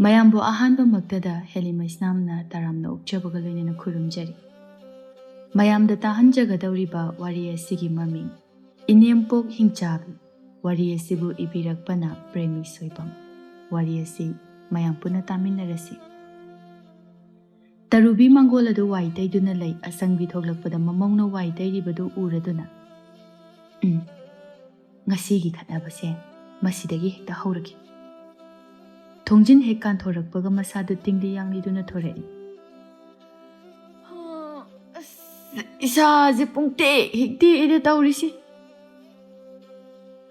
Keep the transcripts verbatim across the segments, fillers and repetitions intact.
ꯃꯌꯥꯝꯕꯨ ꯑꯍꯥꯟꯕꯃꯛꯇꯗ ꯍꯦꯂꯤꯃꯩꯁꯅꯥꯝꯅ ꯇꯔꯥꯝꯅ ꯑꯣꯛꯆꯕꯒ ꯂꯣꯏꯅꯅ ꯈꯨꯔꯨꯝꯖꯔꯤ꯫ ꯃꯌꯥꯝꯗ ꯇꯥꯍꯟꯖꯒꯗꯧꯔꯤꯕ ꯋꯥꯔꯤ ꯑꯁꯤꯒꯤ ꯃꯃꯤꯡ ꯏꯅꯦꯝꯄꯣꯛ ꯍꯤꯡꯆꯥꯕꯤ꯫ ꯋꯥꯔꯤ ꯑꯁꯤꯕꯨ ꯏꯕꯤꯔꯛꯄꯅ ꯄ꯭ꯔꯦꯃꯤ ꯁꯣꯏꯕꯝ꯫ ꯋꯥꯔꯤ ꯑꯁꯤ ꯃꯌꯥꯝ ꯄꯨꯟꯅ ꯇꯥꯃꯤꯟꯅꯔꯁꯤ꯫ ꯇꯔꯨꯕꯤ ꯃꯪꯒꯣꯜ ꯑꯗꯨ ꯋꯥꯏ ꯇꯩꯗꯨꯅ ꯂꯩ꯫ ꯑꯁꯪꯕꯤ ꯊꯣꯛꯂꯛꯄꯗ ꯃꯃꯧꯅ ꯋꯥꯏ ꯇꯩꯔꯤꯕꯗꯨ ꯎꯔꯗꯨꯅ, "ꯎꯝ, ꯉꯁꯤꯒꯤ ꯈꯠꯅꯕꯁꯦ ꯃꯁꯤꯗꯒꯤ ꯍꯦꯛꯇ ꯍꯧꯔꯒꯦ"꯫ ꯊꯣꯡꯖꯤꯟ ꯍꯦꯛ ꯀꯥꯟꯊꯣꯔꯛꯄꯒ ꯃꯁꯥꯗꯨ ꯇꯤꯡꯂꯤ ꯌꯥꯡꯂꯤꯗꯨꯅ ꯊꯣꯔꯛꯏ꯫ "ꯑꯁ, ꯏꯁꯥꯁꯦ ꯄꯨꯡꯇꯦꯛ ꯍꯦꯛ ꯇꯦꯛꯑꯦꯗ ꯇꯧꯔꯤꯁꯦ"꯫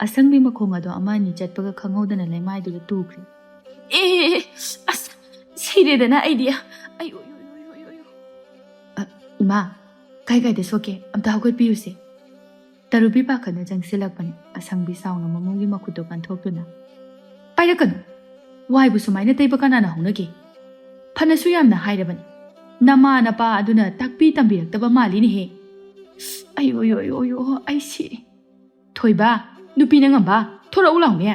ꯑꯁꯪꯕꯤ ꯃꯈꯣꯡ ꯑꯗꯣ ꯑꯃ ꯑꯅꯤ ꯆꯠꯄꯒ ꯈꯪꯍꯧꯗꯅ ꯂꯩꯃꯥꯏꯗꯨꯗ ꯇꯨꯈ꯭ꯔꯦ꯫ "ꯑꯦ, ꯑꯁ, ꯁꯤꯔꯦꯗꯅ ꯑꯩꯗꯤ꯫ ꯑꯩ, ꯑꯣꯏ, ꯑꯣꯏ, ꯑꯣꯏ, ꯑꯣꯏ, ꯑꯣꯏ, ꯑꯣꯏ"꯫ "ꯑ, ꯏꯃꯥ, ꯀꯥꯏ ꯀꯥꯏꯗ ꯁꯣꯛꯀꯦ? ꯑꯝꯇ ꯍꯧꯒꯠꯄꯤꯌꯨꯁꯦ"꯫ ꯇꯔꯨꯕꯤ ꯄꯥꯈꯠꯅ ꯆꯪꯁꯤꯜꯂꯛꯄꯅꯤ꯫ ꯑꯁꯪꯕꯤ ꯁꯥꯎꯅ ꯃꯃꯧꯒꯤ ꯃꯈꯨꯠꯇꯣ ꯀꯟꯊꯣꯛꯇꯨꯅ, "ꯄꯥꯏꯔꯛꯀꯅꯨ! ꯋꯥꯏꯕꯨ ꯁꯨꯃꯥꯏꯅ ꯇꯩꯕ ꯀꯅꯥꯅ ꯍꯧꯅꯒꯦ? ꯐꯅꯁꯨ ꯌꯥꯝꯅ ꯍꯥꯏꯔꯕꯅꯤ꯫ ꯅꯃꯥ ꯅꯄꯥ ꯑꯗꯨꯅ ꯇꯥꯛꯄꯤ ꯇꯝꯕꯤꯔꯛꯇꯕ ꯃꯥꯜꯂꯤꯅꯦꯍꯦ꯫ ꯑꯩ, ꯑꯣꯏ, ꯑꯣꯏ, ꯑꯣꯏ, ꯑꯣ, ꯑꯩ ꯁꯤꯔꯦ"꯫ "ꯊꯣꯏꯕ, ꯅꯨꯄꯤꯅ ꯉꯝꯕ, ꯊꯣꯔꯛꯎ ꯂꯥꯎꯅꯦ꯫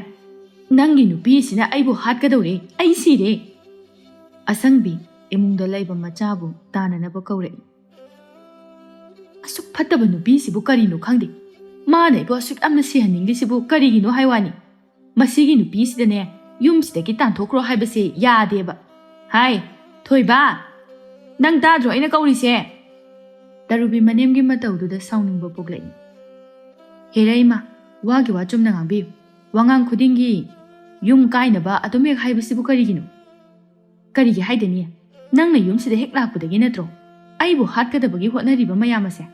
ꯅꯪꯒꯤ ꯅꯨꯄꯤꯁꯤꯅ ꯑꯩꯕꯨ ꯍꯥꯠꯀꯗꯧꯔꯦ, ꯑꯩ ꯁꯤꯔꯦ"꯫ ꯑꯁꯪꯕꯤ ꯏꯃꯨꯡꯗ ꯂꯩꯕ ꯃꯆꯥꯕꯨ ꯇꯥꯅꯅꯕ ꯀꯧꯔꯛꯏ꯫ "ꯑꯁꯨꯛ ꯐꯠꯇꯕ ꯅꯨꯄꯤꯁꯤꯕꯨ ꯀꯔꯤꯅꯣ ꯈꯪꯗꯦ꯫ ꯃꯥꯅ ꯑꯩꯕꯨ ꯑꯁꯨꯛ ꯌꯥꯝꯅ ꯁꯤꯍꯟꯅꯤꯡꯂꯤꯁꯤꯕꯨ ꯀꯔꯤꯒꯤꯅꯣ ꯍꯥꯏ ꯋꯥꯅꯤ꯫ ꯃꯁꯤꯒꯤ ꯅꯨꯄꯤꯁꯤꯗꯅꯦ, ꯌꯨꯝꯁꯤꯗꯒꯤ ꯇꯥꯟꯊꯣꯛꯈ꯭ꯔꯣ ꯍꯥꯏꯕꯁꯦ ꯌꯥꯗꯦꯕ꯫ ꯍꯥꯏ, ꯊꯣꯏꯕ, ꯅꯪ ꯇꯥꯗ꯭ꯔꯣ ꯑꯩꯅ ꯀꯧꯔꯤꯁꯦ?" ꯇꯔꯨꯕꯤ ꯃꯅꯦꯝꯒꯤ ꯃꯇꯧꯗꯨꯗ ꯁꯥꯎꯅꯤꯡꯕ ꯄꯣꯛꯂꯛꯏ꯫ "ꯍꯦꯔꯥ ꯏꯃꯥ, ꯋꯥꯒꯤ ꯋꯥ ꯆꯨꯝꯅ ꯉꯥꯡꯕꯤꯌꯨ꯫ ꯋꯥꯉꯥꯡ ꯈꯨꯗꯤꯡꯒꯤ ꯌꯨꯝ ꯀꯥꯏꯅꯕ ꯑꯗꯨꯝ ꯍꯦꯛ ꯍꯥꯏꯕꯁꯤꯕꯨ ꯀꯔꯤꯒꯤꯅꯣ? ꯀꯔꯤꯒꯤ ꯍꯥꯏꯗꯅꯤ? ꯅꯪꯅ ꯌꯨꯝꯁꯤꯗ ꯍꯦꯛ ꯂꯥꯛꯄꯗꯒꯤ ꯅꯠꯇ꯭ꯔꯣ ꯑꯩꯕꯨ ꯍꯥꯠꯀꯗꯕꯒꯤ ꯍꯣꯠꯅꯔꯤꯕ ꯃꯌꯥꯝ ꯑꯁꯦ?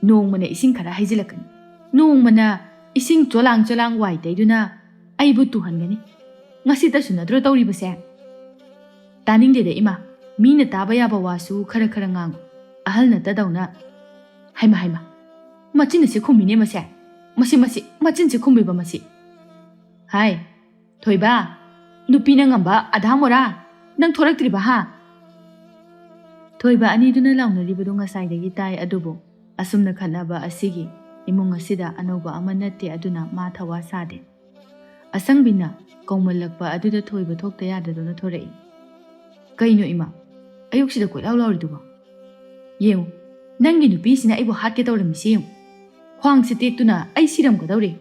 ꯅꯣꯡꯃꯅ ꯏꯁꯤꯡ ꯈꯔ ꯍꯩꯖꯤꯜꯂꯛꯀꯅꯤ, ꯅꯣꯡꯃꯅ ꯏꯁꯤꯡ ꯆꯣꯂꯥꯡ ꯆꯣꯂꯥꯡ ꯋꯥꯏ ꯇꯩꯗꯨꯅ ꯑꯩꯕꯨ ꯇꯨꯍꯟꯒꯅꯤ꯫ ꯉꯁꯤꯇꯁꯨ ꯅꯠꯇ꯭ꯔꯣ ꯇꯧꯔꯤꯕꯁꯦ? ꯇꯥꯅꯤꯡꯗꯦꯗ ꯏꯃꯥ, ꯃꯤꯅ ꯇꯥꯕ ꯌꯥꯕ ꯋꯥꯁꯨ ꯈꯔ ꯈꯔ ꯉꯥꯡꯉꯨ꯫ ꯑꯍꯜ ꯅꯠꯇꯗꯧꯅ"꯫ ꯍꯩꯃ, ꯍꯩꯃ, ꯃꯆꯤꯟ ꯑꯁꯤ ꯈꯨꯝꯃꯤꯅꯦ ꯃꯁꯦ꯫ ꯃꯁꯤ, ꯃꯁꯤ, ꯃꯆꯤꯟꯁꯤ ꯈꯨꯝꯃꯤꯕ ꯃꯁꯤ꯫ "ꯍꯥꯏ, ꯊꯣꯏꯕ, ꯅꯨꯄꯤꯅ ꯉꯝꯕ ꯑꯙꯥ ꯃꯣꯔꯥ, ꯅꯪ ꯊꯣꯔꯛꯇ꯭ꯔꯤꯕ ꯍꯥ?" ꯊꯣꯏꯕ ꯑꯅꯤꯗꯨꯅ ꯂꯥꯎꯅꯔꯤꯕꯗꯨ ꯉꯁꯥꯏꯗꯒꯤ ꯇꯥꯏ, ꯑꯗꯨꯕꯨ ꯑꯁꯨꯝꯅ ꯈꯠꯅꯕ ꯑꯁꯤꯒꯤ ꯏꯃꯨꯡ ꯑꯁꯤꯗ ꯑꯅꯧꯕ ꯑꯃ ꯅꯠꯇꯦ, ꯑꯗꯨꯅ ꯃꯥ ꯊꯋꯥ ꯁꯥꯗꯦ꯫ ꯑꯁꯪꯕꯤꯅ ꯀꯧꯃꯜꯂꯛꯄ ꯑꯗꯨꯗ ꯊꯣꯏꯕ ꯊꯣꯛꯇ ꯌꯥꯗꯗꯨꯅ ꯊꯣꯔꯛꯏ꯫ "ꯀꯩꯅꯣ ꯏꯃꯥ, ꯑꯌꯨꯛꯁꯤꯗ ꯀꯣꯏꯂꯥꯎ ꯂꯥꯎꯔꯤꯗꯨꯕꯣ? ꯌꯦꯡꯉꯨ, ꯅꯪꯒꯤ ꯅꯨꯄꯤꯁꯤꯅ ꯑꯩꯕꯨ ꯍꯥꯠꯀꯦ ꯇꯧꯔꯝꯃꯤꯁꯤ ꯌꯦꯡꯉꯨ꯫ ꯈ꯭ꯋꯥꯡꯁꯦ ꯇꯦꯛꯇꯨꯅ ꯑꯩ ꯁꯤꯔꯝꯒꯗꯧꯔꯦ꯫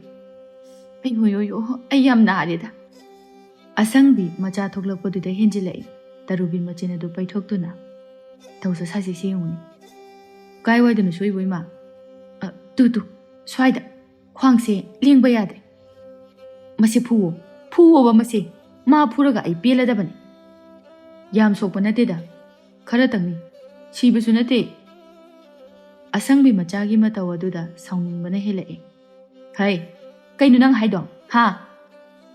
ꯑꯩ ꯍꯣꯏ ꯍꯣꯏ ꯍꯣꯏ, ꯑꯩ ꯌꯥꯝ ꯅꯥꯔꯦꯗ꯫" ꯑꯁꯪꯕꯤ ꯃꯆꯥ ꯊꯣꯛꯂꯛꯄꯗꯨꯗ ꯍꯦꯟꯖꯤꯜꯂꯛꯏ꯫ ꯇꯔꯨꯕꯤ ꯃꯆꯤꯟ ꯑꯗꯨ ꯄꯩꯊꯣꯛꯇꯨꯅ, "ꯇꯧꯁ ꯁꯥꯁꯤꯁꯤ ꯌꯦꯡꯉꯨꯅꯦ꯫ ꯀꯥꯏꯋꯥꯏꯗꯅꯣ ꯁꯣꯏꯕꯣ ꯏꯃꯥ? ꯑ, ꯇꯨ ꯇꯨ, ꯁ꯭ꯋꯥꯏꯗ꯫ ꯈ꯭ꯋꯥꯡꯁꯦ ꯂꯦꯡꯕ ꯌꯥꯗ꯭ꯔꯦ꯫ ꯃꯁꯤ ꯐꯨꯋꯣ, ꯐꯨꯋꯣꯕ ꯃꯁꯤ꯫ ꯃꯥ ꯐꯨꯔꯒ ꯑꯩ ꯄꯦꯜꯂꯗꯕꯅꯤ꯫" "ꯌꯥꯝ ꯁꯣꯛꯄ ꯅꯠꯇꯦꯗ, ꯈꯔꯇꯪꯅꯤ꯫ ꯁꯤꯕꯁꯨ ꯅꯠꯇꯦ꯫" ꯑꯁꯪꯕꯤ ꯃꯆꯥꯒꯤ ꯃꯇꯧ ꯑꯗꯨꯗ ꯁꯥꯎꯅꯤꯡꯕꯅ ꯍꯦꯜꯂꯛꯑꯦ꯫ "ꯍꯩ, ꯀꯩꯅꯣ ꯅꯪ ꯍꯥꯏꯗꯣ? ꯍꯥ?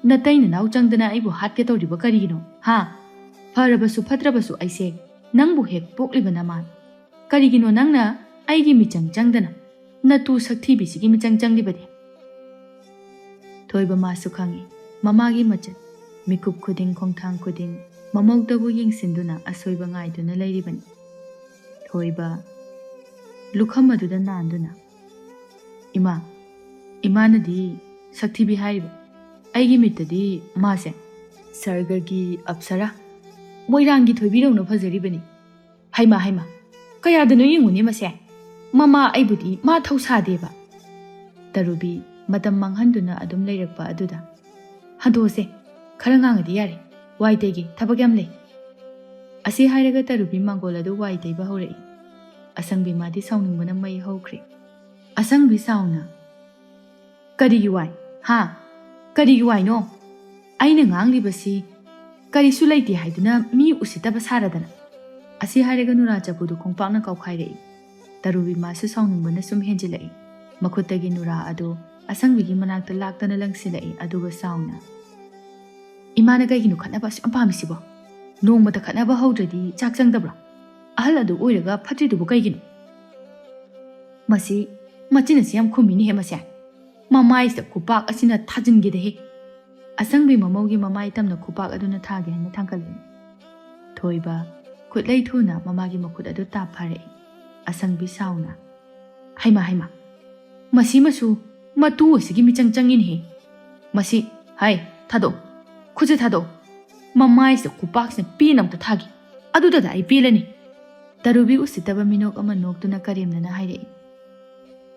ꯅꯇꯩ ꯅꯅꯥꯎ ꯆꯪꯗꯅ ꯑꯩꯕꯨ ꯍꯥꯠꯀꯦ ꯇꯧꯔꯤꯕ ꯀꯔꯤꯒꯤꯅꯣ? ꯍꯥ? ꯐꯔꯕꯁꯨ ꯐꯠꯇ꯭ꯔꯕꯁꯨ ꯑꯩꯁꯦ ꯅꯪꯕꯨ ꯍꯦꯛ ꯄꯣꯛꯂꯤꯕ ꯅꯃꯥꯟ꯫ ꯀꯔꯤꯒꯤꯅꯣ ꯅꯪꯅ ꯑꯩꯒꯤ ꯃꯤꯆꯪ ꯆꯪꯗꯅ ꯅꯇꯨ ꯁꯛꯊꯤꯕꯤꯁꯤꯒꯤ ꯃꯤꯆꯪ ꯆꯪꯂꯤꯕꯗꯤ?" ꯊꯣꯏꯕ ꯃꯥꯁꯨ ꯈꯪꯏ, ꯃꯃꯥꯒꯤ ꯃꯆꯠ꯫ ꯃꯤꯀꯨꯞ ꯈꯨꯗꯤꯡ, ꯈꯣꯡꯊꯥꯡ ꯈꯨꯗꯤꯡ ꯃꯃꯧꯗꯕꯨ ꯌꯦꯡꯁꯤꯟꯗꯨꯅ ꯑꯁꯣꯏꯕ ꯉꯥꯏꯗꯨꯅ ꯂꯩꯔꯤꯕꯅꯤ꯫ ꯊꯣꯏꯕ ꯂꯨꯈꯝ ꯑꯗꯨꯗ ꯅꯥꯟꯗꯨꯅ, "ꯏꯃꯥ, ꯏꯃꯥꯅꯗꯤ ꯁꯛꯊꯤꯕꯤ ꯍꯥꯏꯔꯤꯕ꯫ ꯑꯩꯒꯤ ꯃꯤꯠꯇꯗꯤ ꯃꯥꯁꯦ ꯁꯔꯒꯒꯤ ꯑꯞꯁꯔꯥ, ꯃꯣꯏꯔꯥꯡꯒꯤ ꯊꯣꯏꯕꯤꯗꯧꯅ ꯐꯖꯔꯤꯕꯅꯤ꯫ ꯍꯩꯃꯥ, ꯍꯩꯃꯥ, ꯀꯌꯥꯗꯅꯣ ꯌꯦꯡꯉꯨꯅꯦ ꯃꯁꯦ꯫ ꯃꯃꯥ ꯑꯩꯕꯨꯗꯤ ꯃꯥ ꯊꯧꯁꯥꯗꯦꯕ꯫" ꯇꯔꯨꯕꯤ ꯃꯇꯝ ꯃꯥꯡꯍꯟꯗꯨꯅ ꯑꯗꯨꯝ ꯂꯩꯔꯛꯄ ꯑꯗꯨꯗ, "ꯍꯟꯗꯣꯛꯑꯁꯦ, ꯈꯔ ꯉꯥꯡꯉꯗꯤ ꯌꯥꯔꯦ꯫ ꯋꯥꯏ ꯇꯩꯒꯦ, ꯊꯕꯛ ꯌꯥꯝ ꯂꯩ꯫" ꯑꯁꯤ ꯍꯥꯏꯔꯒ ꯇꯔꯨꯕꯤ ꯃꯥꯡꯒꯣꯜ ꯑꯗꯨ ꯋꯥꯏ ꯇꯩꯕ ꯍꯧꯔꯛꯏ꯫ ꯑꯁꯪꯕꯤ ꯃꯥꯗꯤ ꯁꯥꯎꯅꯤꯡꯕꯅ ꯃꯩ ꯍꯧꯈ꯭ꯔꯦ꯫ ꯑꯁꯪꯕꯤ ꯁꯥꯎꯅ, "ꯀꯔꯤꯒꯤ ꯋꯥꯏ? ꯍꯥ? ꯀꯔꯤꯒꯤ ꯋꯥꯏꯅꯣ? ꯑꯩꯅ ꯉꯥꯡꯂꯤꯕꯁꯤ ꯀꯔꯤꯁꯨ ꯂꯩꯇꯦ ꯍꯥꯏꯗꯨꯅ ꯃꯤ ꯎꯁꯤꯠꯇꯕ ꯁꯥꯔꯗꯅ꯫" ꯑꯁꯤ ꯍꯥꯏꯔꯒ ꯅꯨꯔꯥ ꯆꯐꯨꯗꯨ ꯈꯣꯡꯄꯥꯛꯅ ꯀꯥꯎꯈꯥꯏꯔꯛꯏ꯫ ꯇꯔꯨꯕꯤ ꯃꯥꯁꯨ ꯁꯥꯎꯅꯤꯡꯕꯅ ꯁꯨꯝ ꯍꯦꯟꯖꯤꯜꯂꯛꯏ꯫ ꯃꯈꯨꯠꯇꯒꯤ ꯅꯨꯔꯥ ꯑꯗꯨ ꯑꯁꯪꯕꯤꯒꯤ ꯃꯅꯥꯛꯇ ꯂꯥꯛꯇꯅ ꯂꯪꯁꯤꯜꯂꯛꯏ, ꯑꯗꯨꯒ ꯁꯥꯎꯅ, "ꯏꯃꯥꯅ ꯀꯩꯒꯤꯅꯣ ꯈꯠꯅꯕ ꯑꯁꯨꯛ ꯌꯥꯝ ꯄꯥꯝꯃꯤꯁꯤꯕꯣ? ꯅꯣꯡꯃꯇ ꯈꯠꯅꯕ ꯍꯧꯗ꯭ꯔꯗꯤ ꯆꯥꯛ ꯆꯪꯗꯕ꯭ꯔꯣ? ꯑꯍꯜ ꯑꯗꯨ ꯑꯣꯏꯔꯒ ꯐꯠꯇ꯭ꯔꯤꯗꯨꯕꯨ ꯀꯩꯒꯤꯅꯣ? ꯃꯁꯤ ꯃꯆꯤꯟ ꯑꯁꯤ ꯌꯥꯝ ꯈꯨꯝꯃꯤꯅꯦꯍꯦ ꯃꯁꯦ꯫ ꯃꯃꯥꯏꯁꯤꯗ ꯈꯨꯄꯥꯛ ꯑꯁꯤꯅ ꯊꯥꯖꯤꯟꯒꯦꯗꯍꯦ꯫" ꯑꯁꯪꯕꯤ ꯃꯃꯧꯒꯤ ꯃꯃꯥꯏ ꯇꯝꯅ ꯈꯨꯄꯥꯛ ꯑꯗꯨꯅ ꯊꯥꯒꯦ ꯍꯥꯏꯅ ꯊꯥꯡꯒꯠꯂꯤ꯫ ꯊꯣꯏꯕ ꯈꯨꯠꯂꯩ ꯊꯨꯅ ꯃꯃꯥꯒꯤ ꯃꯈꯨꯠ ꯑꯗꯨ ꯇꯥꯞ ꯐꯥꯔꯛꯏ꯫ ꯑꯁꯪꯕꯤ ꯁꯥꯎꯅ, "ꯍꯩꯃꯥ, ꯍꯩꯃꯥ, ꯃꯁꯤꯃꯁꯨ ꯃꯇꯨ ꯑꯁꯤꯒꯤ ꯃꯤꯆꯪ ꯆꯪꯉꯤꯅꯦꯍꯦ꯫ ꯃꯁꯤ "ꯍꯥꯏ, ꯊꯥꯗꯣꯛ, ꯈꯨꯠꯁꯦ ꯊꯥꯗꯣꯛ, ꯃꯃꯥꯏꯁꯤꯗ ꯈꯨꯄꯥꯛꯁꯤꯅ ꯄꯦꯟꯅ ꯑꯝꯇ ꯊꯥꯒꯦ, ꯑꯗꯨꯗꯗ ꯑꯩ ꯄꯦꯜꯂꯅꯤ"꯫ ꯇꯔꯨꯕꯤ ꯎꯁꯤꯠꯇꯕ ꯃꯤꯅꯣꯛ ꯑꯃ ꯅꯣꯛꯇꯨꯅ ꯀꯔꯦꯝꯅꯅ ꯍꯥꯏꯔꯛꯏ꯫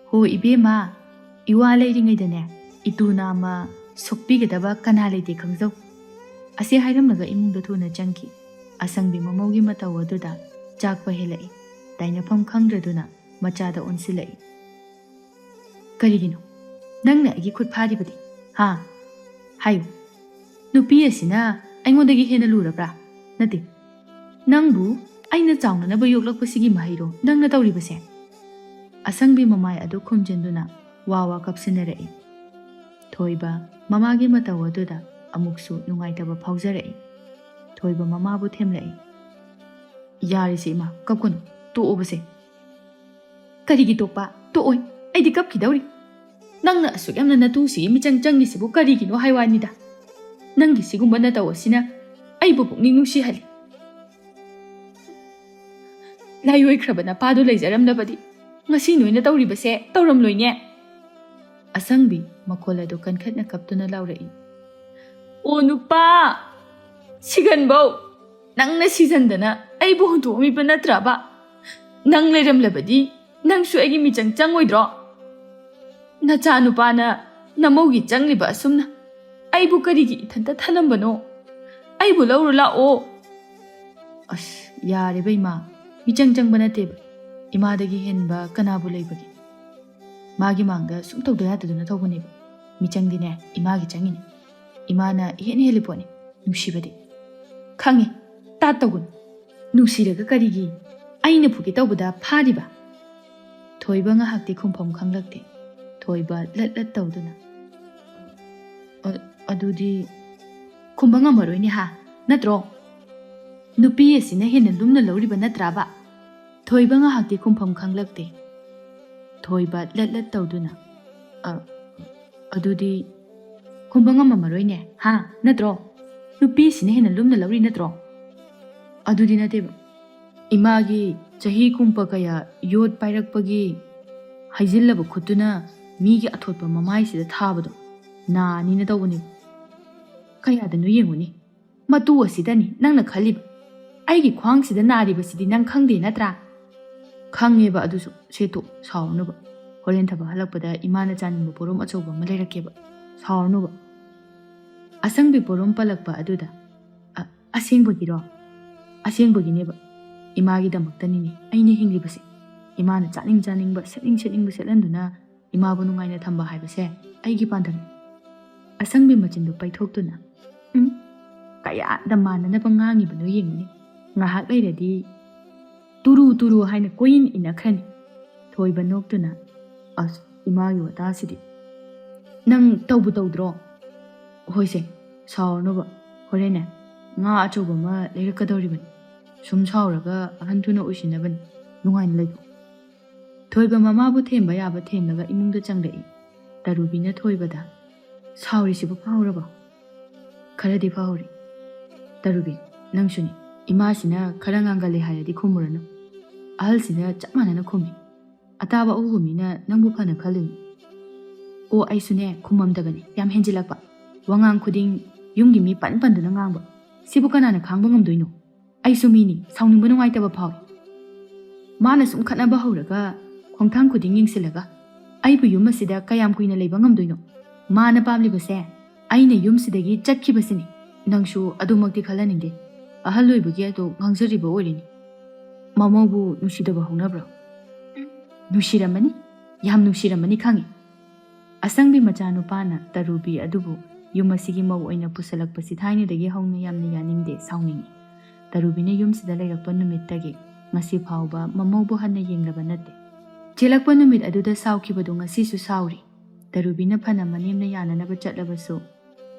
"ꯍꯣ ꯏꯕꯦꯝꯃ, ꯏꯋꯥ ꯂꯩꯔꯤꯉꯩꯗꯅꯦ, ꯏꯇꯨ ꯅꯥꯝꯃ ꯁꯣꯛꯄꯤꯒꯗꯕ ꯀꯅꯥ ꯂꯩꯇꯦ ꯈꯪꯖꯧ"꯫ ꯑꯁꯤ ꯍꯥꯏꯔꯝꯂꯒ ꯏꯃꯨꯡꯗ ꯊꯨꯅ ꯆꯪꯈꯤ꯫ ꯑꯁꯪꯕꯤ ꯃꯃꯧꯒꯤ ꯃꯇꯧ ꯑꯗꯨꯗ ꯆꯥꯛꯄ ꯍꯦꯜꯂꯛꯏ꯫ ꯇꯥꯏꯅꯐꯝ ꯈꯪꯗ꯭ꯔꯗꯨꯅ ꯃꯆꯥꯗ ꯑꯣꯟꯁꯤꯜꯂꯛꯏ꯫ "ꯀꯔꯤꯒꯤꯅꯣ ꯅꯪꯅ ꯑꯩꯒꯤ ꯈꯨꯠ ꯐꯥꯔꯤꯕꯗꯤ? ꯍꯥ? ꯍꯥꯏꯌꯨ꯫ ꯅꯨꯄꯤ ꯑꯁꯤꯅ ꯑꯩꯉꯣꯟꯗꯒꯤ ꯍꯦꯟꯅ ꯂꯨꯔꯕ꯭ꯔꯥ? ꯅꯠꯇꯦ, ꯅꯪꯕꯨ ꯑꯩꯅ ꯆꯥꯎꯅꯅꯕ ꯌꯣꯛꯂꯛꯄꯁꯤꯒꯤ ꯃꯍꯩꯔꯣ ꯅꯪꯅ ꯇꯧꯔꯤꯕꯁꯦ?" ꯑꯁꯪꯕꯤ ꯃꯃꯥꯏ ꯑꯗꯨ ꯈꯨꯝꯖꯤꯟꯗꯨꯅ ꯋꯥ ꯋꯥ ꯀꯞꯁꯤꯟꯅꯔꯛꯏ꯫ ꯊꯣꯏꯕ ꯃꯃꯥꯒꯤ ꯃꯇꯧ ꯑꯗꯨꯗ ꯑꯃꯨꯛꯁꯨ ꯅꯨꯡꯉꯥꯏꯇꯕ ꯐꯥꯎꯖꯔꯛꯏ꯫ ꯊꯣꯏꯕ ꯃꯃꯥꯕꯨ ꯊꯦꯝꯂꯛꯏ꯫ "ꯌꯥꯔꯦꯁꯦ ꯏꯃꯥ, ꯀꯞꯀꯅꯨ, ꯇꯣꯛꯑꯣꯕꯁꯦ"꯫ "ꯀꯔꯤꯒꯤ ꯇꯣꯛꯄ? ꯇꯣꯛꯑꯣꯏ, ꯑꯩꯗꯤ ꯀꯞꯈꯤꯗꯧꯔꯤ꯫ ꯅꯪꯅ ꯑꯁꯨꯛ ꯌꯥꯝꯅ ꯅꯇꯨꯁꯤꯒꯤ ꯃꯤꯆꯪ ꯆꯪꯉꯤꯁꯤꯕꯨ ꯀꯔꯤꯒꯤꯅꯣ ꯍꯥꯏ ꯋꯥꯅꯤꯗ꯫ ꯅꯪꯒꯤ ꯁꯤꯒꯨꯝꯕ ꯅꯇꯧ ꯑꯁꯤꯅ ꯑꯩꯕꯨ ꯄꯨꯛꯅꯤꯡ ꯅꯨꯡꯁꯤꯍꯜꯂꯤ꯫ ꯂꯥꯏꯑꯣꯏꯈ꯭ꯔꯕ ꯅꯄꯥꯗꯨ ꯂꯩꯖꯔꯝꯂꯕꯗꯤ ꯉꯁꯤ ꯅꯣꯏꯅ ꯇꯧꯔꯤꯕꯁꯦ ꯇꯧꯔꯝꯂꯣꯏꯅꯦ"꯫ ꯑꯁꯪꯕꯤ ꯃꯈꯣꯜ ꯑꯗꯨ ꯀꯟꯈꯠꯅ ꯀꯞꯇꯨꯅ ꯂꯥꯎꯔꯛꯏ꯫ "ꯑꯣ ꯅꯨꯄꯥ, ꯁꯤꯒꯟꯕꯧ ꯅꯪꯅ ꯁꯤꯖꯟꯗꯅ ꯑꯩꯕꯨ ꯍꯨꯟꯗꯣꯛꯑꯝꯃꯤꯕ ꯅꯠꯇ꯭ꯔꯕ? ꯅꯪ ꯂꯩꯔꯝꯂꯕꯗꯤ ꯅꯪꯁꯨ ꯑꯩꯒꯤ ꯃꯤꯆꯪ ꯆꯪꯉꯣꯏꯗ꯭ꯔꯣ? ꯅꯆꯥꯅꯨꯄꯥꯅ ꯅꯃꯧꯒꯤ ꯆꯪꯂꯤꯕ ꯑꯁꯨꯝꯅ ꯑꯩꯕꯨ ꯀꯔꯤꯒꯤ ꯏꯊꯟꯇ ꯊꯅꯝꯕꯅꯣ? ꯑꯩꯕꯨ ꯂꯧꯔꯨ ꯂꯥꯛꯑꯣ"꯫ "ꯑꯁ, ꯌꯥꯔꯦꯕ ꯏꯃꯥ, ꯃꯤꯆꯪ ꯆꯪꯕ ꯅꯠꯇꯦꯕ꯫ ꯏꯃꯥꯗꯒꯤ ꯍꯦꯟꯕ ꯀꯅꯥꯕꯨ ꯂꯩꯕꯒꯦ? ꯃꯥꯒꯤ ꯃꯥꯡꯗ ꯁꯨꯝ ꯇꯧꯗ ꯌꯥꯗꯗꯅ ꯇꯧꯕꯅꯦꯕ꯫ ꯃꯤꯆꯪꯗꯤꯅꯦ, ꯏꯃꯥꯒꯤ ꯆꯪꯉꯤꯅꯦ꯫ ꯏꯃꯥꯅ ꯏꯍꯦꯟ ꯍꯦꯜꯂꯤ ꯄꯣꯠꯅꯤ ꯅꯨꯡꯁꯤꯕꯗꯤ꯫ ꯈꯪꯉꯤ, ꯇꯥꯠ ꯇꯧꯒꯅꯨ꯫ ꯅꯨꯡꯁꯤꯔꯒ ꯀꯔꯤꯒꯤ ꯑꯩꯅ ꯐꯨꯒꯦ ꯇꯧꯕꯗ ꯐꯥꯔꯤꯕ?" ꯊꯣꯏꯕ ꯉꯥꯏꯍꯥꯛꯇꯤ ꯈꯨꯝꯐꯝ ꯈꯪꯂꯛꯇꯦ꯫ ꯊꯣꯏꯕ ꯂꯠ ꯂꯠ ꯇꯧꯗꯨꯅ, "ꯑ-, ꯑꯗꯨꯗꯤ ꯈꯨꯝꯕ ꯉꯝꯃꯔꯣꯏꯅꯦ ꯍꯥ, ꯅꯠꯇ꯭ꯔꯣ? ꯅꯨꯄꯤ ꯑꯁꯤꯅ ꯍꯦꯟꯅ ꯂꯨꯝꯅ ꯂꯧꯔꯤꯕ ꯅꯠꯇ꯭ꯔꯥꯕ?" ꯊꯣꯏꯕ ꯉꯥꯏꯍꯥꯛꯇꯤ ꯈꯨꯝꯐꯝ ꯈꯪꯂꯛꯇꯦ꯫ ꯊꯣꯏꯕ ꯂꯠ ꯂꯠ ꯇꯧꯗꯨꯅ, "ꯑ, ꯑꯗꯨꯗꯤ ꯈꯨꯝꯕ ꯉꯝꯃꯝꯃꯔꯣꯏꯅꯦ ꯍꯥ, ꯅꯠꯇ꯭ꯔꯣ? ꯅꯨꯄꯤꯁꯤꯅ ꯍꯦꯟꯅ ꯂꯨꯝꯅ ꯂꯧꯔꯤ ꯅꯠꯇ꯭ꯔꯣ?" "ꯑꯗꯨꯗꯤ ꯅꯠꯇꯦꯕ, ꯏꯃꯥꯒꯤ ꯆꯍꯤ ꯀꯨꯝꯄ ꯀꯌꯥ ꯌꯣꯠ ꯄꯥꯏꯔꯛꯄꯒꯤ ꯍꯩꯖꯤꯜꯂꯕ ꯈꯨꯠꯇꯨꯅ ꯃꯤꯒꯤ ꯑꯊꯣꯠꯄ ꯃꯃꯥꯏꯁꯤꯗ ꯊꯥꯕꯗꯣ ꯅꯥꯅꯤꯅ ꯇꯧꯕꯅꯦꯕ"꯫ ꯀꯌꯥꯗꯅꯣ ꯌꯦꯡꯉꯨꯅꯦ꯫ ꯃꯇꯨ ꯑꯁꯤꯗꯅꯤ ꯅꯪꯅ ꯈꯜꯂꯤꯕ꯫ ꯑꯩꯒꯤ ꯈ꯭ꯋꯥꯡꯁꯤꯗ ꯅꯥꯔꯤꯕꯁꯤꯗꯤ ꯅꯪ ꯈꯪꯗꯦ ꯅꯠꯇ꯭ꯔꯥ? ꯈꯪꯉꯦꯕ, ꯑꯗꯨꯁꯨ ꯁꯦ ꯇꯣꯛ, ꯁꯥꯎꯔꯅꯨꯕ꯫ ꯍꯣꯔꯦꯟ ꯊꯕꯛ ꯍꯜꯂꯛꯄꯗ ꯏꯃꯥꯅ ꯆꯥꯅꯤꯡꯕ ꯄꯣꯔꯣꯝ ꯑꯆꯧꯕ ꯑꯃ ꯂꯩꯔꯛꯀꯦꯕ꯫ ꯁꯥꯎꯔꯅꯨꯕ꯫ ꯑꯁꯪꯕꯤ ꯄꯣꯔꯣꯝ ꯄꯜꯂꯛꯄ ꯑꯗꯨꯗ, "ꯑ, ꯑꯁꯦꯡꯕꯒꯤꯔꯣ?" "ꯑꯁꯦꯡꯕꯒꯤꯅꯦꯕ꯫ ꯏꯃꯥꯒꯤꯗꯃꯛꯇꯅꯤꯅꯦ ꯑꯩꯅ ꯍꯤꯡꯂꯤꯕꯁꯦ꯫ ꯏꯃꯥꯅ ꯆꯥꯅꯤꯡ ꯆꯥꯅꯤꯡꯕ, ꯁꯦꯠꯅꯤꯡ ꯁꯦꯠꯅꯤꯡꯕ ꯁꯦꯠꯍꯟꯗꯨꯅ ꯏꯃꯥꯕꯨ ꯅꯨꯡꯉꯥꯏꯅ ꯊꯝꯕ ꯍꯥꯏꯕꯁꯦ ꯑꯩꯒꯤ ꯄꯥꯟꯗꯝꯅꯤ꯫" ꯑꯁꯪꯕꯤ ꯃꯆꯤꯟꯗꯨ ꯄꯩꯊꯣꯛꯇꯨꯅ, "ꯎꯝ, ꯀꯌꯥꯗ ꯃꯥꯟꯅꯅꯕ ꯉꯥꯡꯉꯤꯕꯅꯣ ꯌꯦꯡꯉꯨꯅꯦ꯫ ꯉꯥꯏꯍꯥꯛ ꯂꯩꯔꯗꯤ ꯇꯨꯔꯨ ꯇꯨꯔꯨ ꯍꯥꯏꯅ ꯀꯣꯏꯏꯟ ꯏꯟꯅꯈ꯭ꯔꯅꯤ꯫" ꯊꯣꯏꯕ ꯅꯣꯛꯇꯨꯅ, "ꯑꯁ, ꯏꯃꯥꯒꯤ ꯋꯥꯇꯥꯁꯤꯗꯤ꯫ ꯅꯪ ꯇꯧꯕꯨ ꯇꯧꯗ꯭ꯔꯣ?" "ꯍꯣꯏꯁꯦ, ꯁꯥꯎꯔꯅꯨꯕ꯫ ꯍꯣꯔꯦꯟꯅꯦ, ꯉꯥ ꯑꯆꯧꯕ ꯑꯃ ꯂꯩꯔꯛꯀꯗꯧꯔꯤꯕꯅꯤ꯫ ꯁꯨꯝ ꯁꯥꯎꯔꯒ ꯑꯍꯟ ꯊꯨꯅ ꯑꯣꯏꯁꯤꯟꯅꯕꯅꯤ꯫ ꯅꯨꯡꯉꯥꯏꯅ ꯂꯩꯊꯣꯛ꯫" ꯊꯣꯏꯕ ꯃꯃꯥꯕꯨ ꯊꯦꯝꯕ ꯌꯥꯕ ꯊꯦꯝꯂꯒ ꯏꯃꯨꯡꯗ ꯆꯪꯂꯛꯏ꯫ ꯇꯔꯨꯕꯤꯅ ꯊꯣꯏꯕꯗ, "ꯁꯥꯎꯔꯤꯁꯤꯕꯨ ꯐꯥꯎꯔꯕꯣ?" "ꯈꯔꯗꯤ ꯐꯥꯎꯔꯤ꯫" "ꯇꯔꯨꯕꯤ, ꯅꯪꯁꯨꯅꯤ꯫ ꯏꯃꯥꯁꯤꯅ ꯈꯔ ꯉꯥꯡꯒꯜꯂꯦ ꯍꯥꯏꯔꯗꯤ ꯈꯨꯝꯃꯨꯔꯅꯨ꯫ ꯑꯍꯜꯁꯤꯅ ꯆꯞ ꯃꯥꯟꯅꯅ ꯈꯨꯝꯃꯤ꯫ ꯑꯇꯥꯕ ꯑꯎꯕ ꯃꯤꯅ ꯅꯪꯕꯨ ꯐꯅ ꯈꯜꯂꯤꯅꯤ꯫" "ꯑꯣ, ꯑꯩꯁꯨꯅꯦ, ꯈꯨꯝꯃꯝꯗꯕꯅꯤ꯫ ꯌꯥꯝ ꯍꯦꯟꯖꯤꯜꯂꯛꯄ꯫ ꯋꯥꯉꯥꯡ ꯈꯨꯗꯤꯡ ꯌꯨꯝꯒꯤ ꯃꯤ ꯄꯟ ꯄꯟꯗꯨꯅ ꯉꯥꯡꯕ꯫ ꯁꯤꯕꯨ ꯀꯅꯥꯅ ꯈꯥꯡꯕ ꯉꯝꯗꯣꯏꯅꯣ? ꯑꯩꯁꯨ ꯃꯤꯅꯤ, ꯁꯥꯎꯅꯤꯡꯕ ꯅꯨꯡꯉꯥꯏꯇꯕ ꯐꯥꯎꯏ꯫ ꯃꯥꯅ ꯁꯨꯝ ꯈꯠꯅꯕ ꯍꯧꯔꯒ ꯈꯣꯡꯊꯥꯡ ꯈꯨꯗꯤꯡ ꯌꯦꯡꯁꯤꯜꯂꯒ ꯑꯩꯕꯨ ꯌꯨꯝ ꯑꯁꯤꯗ ꯀꯌꯥꯝ ꯀꯨꯏꯅ ꯂꯩꯕ ꯉꯝꯗꯣꯏꯅꯣ? ꯃꯥꯅ ꯄꯥꯝꯂꯤꯕꯁꯦ ꯑꯩꯅ ꯌꯨꯝꯁꯤꯗꯒꯤ ꯆꯠꯈꯤꯕꯁꯤꯅꯤ꯫" "ꯅꯪꯁꯨ ꯑꯗꯨꯃꯛꯇꯤ ꯈꯜꯍꯟꯅꯤꯡꯗꯦ꯫ ꯑꯍꯜ ꯑꯣꯏꯕꯒꯤ ꯑꯗꯣ ꯉꯥꯡꯖꯔꯤꯕ ꯑꯣꯏꯔꯤꯅꯤ꯫ ꯃꯃꯧꯕꯨ ꯅꯨꯡꯁꯤꯗꯕ ꯍꯧꯅꯕ꯭ꯔꯣ?" "ꯎꯝ, ꯅꯨꯡꯁꯤꯔꯝꯃꯅꯤ, ꯌꯥꯝ ꯅꯨꯡꯁꯤꯔꯝꯃꯅꯤ ꯈꯪꯉꯤ꯫" ꯑꯁꯪꯕꯤ ꯃꯆꯥꯅꯨꯄꯥꯅ ꯇꯔꯨꯕꯤ ꯑꯗꯨꯕꯨ ꯌꯨꯝ ꯑꯁꯤꯒꯤ ꯃꯧ ꯑꯣꯏꯅ ꯄꯨꯁꯜꯂꯛꯄꯁꯤ ꯊꯥꯏꯅꯗꯒꯤ ꯍꯧꯅ ꯌꯥꯝꯅ ꯌꯥꯅꯤꯡꯗꯦ, ꯁꯥꯎꯅꯤꯡꯏ꯫ ꯇꯔꯨꯕꯤꯅ ꯌꯨꯝꯁꯤꯗ ꯂꯩꯔꯛꯄ ꯅꯨꯃꯤꯠꯇꯒꯤ ꯉꯁꯤ ꯐꯥꯎꯕ ꯃꯃꯧꯕꯨ ꯍꯟꯅ ꯌꯦꯡꯂꯕ ꯅꯠꯇꯦ꯫ ꯆꯦꯜꯂꯛꯄ ꯅꯨꯃꯤꯠ ꯑꯗꯨꯗ ꯁꯥꯎꯈꯤꯕꯗꯨ ꯉꯁꯤꯁꯨ ꯁꯥꯎꯔꯤ꯫ ꯇꯔꯨꯕꯤꯅ ꯐꯅ ꯃꯅꯦꯝꯅ ꯌꯥꯅꯅꯕ ꯆꯠꯂꯕꯁꯨ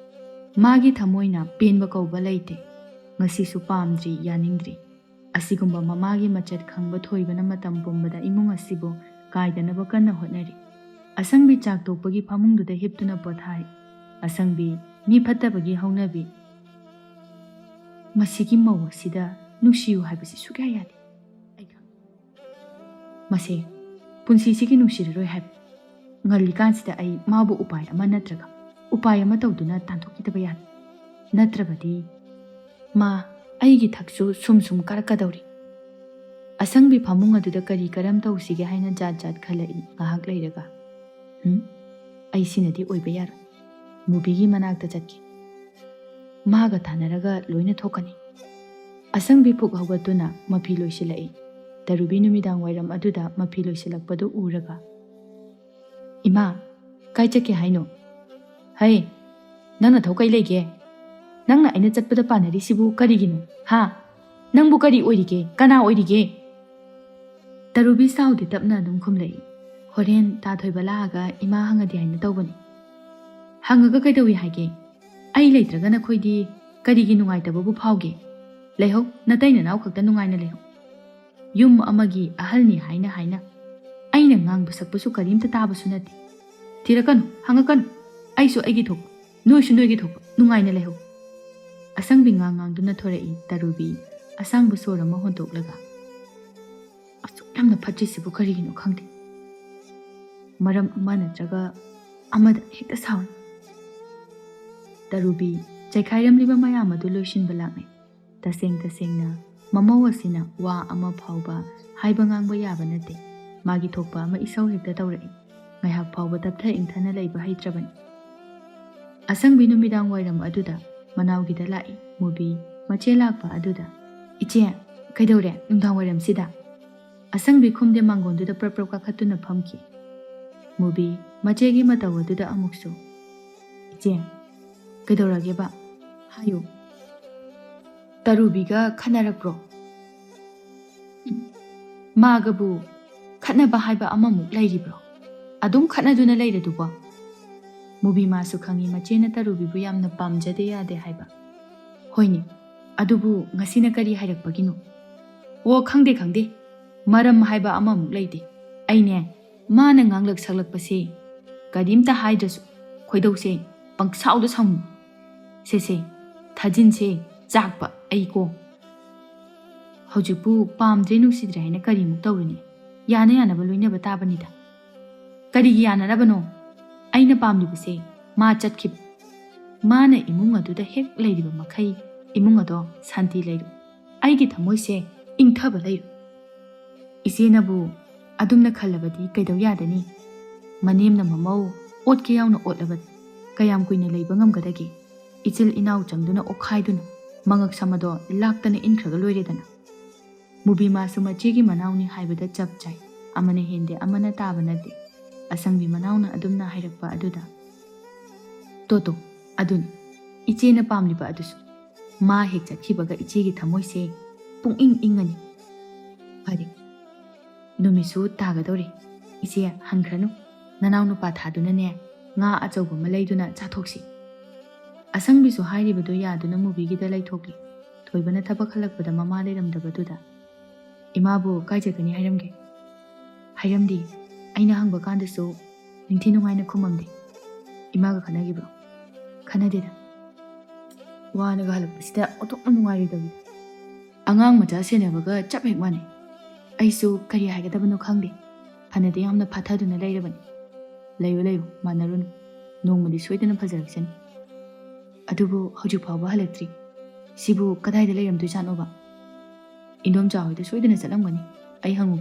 ꯃꯥꯒꯤ ꯊꯃꯣꯏꯅ ꯄꯦꯟꯕ ꯀꯧꯕ ꯂꯩꯇꯦ꯫ ꯉꯁꯤꯁꯨ ꯄꯥꯝꯗ꯭ꯔꯤ, ꯌꯥꯅꯤꯡꯗ꯭ꯔꯤ꯫ ꯑꯁꯤꯒꯨꯝꯕ ꯃꯃꯥꯒꯤ ꯃꯆꯠ ꯈꯪꯕ ꯊꯣꯏꯕꯅ ꯃꯇꯝ ꯄꯨꯝꯕꯗ ꯏꯃꯨꯡ ꯑꯁꯤꯕꯨ ꯀꯥꯏꯗꯅꯕ ꯀꯟꯅ ꯍꯣꯠꯅꯔꯤ꯫ ꯑꯁꯪꯕꯤ ꯆꯥꯛ ꯇꯣꯛꯄꯒꯤ ꯐꯃꯨꯡꯗꯨꯗ ꯍꯤꯞꯇꯨꯅ ꯄꯣꯊꯥꯔꯤ꯫ ꯑꯁꯪꯕꯤ, ꯃꯤ ꯐꯠꯇꯕꯒꯤ ꯍꯧꯅꯕꯤ꯫ ꯃꯁꯤꯒꯤ ꯃꯧ ꯑꯁꯤꯗ ꯅꯨꯡꯁꯤꯌꯨ ꯍꯥꯏꯕꯁꯤ ꯁꯨꯛꯌꯥ ꯌꯥꯗꯦ꯫ ꯑꯩ ꯈꯪ-, ꯃꯁꯦ ꯄꯨꯟꯁꯤꯁꯤꯒꯤ ꯅꯨꯡꯁꯤꯔꯔꯣꯏ ꯍꯥꯏꯕ꯫ ꯉꯜꯂꯤꯀꯥꯟꯁꯤꯗ ꯑꯩ ꯃꯥꯕꯨ ꯎꯄꯥꯏ ꯑꯃ ꯅꯠꯇ꯭ꯔꯒ ꯎꯄꯥꯏ ꯑꯃ ꯇꯧꯗꯨꯅ ꯇꯥꯟꯊꯣꯛꯈꯤꯗꯕ ꯌꯥꯗꯦ꯫ ꯅꯠꯇ꯭ꯔꯕꯗꯤ ꯃꯥ ꯑꯩꯒꯤ ꯊꯛꯁꯨ ꯁꯨꯝ ꯁꯨꯝ ꯀꯥꯔꯛꯀꯗꯧꯔꯤ꯫ ꯑꯁꯪꯕꯤ ꯐꯃꯨꯡ ꯑꯗꯨꯗ ꯀꯔꯤ ꯀꯔꯝ ꯇꯧꯁꯤꯒꯦ ꯍꯥꯏꯅ ꯖꯥꯠ ꯖꯥꯠ ꯈꯜꯂꯛꯏ ꯉꯥꯏꯍꯥꯛ ꯂꯩꯔꯒ꯫ "ꯍꯨꯝ, ꯑꯩ ꯁꯤꯅꯗꯤ ꯑꯣꯏꯕ ꯌꯥꯔꯣꯏ꯫ ꯃꯨꯕꯤꯒꯤ ꯃꯅꯥꯛꯇ ꯆꯠꯀꯦ꯫ ꯃꯥꯒ ꯇꯥꯟꯅꯔꯒ ꯂꯣꯏꯅ ꯊꯣꯛꯀꯅꯤ꯫" ꯑꯁꯪꯕꯤ ꯐꯨꯛ ꯍꯧꯒꯠꯇꯨꯅ ꯃꯐꯤ ꯂꯣꯏꯁꯤꯜꯂꯛꯏ꯫ ꯇꯔꯨꯕꯤ ꯅꯨꯃꯤꯗꯥꯡ ꯋꯥꯏꯔꯝ ꯑꯗꯨꯗ ꯃꯐꯤ ꯂꯣꯏꯁꯤꯜꯂꯛꯄꯗꯨ ꯎꯔꯒ, "ꯏꯃꯥ, ꯀꯥꯏ ꯆꯠꯀꯦ ꯍꯥꯏꯅꯣ? ꯍꯩ, ꯅꯪ ꯅꯊꯧ ꯀꯩ ꯂꯩꯒꯦ? ꯅꯪꯅ ꯑꯩꯅ ꯆꯠꯄꯗ ꯄꯥꯟꯅꯔꯤꯁꯤꯕꯨ ꯀꯔꯤꯒꯤꯅꯣ? ꯍꯥ? ꯅꯪꯕꯨ ꯀꯔꯤ ꯑꯣꯏꯔꯤꯒꯦ? ꯀꯅꯥ ꯑꯣꯏꯔꯤꯒꯦ?" ꯇꯔꯨꯕꯤ ꯁꯥꯎꯗꯤ ꯇꯞꯅ ꯑꯗꯨꯝ ꯈꯨꯝꯂꯛꯏ꯫ "ꯍꯣꯔꯦꯟ ꯇꯥ ꯊꯣꯏꯕ ꯂꯥꯛꯑꯒ ꯏꯃꯥ ꯍꯪꯉꯗꯤ ꯍꯥꯏꯅ ꯇꯧꯕꯅꯤ꯫" "ꯍꯪꯉꯒ ꯀꯩꯗꯧꯏ ꯍꯥꯏꯒꯦ? ꯑꯩ ꯂꯩꯇ꯭ꯔꯒ ꯅꯈꯣꯏꯗꯤ ꯀꯔꯤꯒꯤ ꯅꯨꯡꯉꯥꯏꯇꯕꯕꯨ ꯐꯥꯎꯒꯦ? ꯂꯩꯍꯧ, ꯅꯇꯩ ꯅꯅꯥꯎ ꯈꯛꯇ ꯅꯨꯡꯉꯥꯏꯅ ꯂꯩꯍꯧ꯫ ꯌꯨꯝ ꯑꯃꯒꯤ ꯑꯍꯜꯅꯤ ꯍꯥꯏꯅ ꯍꯥꯏꯅ ꯑꯩꯅ ꯉꯥꯡꯕ ꯁꯛꯄꯁꯨ ꯀꯔꯤꯝꯇ ꯇꯥꯕꯁꯨ ꯅꯠꯇꯦ꯫ ꯊꯤꯔꯛꯀꯅꯨ, ꯍꯪꯉꯛꯀꯅꯨ꯫ ꯑꯩꯁꯨ ꯑꯩꯒꯤ ꯊꯣꯛꯄ, ꯅꯣꯏꯁꯨ ꯅꯣꯏꯒꯤ ꯊꯣꯛꯄ, ꯅꯨꯡꯉꯥꯏꯅ ꯂꯩꯍꯧ꯫" ꯑꯁꯪꯕꯤ ꯉꯥꯡ ꯉꯥꯡꯗꯨꯅ ꯊꯣꯔꯛꯏ ꯇꯔꯨꯕꯤ, ꯑꯁꯥꯡꯕ ꯁꯣꯔ ꯑꯃ ꯍꯣꯟꯗꯣꯛꯂꯒ꯫ "ꯑꯁꯨꯛ ꯌꯥꯝꯅ ꯐꯠꯇ꯭ꯔꯤꯁꯤꯕꯨ ꯀꯔꯤꯒꯤꯅꯣ ꯈꯪꯗꯦ꯫ ꯃꯔꯝ ꯑꯃ ꯅꯠꯇ꯭ꯔꯒ ꯑꯃꯗ ꯍꯦꯛꯇ ꯁꯥꯎꯏ꯫" ꯇꯔꯨꯕꯤ ꯆꯩꯈꯥꯏꯔꯝꯂꯤꯕ ꯃꯌꯥꯝ ꯑꯗꯨ ꯂꯣꯏꯁꯤꯟꯕ ꯂꯥꯛꯅꯩ꯫ ꯇꯁꯦꯡ ꯇꯁꯦꯡꯅ ꯃꯃꯧ ꯑꯁꯤꯅ ꯋꯥ ꯑꯃ ꯐꯥꯎꯕ ꯍꯥꯏꯕ ꯉꯥꯡꯕ ꯌꯥꯕ ꯅꯠꯇꯦ꯫ ꯃꯥꯒꯤ ꯊꯣꯛꯄ ꯑꯃ ꯏꯁꯧ ꯍꯦꯛꯇ ꯇꯧꯔꯛꯏ꯫ ꯉꯥꯏꯍꯥꯛ ꯐꯥꯎꯕ ꯇꯞꯊ ꯏꯪꯊꯅ ꯂꯩꯕ ꯍꯩꯇ꯭ꯔꯕꯅꯤ꯫ ꯑꯁꯪꯕꯤ ꯅꯨꯃꯤꯗꯥꯡ ꯋꯥꯏꯔꯝ ꯑꯗꯨꯗ ꯃꯅꯥꯎꯒꯤꯗ ꯂꯥꯛꯏ꯫ ꯃꯨꯕꯤ ꯃꯆꯦ ꯂꯥꯛꯄ ꯑꯗꯨꯗ, "ꯏꯆꯦ, ꯀꯩꯗꯧꯔꯦ ꯅꯨꯡꯗꯥꯡ ꯋꯥꯏꯔꯝꯁꯤꯗ?" ꯑꯁꯪꯕꯤ ꯈꯨꯝꯗꯦ, ꯃꯥꯡꯒꯣꯟꯗꯨꯗ ꯄ꯭ꯔꯞ ꯄ꯭ꯔꯞ ꯀꯥꯈꯠꯇꯨꯅ ꯐꯝꯈꯤ꯫ ꯃꯨꯕꯤ ꯃꯆꯦꯒꯤ ꯃꯇꯧ ꯑꯗꯨꯗ ꯑꯃꯨꯛꯁꯨ, "ꯏꯆꯦ, ꯀꯩꯗꯧꯔꯒꯦꯕ? ꯍꯥꯏꯌꯨ꯫ ꯇꯔꯨꯕꯤꯒ ꯈꯠꯅꯔꯛꯄ꯭ꯔꯣ?" "ꯃꯥꯒꯕꯨ ꯈꯠꯅꯕ ꯍꯥꯏꯕ ꯑꯃꯃꯨꯛ ꯂꯩꯔꯤꯕ꯭ꯔꯣ? ꯑꯗꯨꯝ ꯈꯠꯅꯗꯨꯅ ꯂꯩꯔꯗꯨꯕꯣ?" ꯃꯨꯕꯤ ꯃꯥꯁꯨ ꯈꯪꯏ ꯃꯆꯦꯅ ꯇꯔꯨꯕꯤꯕꯨ ꯌꯥꯝꯅ ꯄꯥꯝꯖꯗꯦ ꯌꯥꯗꯦ ꯍꯥꯏꯕ꯫ "ꯍꯣꯏꯅꯦ, ꯑꯗꯨꯕꯨ ꯉꯁꯤꯅ ꯀꯔꯤ ꯍꯥꯏꯔꯛꯄꯒꯤꯅꯣ?" "ꯑꯣ, ꯈꯪꯗꯦ, ꯈꯪꯗꯦ꯫ ꯃꯔꯝ ꯍꯥꯏꯕ ꯑꯃꯃꯨꯛ ꯂꯩꯇꯦ꯫ ꯑꯩꯅꯦ, ꯃꯥꯅ ꯉꯥꯡꯂꯛ ꯁꯛꯂꯛꯄꯁꯦ ꯀꯔꯤꯝꯇ ꯍꯥꯏꯗ꯭ꯔꯁꯨ ꯈꯣꯏꯗꯧꯁꯦ ꯄꯪꯁꯥꯎꯗ ꯁꯥꯎꯅꯤꯡ꯫ ꯁꯦꯁꯦ, ꯊꯥꯖꯤꯟꯁꯦ ꯆꯥꯛꯄ ꯑꯩꯀꯣ꯫ ꯍꯧꯖꯤꯛꯄꯨ ꯄꯥꯝꯗ꯭ꯔꯦ ꯅꯨꯡꯁꯤꯗ꯭ꯔꯦ ꯍꯥꯏꯅ ꯀꯔꯤꯃꯨꯛ ꯇꯧꯔꯨꯅꯤ? ꯌꯥꯅ ꯌꯥꯅꯕ ꯂꯣꯏꯅꯕ ꯇꯥꯕꯅꯤꯗ꯫" "ꯀꯔꯤꯒꯤ ꯌꯥꯅꯅꯕꯅꯣ? ꯑꯩꯅ ꯄꯥꯝꯂꯤꯕꯁꯦ ꯃꯥ ꯆꯠꯈꯤꯕ꯫ ꯃꯥꯅ ꯏꯃꯨꯡ ꯑꯗꯨꯗ ꯍꯦꯛ ꯂꯩꯔꯤꯕ ꯃꯈꯩ ꯏꯃꯨꯡ ꯑꯗꯣ ꯁꯥꯟꯇꯤ ꯂꯩꯔꯣꯏ꯫ ꯑꯩꯒꯤ ꯊꯃꯣꯏꯁꯦ ꯏꯪꯊꯕ ꯂꯩꯔꯣꯏ꯫ ꯏꯆꯦꯅꯕꯨ ꯑꯗꯨꯝꯅ ꯈꯜꯂꯕꯗꯤ ꯀꯩꯗꯧ ꯌꯥꯗꯅꯤ? ꯃꯅꯦꯝꯅ ꯃꯃꯧ ꯑꯣꯠꯀꯦ ꯌꯥꯎꯅ ꯑꯣꯠꯂꯕꯗꯤ ꯀꯌꯥꯝ ꯀꯨꯏꯅ ꯂꯩꯕ ꯉꯝꯒꯗꯒꯦ? ꯏꯆꯤꯜ ꯏꯅꯥꯎ ꯆꯪꯗꯨꯅ ꯑꯣꯛꯈꯥꯏꯗꯨꯅ ꯃꯉꯛ ꯁꯝ ꯑꯗꯣ ꯂꯥꯛꯇꯅ ꯏꯟꯈ꯭ꯔꯒ ꯂꯣꯏꯔꯦꯗꯅ꯫ ꯃꯨꯕꯤꯃꯥꯁꯨ ꯃꯆꯦꯒꯤ ꯃꯅꯥꯎꯅꯤ ꯍꯥꯏꯕꯗ ꯆꯞ ꯆꯥꯏ꯫ ꯑꯃꯅ ꯍꯦꯟꯗꯦ, ꯑꯃꯅ ꯇꯥꯕ ꯅꯠꯇꯦ꯫ ꯑꯁꯪꯕꯤ ꯃꯅꯥꯎꯅ ꯑꯗꯨꯝꯅ ꯍꯥꯏꯔꯛꯄ ꯑꯗꯨꯗ, "ꯇꯣꯇꯣ, ꯑꯗꯨꯅꯤ ꯏꯆꯦꯅ ꯄꯥꯝꯂꯤꯕ ꯑꯗꯨꯁꯨ꯫ ꯃꯥ ꯍꯦꯛ ꯆꯠꯈꯤꯕꯒ ꯏꯆꯦꯒꯤ ꯊꯃꯣꯏꯁꯦ ꯄꯨꯡꯏꯪ ꯏꯪꯉꯅꯤ꯫ ꯐꯔꯦ, ꯅꯨꯃꯤꯠꯁꯨ ꯇꯥꯒꯗꯧꯔꯦ꯫ ꯏꯆꯦ, ꯍꯟꯈ꯭ꯔꯅꯨ꯫ ꯅꯅꯥꯎ ꯅꯨꯄꯥ ꯊꯥꯗꯨꯅꯅꯦ, ꯉꯥ ꯑꯆꯧꯕ ꯑꯃ ꯂꯩꯗꯨꯅ ꯆꯥꯊꯣꯛꯁꯤ꯫" ꯑꯁꯪꯕꯤꯁꯨ ꯍꯥꯏꯔꯤꯕꯗꯨ ꯌꯥꯗꯨꯅ ꯃꯨꯕꯤꯒꯤꯗ ꯂꯩꯊꯣꯛꯂꯤ꯫ ꯊꯣꯏꯕꯅ ꯊꯕꯛ ꯍꯜꯂꯛꯄꯗ ꯃꯃꯥ ꯂꯩꯔꯝꯗꯕꯗꯨꯗ, "ꯏꯃꯥꯕꯨ ꯀꯥꯏ ꯆꯠꯀꯅꯤ ꯍꯥꯏꯔꯝꯒꯦ?" "ꯍꯥꯏꯔꯝꯗꯦ꯫ ꯑꯩꯅ ꯍꯪꯕ ꯀꯥꯟꯗꯁꯨ ꯅꯤꯡꯊꯤ ꯅꯨꯡꯉꯥꯏꯅ ꯈꯨꯝꯃꯝꯗꯦ꯫" "ꯏꯃꯥꯒ ꯈꯠꯅꯈꯤꯕ꯭ꯔꯣ?" "ꯈꯠꯅꯗꯦꯗ꯫ ꯋꯥꯅꯒ ꯍꯜꯂꯛꯄꯁꯤꯗ ꯑꯣꯟꯊꯣꯛꯅ ꯅꯨꯡꯉꯥꯏꯔꯣꯏꯗꯧꯔꯤ꯫ ꯑꯉꯥꯡ ꯃꯆꯥ ꯁꯦꯟꯅꯕꯒ ꯆꯞ ꯍꯦꯛ ꯃꯥꯟꯅꯩ꯫ ꯑꯩꯁꯨ ꯀꯔꯤ ꯍꯥꯏꯒꯗꯕꯅꯣ ꯈꯪꯗꯦ꯫ ꯐꯅꯗꯤ ꯌꯥꯝꯅ ꯐꯥꯊꯗꯨꯅ ꯂꯩꯔꯕꯅꯤ꯫ ꯂꯩꯌꯨ, ꯂꯩꯌꯨ, ꯃꯥꯟꯅꯔꯨꯅꯨ꯫ ꯅꯣꯡꯃꯗꯤ ꯁꯣꯏꯗꯅ ꯐꯖꯔꯛꯆꯅꯤ꯫ ꯑꯗꯨꯕꯨ ꯍꯧꯖꯤꯛ ꯐꯥꯎꯕ ꯍꯜꯂꯛꯇ꯭ꯔꯤ꯫ ꯁꯤꯕꯨ ꯀꯗꯥꯏꯗ ꯂꯩꯔꯝꯗꯣꯏꯖꯥꯠꯅꯣꯕ? ꯏꯟꯗꯣꯝꯆꯥ ꯍꯣꯏꯗ ꯁꯣꯏꯗꯅ ꯆꯠꯂꯝꯒꯅꯤ꯫ ꯑꯩ ꯍꯪꯉꯨ꯫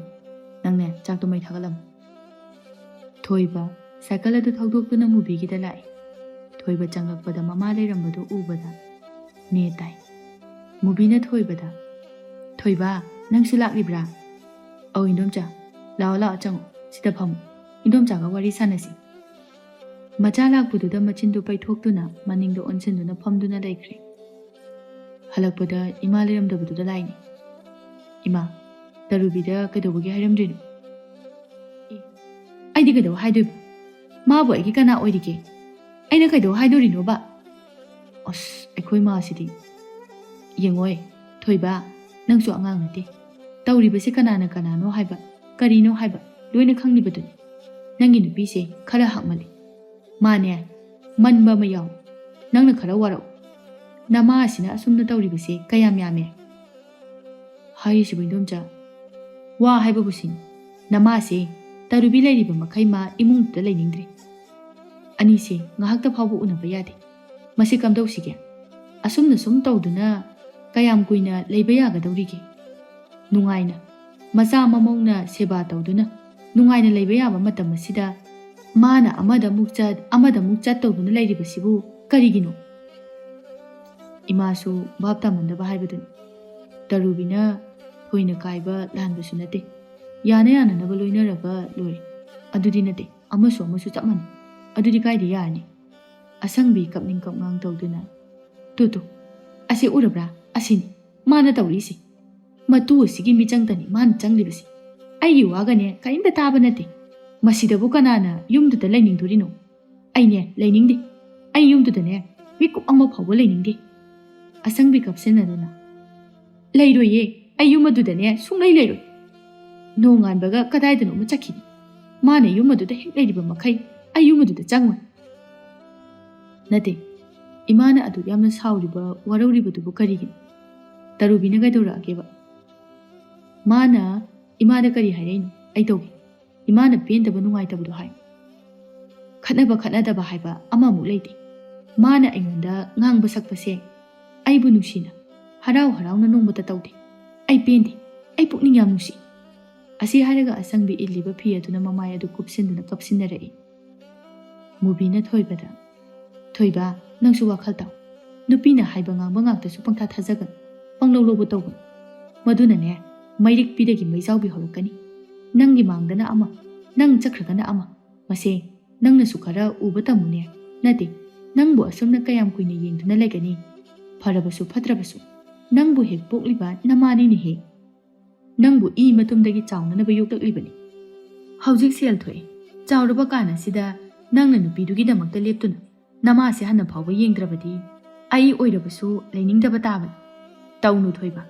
ꯅꯪꯅꯦ, ꯆꯥꯛꯇꯣ ꯃꯩ ꯊꯥꯒꯠꯂꯝꯃꯨ꯫" ꯊꯣꯏꯕ ꯁꯥꯏꯀꯜ ꯑꯗꯨ ꯊꯧꯗꯣꯛꯇꯨꯅ ꯃꯨꯕꯤꯒꯤꯗ ꯂꯥꯛꯏ꯫ ꯊꯣꯏꯕ ꯆꯪꯂꯛꯄꯗ ꯃꯃꯥ ꯂꯩꯔꯝꯕꯗꯨ ꯎꯕꯗ ꯅꯦ ꯇꯥꯏ꯫ ꯃꯨꯕꯤꯅ ꯊꯣꯏꯕꯗ, "ꯊꯣꯏꯕ, ꯅꯪꯁꯨ ꯂꯥꯛꯂꯤꯕ꯭ꯔꯥ?" "ꯑꯧ ꯏꯟꯗꯣꯝꯆꯥ, ꯂꯥꯛꯑꯣ ꯂꯥꯛꯑꯣ, ꯆꯪꯉꯣ, ꯁꯤꯗ ꯐꯝꯃꯨ꯫ ꯏꯟꯗꯣꯝꯆꯥꯒ ꯋꯥꯔꯤ ꯁꯥꯟꯅꯁꯤ꯫" ꯃꯆꯥ ꯂꯥꯛꯄꯗꯨꯗ ꯃꯆꯤꯟꯗꯨ ꯄꯩꯊꯣꯛꯇꯨꯅ ꯃꯅꯤꯡꯗ ꯑꯣꯟꯁꯤꯟꯗꯨꯅ ꯐꯝꯗꯨꯅ ꯂꯩꯈ꯭ꯔꯦ꯫ ꯍꯜꯂꯛꯄꯗ ꯏꯃꯥ ꯂꯩꯔꯝꯗꯕꯗꯨꯗ ꯂꯥꯛꯏꯅꯦ꯫ "ꯏꯃꯥ, ꯇꯔꯨꯕꯤꯗ ꯀꯩꯗꯧꯕꯒꯤ ꯍꯥꯏꯔꯝꯗ꯭ꯔꯤꯅꯣ?" "ꯑꯦ, ꯑꯩꯗꯤ ꯀꯩꯗꯧ ꯍꯥꯏꯗꯣꯏꯕ? ꯃꯥꯕꯨ ꯑꯩꯒꯤ ꯀꯅꯥ ꯑꯣꯏꯔꯤꯒꯦ? ꯑꯩꯅ ꯀꯩꯗꯧ ꯍꯥꯏꯗꯣꯔꯤꯅꯣꯕ?" ꯑꯁ, ꯑꯩꯈꯣꯏ ꯃꯥꯁꯤꯗꯤ꯫ ꯌꯦꯡꯉꯣꯏ, ꯊꯣꯏꯕ, ꯅꯪꯁꯨ ꯑꯉꯥꯡ ꯅꯠꯇꯦ꯫ ꯇꯧꯔꯤꯕꯁꯤ ꯀꯅꯥꯅ ꯀꯅꯥꯅꯣ ꯍꯥꯏꯕ, ꯀꯔꯤꯅꯣ ꯍꯥꯏꯕ ꯂꯣꯏꯅ ꯈꯪꯂꯤꯕꯗꯨꯅꯤ꯫ ꯅꯪꯒꯤ ꯅꯨꯄꯤꯁꯦ ꯈꯔ ꯍꯛꯃꯜꯂꯤ꯫ ꯃꯥꯅꯦ, ꯃꯟꯕ ꯑꯃ ꯌꯥꯎ꯫ ꯅꯪꯅ ꯈꯔ ꯋꯥꯔꯛꯎ꯫ ꯅꯃꯥ ꯑꯁꯤꯅ ꯑꯁꯨꯝꯅ ꯇꯧꯔꯤꯕꯁꯦ ꯀꯌꯥꯝ ꯌꯥꯝꯃꯦ?" "ꯍꯥꯏꯔꯤꯁꯤꯕꯨ ꯏꯟꯗꯣꯝꯆꯥ, ꯋꯥ ꯍꯥꯏꯕꯕꯨ ꯁꯤꯅꯤ꯫ ꯅꯃꯥꯁꯦ ꯇꯔꯨꯕꯤ ꯂꯩꯔꯤꯕ ꯃꯈꯩ ꯃꯥ ꯏꯃꯨꯡꯗꯨꯗ ꯂꯩꯅꯤꯡꯗ꯭ꯔꯦ꯫ ꯑꯅꯤꯁꯦ ꯉꯥꯏꯍꯥꯛꯇ ꯐꯥꯎꯕ ꯎꯅꯕ ꯌꯥꯗꯦ꯫ ꯃꯁꯤ ꯀꯝꯗꯧꯁꯤꯒꯦ? ꯑꯁꯨꯝꯅ ꯁꯨꯝ ꯇꯧꯗꯨꯅ ꯀꯌꯥꯝ ꯀꯨꯏꯅ ꯂꯩꯕ ꯌꯥꯒꯗꯧꯔꯤꯒꯦ? ꯅꯨꯡꯉꯥꯏꯅ, ꯃꯆꯥ ꯃꯃꯧꯅ ꯁꯦꯕꯥ ꯇꯧꯗꯨꯅ ꯅꯨꯡꯉꯥꯏꯅ ꯂꯩꯕ ꯌꯥꯕ ꯃꯇꯝ ꯑꯁꯤꯗ ꯃꯥꯅ ꯑꯃꯗ ꯑꯃꯨꯛ ꯆꯠ, ꯑꯃꯗ ꯑꯃꯨꯛ ꯆꯠ ꯇꯧꯗꯨꯅ ꯂꯩꯔꯤꯕꯁꯤꯕꯨ ꯀꯔꯤꯒꯤꯅꯣ? ꯏꯃꯥꯁꯨ ꯚꯥꯞ ꯇꯥꯃꯟꯗꯕ ꯍꯥꯏꯕꯗꯨꯅꯤ꯫ ꯇꯔꯨꯕꯤꯅ ꯊꯣꯏꯅ ꯀꯥꯏꯕ ꯂꯥꯟꯕꯁꯨ ꯅꯠꯇꯦ꯫ ꯌꯥꯅ ꯌꯥꯅꯅꯕ ꯂꯣꯏꯅꯔꯒ ꯂꯣꯏꯔꯦ꯫ ꯑꯗꯨꯗꯤ ꯅꯠꯇꯦ, ꯑꯃꯁꯨ ꯑꯃꯁꯨ ꯆꯞ ꯃꯥꯟꯅꯩ꯫ ꯑꯗꯨꯗꯤ ꯀꯥꯏꯗ ꯌꯥꯔꯅꯤ? ꯑꯁꯪꯕꯤ ꯀꯞꯅꯤꯡ ꯀꯞꯉꯥꯡ ꯇꯧꯗꯨꯅ, "ꯇꯨ ꯇꯨ, ꯑꯁꯤ ꯎꯔꯕ꯭ꯔꯥ? ꯑꯁꯤꯅꯤ ꯃꯥꯅ ꯇꯧꯔꯤꯁꯤ꯫ ꯃꯇꯨ ꯑꯁꯤꯒꯤ ꯃꯤꯆꯪꯗꯅꯤ ꯃꯥꯅ ꯆꯪꯂꯤꯕꯁꯤ꯫ ꯑꯩꯒꯤ ꯋꯥꯒꯅꯦ ꯀꯔꯤꯝꯇ ꯇꯥꯕ ꯅꯠꯇꯦ꯫ ꯃꯁꯤꯗꯕꯨ ꯀꯅꯥꯅ ꯌꯨꯝꯗꯨꯗ ꯂꯩꯅꯤꯡꯗꯣꯔꯤꯅꯣ? ꯑꯩꯅꯦ ꯂꯩꯅꯤꯡꯗꯦ꯫ ꯑꯩ ꯌꯨꯝꯗꯨꯗꯅꯦ ꯃꯤꯀꯨꯞ ꯑꯃ ꯐꯥꯎꯕ ꯂꯩꯅꯤꯡꯗꯦ"꯫ ꯑꯁꯪꯕꯤ ꯀꯞꯁꯤꯟꯅꯗꯨꯅ, "ꯂꯩꯔꯣꯏꯌꯦ, ꯑꯩ ꯌꯨꯝ ꯑꯗꯨꯗꯅꯦ ꯁꯨꯡꯂꯩ ꯂꯩꯔꯣꯏ꯫ ꯅꯣꯡꯉꯥꯟꯕꯒ ꯀꯗꯥꯏꯗꯅꯣ ꯑꯃ ꯆꯠꯈꯤꯅꯤ꯫ ꯃꯥꯅ ꯌꯨꯝ ꯑꯗꯨꯗ ꯍꯦꯛ ꯂꯩꯔꯤꯕ ꯃꯈꯩ ꯑꯩ ꯌꯨꯝ ꯑꯗꯨꯗ ꯆꯪꯉꯣꯏ"꯫ ꯅꯠꯇꯦ, ꯏꯃꯥꯅ ꯑꯗꯨꯛ ꯌꯥꯝꯅ ꯁꯥꯎꯔꯤꯕ, ꯋꯥꯔꯧꯔꯤꯕꯗꯨꯕꯨ ꯀꯔꯤꯒꯤꯅꯣ? ꯇꯔꯨꯕꯤꯅ ꯀꯩꯗꯧꯔꯛꯑꯒꯦꯕ? ꯃꯥꯅ ꯏꯃꯥꯗ ꯀꯔꯤ ꯍꯥꯏꯔꯛꯏꯅꯣ? ꯑꯩ ꯇꯧꯒꯦ꯫ ꯏꯃꯥꯅ ꯄꯦꯟꯗꯕ ꯅꯨꯡꯉꯥꯏꯇꯕꯗꯣ ꯍꯥꯏ꯫ ꯈꯠꯅꯕ ꯈꯠꯅꯗꯕ ꯍꯥꯏꯕ ꯑꯃꯃꯨꯛ ꯂꯩꯇꯦ꯫ ꯃꯥꯅ ꯑꯩꯉꯣꯟꯗ ꯉꯥꯡꯕ ꯁꯛꯄꯁꯦ ꯑꯩꯕꯨ ꯅꯨꯡꯁꯤꯅ, ꯍꯔꯥꯎ ꯍꯔꯥꯎꯅ ꯅꯣꯡꯃꯇ ꯇꯧꯗꯦ꯫ ꯑꯩ ꯄꯦꯟꯗꯦ꯫ ꯑꯩ ꯄꯨꯛꯅꯤꯡ ꯌꯥꯝ ꯅꯨꯡꯁꯤ꯫ ꯑꯁꯤ ꯍꯥꯏꯔꯒ ꯑꯁꯪꯕꯤ ꯏꯜꯂꯤꯕ ꯐꯤ ꯑꯗꯨꯅ ꯃꯃꯥꯏ ꯑꯗꯨ ꯀꯨꯞꯁꯤꯟꯗꯨꯅ ꯀꯞꯁꯤꯟꯅꯔꯛꯏ꯫ ꯃꯨꯕꯤꯅ ꯊꯣꯏꯕꯗ, "ꯊꯣꯏꯕ, ꯅꯪꯁꯨ ꯋꯥꯈꯜ ꯇꯥꯎ꯫ ꯅꯨꯄꯤꯅ ꯍꯥꯏꯕ ꯉꯥꯡꯕ ꯉꯥꯛꯇꯁꯨ ꯄꯪꯊꯥ ꯊꯥꯖꯒꯅꯨ, ꯄꯪꯂꯧ ꯂꯧꯕ ꯇꯧꯒꯅꯨ꯫ ꯃꯗꯨꯅꯅꯦ, ꯃꯩꯔꯤꯛꯄꯤꯗꯒꯤ ꯃꯩꯖꯥꯎꯕꯤ ꯍꯧꯔꯛꯀꯅꯤ꯫ ꯅꯪꯒꯤ ꯃꯥꯡꯗꯅ ꯑꯃ, ꯅꯪ ꯆꯠꯈ꯭ꯔꯒꯅ ꯑꯃ꯫ ꯃꯁꯦ ꯅꯪꯅꯁꯨ ꯈꯔ ꯎꯕ ꯇꯝꯃꯨꯅꯦ꯫ ꯅꯠꯇꯦ, ꯅꯪꯕꯨ ꯑꯁꯨꯝꯅ ꯀꯌꯥꯝ ꯀꯨꯏꯅ ꯌꯦꯡꯗꯨꯅ ꯂꯩꯒꯅꯤ? ꯐꯔꯕꯁꯨ ꯐꯠꯇ꯭ꯔꯕꯁꯨ, ꯅꯪꯕꯨ ꯍꯦꯛ ꯄꯣꯛꯂꯤꯕ ꯅꯃꯥꯅꯤꯅꯦꯍꯦ꯫ ꯅꯪꯕꯨ ꯏ ꯃꯇꯨꯝꯗꯒꯤ ꯆꯥꯎꯅꯅꯕ ꯌꯣꯛꯂꯛꯂꯤꯕꯅꯤ꯫ ꯍꯧꯖꯤꯛ ꯁꯦꯜ ꯊꯣꯛꯑꯦ, ꯆꯥꯎꯔꯕ ꯀꯥꯟ ꯑꯁꯤꯗ ꯅꯪꯅ ꯅꯨꯄꯤꯗꯨꯒꯤꯗꯃꯛꯇ ꯂꯦꯞꯇꯨꯅ ꯅꯃꯥꯁꯦ ꯍꯟꯅ ꯐꯥꯎꯕ ꯌꯦꯡꯗ꯭ꯔꯕꯗꯤ ꯑꯩ ꯑꯣꯏꯔꯕꯁꯨ ꯂꯩꯅꯤꯡꯗꯕ ꯇꯥꯕꯅꯤ꯫ ꯇꯧꯅꯨ ꯊꯣꯏꯕ,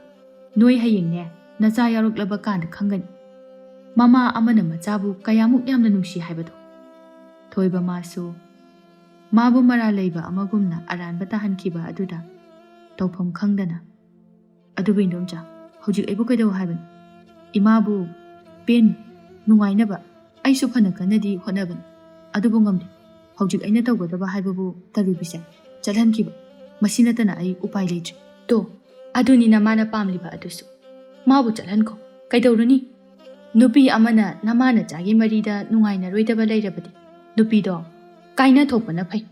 ꯅꯣꯏ ꯍꯌꯦꯡꯅꯦ ꯅꯆꯥ ꯌꯥꯎꯔꯛꯂꯕ ꯀꯥꯟꯗ ꯈꯪꯒꯅꯤ꯫ ꯃꯃꯥ ꯑꯃꯅ ꯃꯆꯥꯕꯨ ꯀꯌꯥꯃꯨꯛ ꯌꯥꯝꯅ ꯅꯨꯡꯁꯤ ꯍꯥꯏꯕꯗꯣ"꯫ ꯊꯣꯏꯕ ꯃꯥꯁꯨ ꯃꯥꯕꯨ ꯃꯔꯥꯜ ꯂꯩꯕ ꯑꯃꯒꯨꯝꯅ ꯑꯔꯥꯟꯕ ꯇꯥꯍꯟꯈꯤꯕ ꯑꯗꯨꯗ ꯇꯧꯐꯝ ꯈꯪꯗꯅ, "ꯑꯗꯨꯕꯨ ꯏꯟꯗꯣꯝꯆꯥ, ꯍꯧꯖꯤꯛ ꯑꯩꯕꯨ ꯀꯩꯗꯧ ꯍꯥꯏꯕꯅꯣ? ꯏꯃꯥꯕꯨ ꯄꯦꯟ ꯅꯨꯡꯉꯥꯏꯅꯕ ꯑꯩꯁꯨ ꯐꯅ ꯀꯟꯅꯗꯤ ꯍꯣꯠꯅꯕꯅꯤ, ꯑꯗꯨꯕꯨ ꯉꯝꯗꯦ꯫ ꯍꯧꯖꯤꯛ ꯑꯩꯅ ꯇꯧꯒꯗꯕ ꯍꯥꯏꯕꯕꯨ ꯇꯔꯨꯕꯤꯁꯦ ꯆꯠꯍꯟꯈꯤꯕ꯫ ꯃꯁꯤ ꯅꯠꯇꯅ ꯑꯩ ꯎꯄꯥꯏ ꯂꯩꯇ꯭ꯔꯦ꯫ ꯇꯣ, ꯑꯗꯨꯅꯤ ꯅꯃꯥꯅ ꯄꯥꯝꯂꯤꯕ ꯑꯗꯨꯁꯨ꯫ ꯃꯥꯕꯨ ꯆꯠꯍꯟꯈꯣ꯫ ꯀꯩꯗꯧꯔꯨꯅꯤ? ꯅꯨꯄꯤ ꯑꯃꯅ ꯅꯃꯥ ꯅꯆꯥꯒꯤ ꯃꯔꯤꯗ ꯅꯨꯡꯉꯥꯏꯅꯔꯣꯏꯗꯕ ꯂꯩꯔꯕꯗꯤ ꯅꯨꯄꯤꯗꯣ ꯀꯥꯏꯅꯊꯣꯛꯄꯅ ꯐꯩ꯫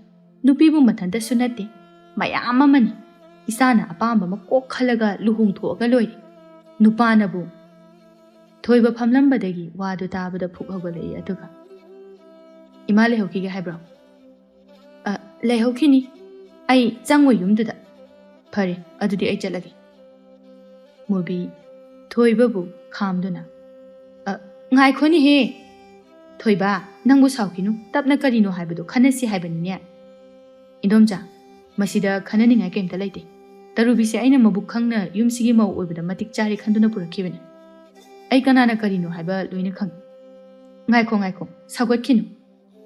ꯅꯨꯄꯤꯕꯨ ꯃꯊꯟꯇꯁꯨ ꯅꯠꯇꯦ, ꯃꯌꯥꯝ ꯑꯃꯅꯤ꯫ ꯏꯆꯥꯅ ꯑꯄꯥꯝꯕ ꯑꯃ ꯀꯣꯛ ꯈꯜꯂꯒ ꯂꯨꯍꯣꯡꯊꯣꯛꯑꯒ ꯂꯣꯏꯔꯦ꯫ ꯅꯨꯄꯥꯅꯕꯨ꯫ ꯊꯣꯏꯕ ꯐꯝꯂꯝꯕꯗꯒꯤ ꯋꯥꯗꯨ ꯇꯥꯕꯗ ꯐꯨꯛ ꯍꯧꯒꯠꯂꯛꯏ꯫ ꯑꯗꯨꯒ, "ꯏꯃꯥ ꯂꯩꯍꯧꯈꯤꯒꯦ ꯍꯥꯏꯕ꯭ꯔꯣ?" "ꯑ, ꯂꯩꯍꯧꯈꯤꯅꯤ꯫ ꯑꯩ ꯆꯪꯉꯣꯏ ꯌꯨꯝꯗꯨꯗ꯫" "ꯐꯔꯦ, ꯑꯗꯨꯗꯤ ꯑꯩ ꯆꯠꯂꯒꯦ꯫" ꯃꯨꯕꯤ ꯊꯣꯏꯕꯕꯨ ꯈꯥꯝꯗꯨꯅ, "ꯑ, ꯉꯥꯏꯈꯣꯅꯦꯍꯦ! ꯊꯣꯏꯕ, ꯅꯪꯕꯨ ꯁꯥꯎꯈꯤꯅꯨ꯫ ꯇꯞꯅ ꯀꯔꯤꯅꯣ ꯍꯥꯏꯕꯗꯣ ꯈꯟꯅꯁꯤ ꯍꯥꯏꯕꯅꯤꯅꯦ꯫" "ꯏꯟꯗꯣꯝꯆꯥ, ꯃꯁꯤꯗ ꯈꯟꯅꯅꯤꯡꯉꯥꯏ ꯀꯩꯝꯇ ꯂꯩꯇꯦ꯫ ꯇꯔꯨꯕꯤꯁꯦ ꯑꯩꯅ ꯃꯕꯨꯛ ꯈꯪꯅ ꯌꯨꯝꯁꯤꯒꯤ ꯃꯧ ꯑꯣꯏꯕꯗ ꯃꯇꯤꯛ ꯆꯥꯔꯦ ꯈꯟꯗꯨꯅ ꯄꯨꯔꯛꯈꯤꯕꯅꯤ꯫ ꯑꯩ ꯀꯅꯥꯅ ꯀꯔꯤꯅꯣ ꯍꯥꯏꯕ ꯂꯣꯏꯅ ꯈꯪꯏ꯫" "ꯉꯥꯏꯈꯣ, ꯉꯥꯏꯈꯣ, ꯁꯥꯎꯒꯠꯈꯤꯅꯨ꯫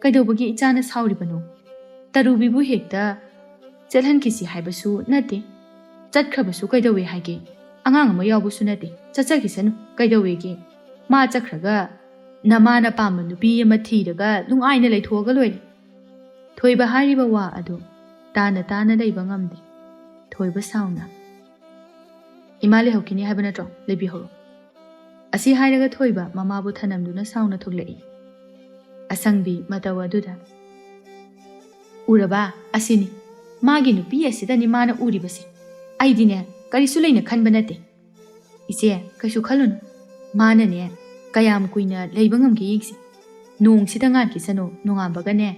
ꯀꯩꯗꯧꯕꯒꯤ ꯏꯆꯥꯅ ꯁꯥꯎꯔꯤꯕꯅꯣ? ꯇꯔꯨꯕꯤꯕꯨ ꯍꯦꯛꯇ ꯆꯠꯍꯟꯈꯤꯁꯤ ꯍꯥꯏꯕꯁꯨ ꯅꯠꯇꯦ꯫ ꯆꯠꯈ꯭ꯔꯕꯁꯨ ꯀꯩꯗꯧꯋꯦ ꯍꯥꯏꯒꯦ? ꯑꯉꯥꯡ ꯑꯃ ꯌꯥꯎꯕꯁꯨ ꯅꯠꯇꯦ꯫ ꯆꯠꯆꯈꯤꯁꯅꯨ, ꯀꯩꯗꯧꯋꯦꯒꯦ? ꯃꯥ ꯆꯠꯈ꯭ꯔꯒ ꯅꯃꯥꯅ ꯄꯥꯝꯕ ꯅꯨꯄꯤ ꯑꯃ ꯊꯤꯔꯒ ꯅꯨꯡꯉꯥꯏꯅ ꯂꯩꯊꯣꯛꯑꯒ ꯂꯣꯏꯔꯦ꯫" ꯊꯣꯏꯕ ꯍꯥꯏꯔꯤꯕ ꯋꯥ ꯑꯗꯨ ꯇꯥꯅ ꯇꯥꯅ ꯂꯩꯕ ꯉꯝꯗꯦ꯫ ꯊꯣꯏꯕ ꯁꯥꯎꯅ, "ꯏꯃꯥ ꯂꯩꯍꯧꯈꯤꯅꯤ ꯍꯥꯏꯕ ꯅꯠꯇ꯭ꯔꯣ? ꯂꯩꯕꯤꯍꯧꯔꯣ꯫" ꯑꯁꯤ ꯍꯥꯏꯔꯒ ꯊꯣꯏꯕ ꯃꯃꯥꯕꯨ ꯊꯅꯝꯗꯨꯅ ꯁꯥꯎꯅ ꯊꯣꯛꯂꯛꯏ꯫ ꯑꯁꯪꯕꯤ ꯃꯇꯧ ꯑꯗꯨꯗ, "ꯎꯔꯕ? ꯑꯁꯤꯅꯤ꯫ ꯃꯥꯒꯤ ꯅꯨꯄꯤ ꯑꯁꯤꯗꯅꯤ ꯃꯥꯅ ꯎꯔꯤꯕꯁꯦ꯫ ꯑꯩꯗꯤꯅꯦ, ꯀꯔꯤꯁꯨ ꯂꯩꯅ ꯈꯟꯕ ꯅꯠꯇꯦ꯫" "ꯏꯆꯦ, ꯀꯩꯁꯨ ꯈꯜꯂꯨꯅꯨ꯫ ꯃꯥꯅꯅꯦ, ꯀꯌꯥꯝ ꯀꯨꯏꯅ ꯂꯩꯕ ꯉꯝꯒꯦ ꯌꯦꯡꯁꯤ꯫ ꯅꯣꯡꯁꯤꯗ ꯉꯥꯟꯈꯤꯁꯅꯨ, ꯅꯣꯡꯉꯥꯟꯕꯒꯅꯦ,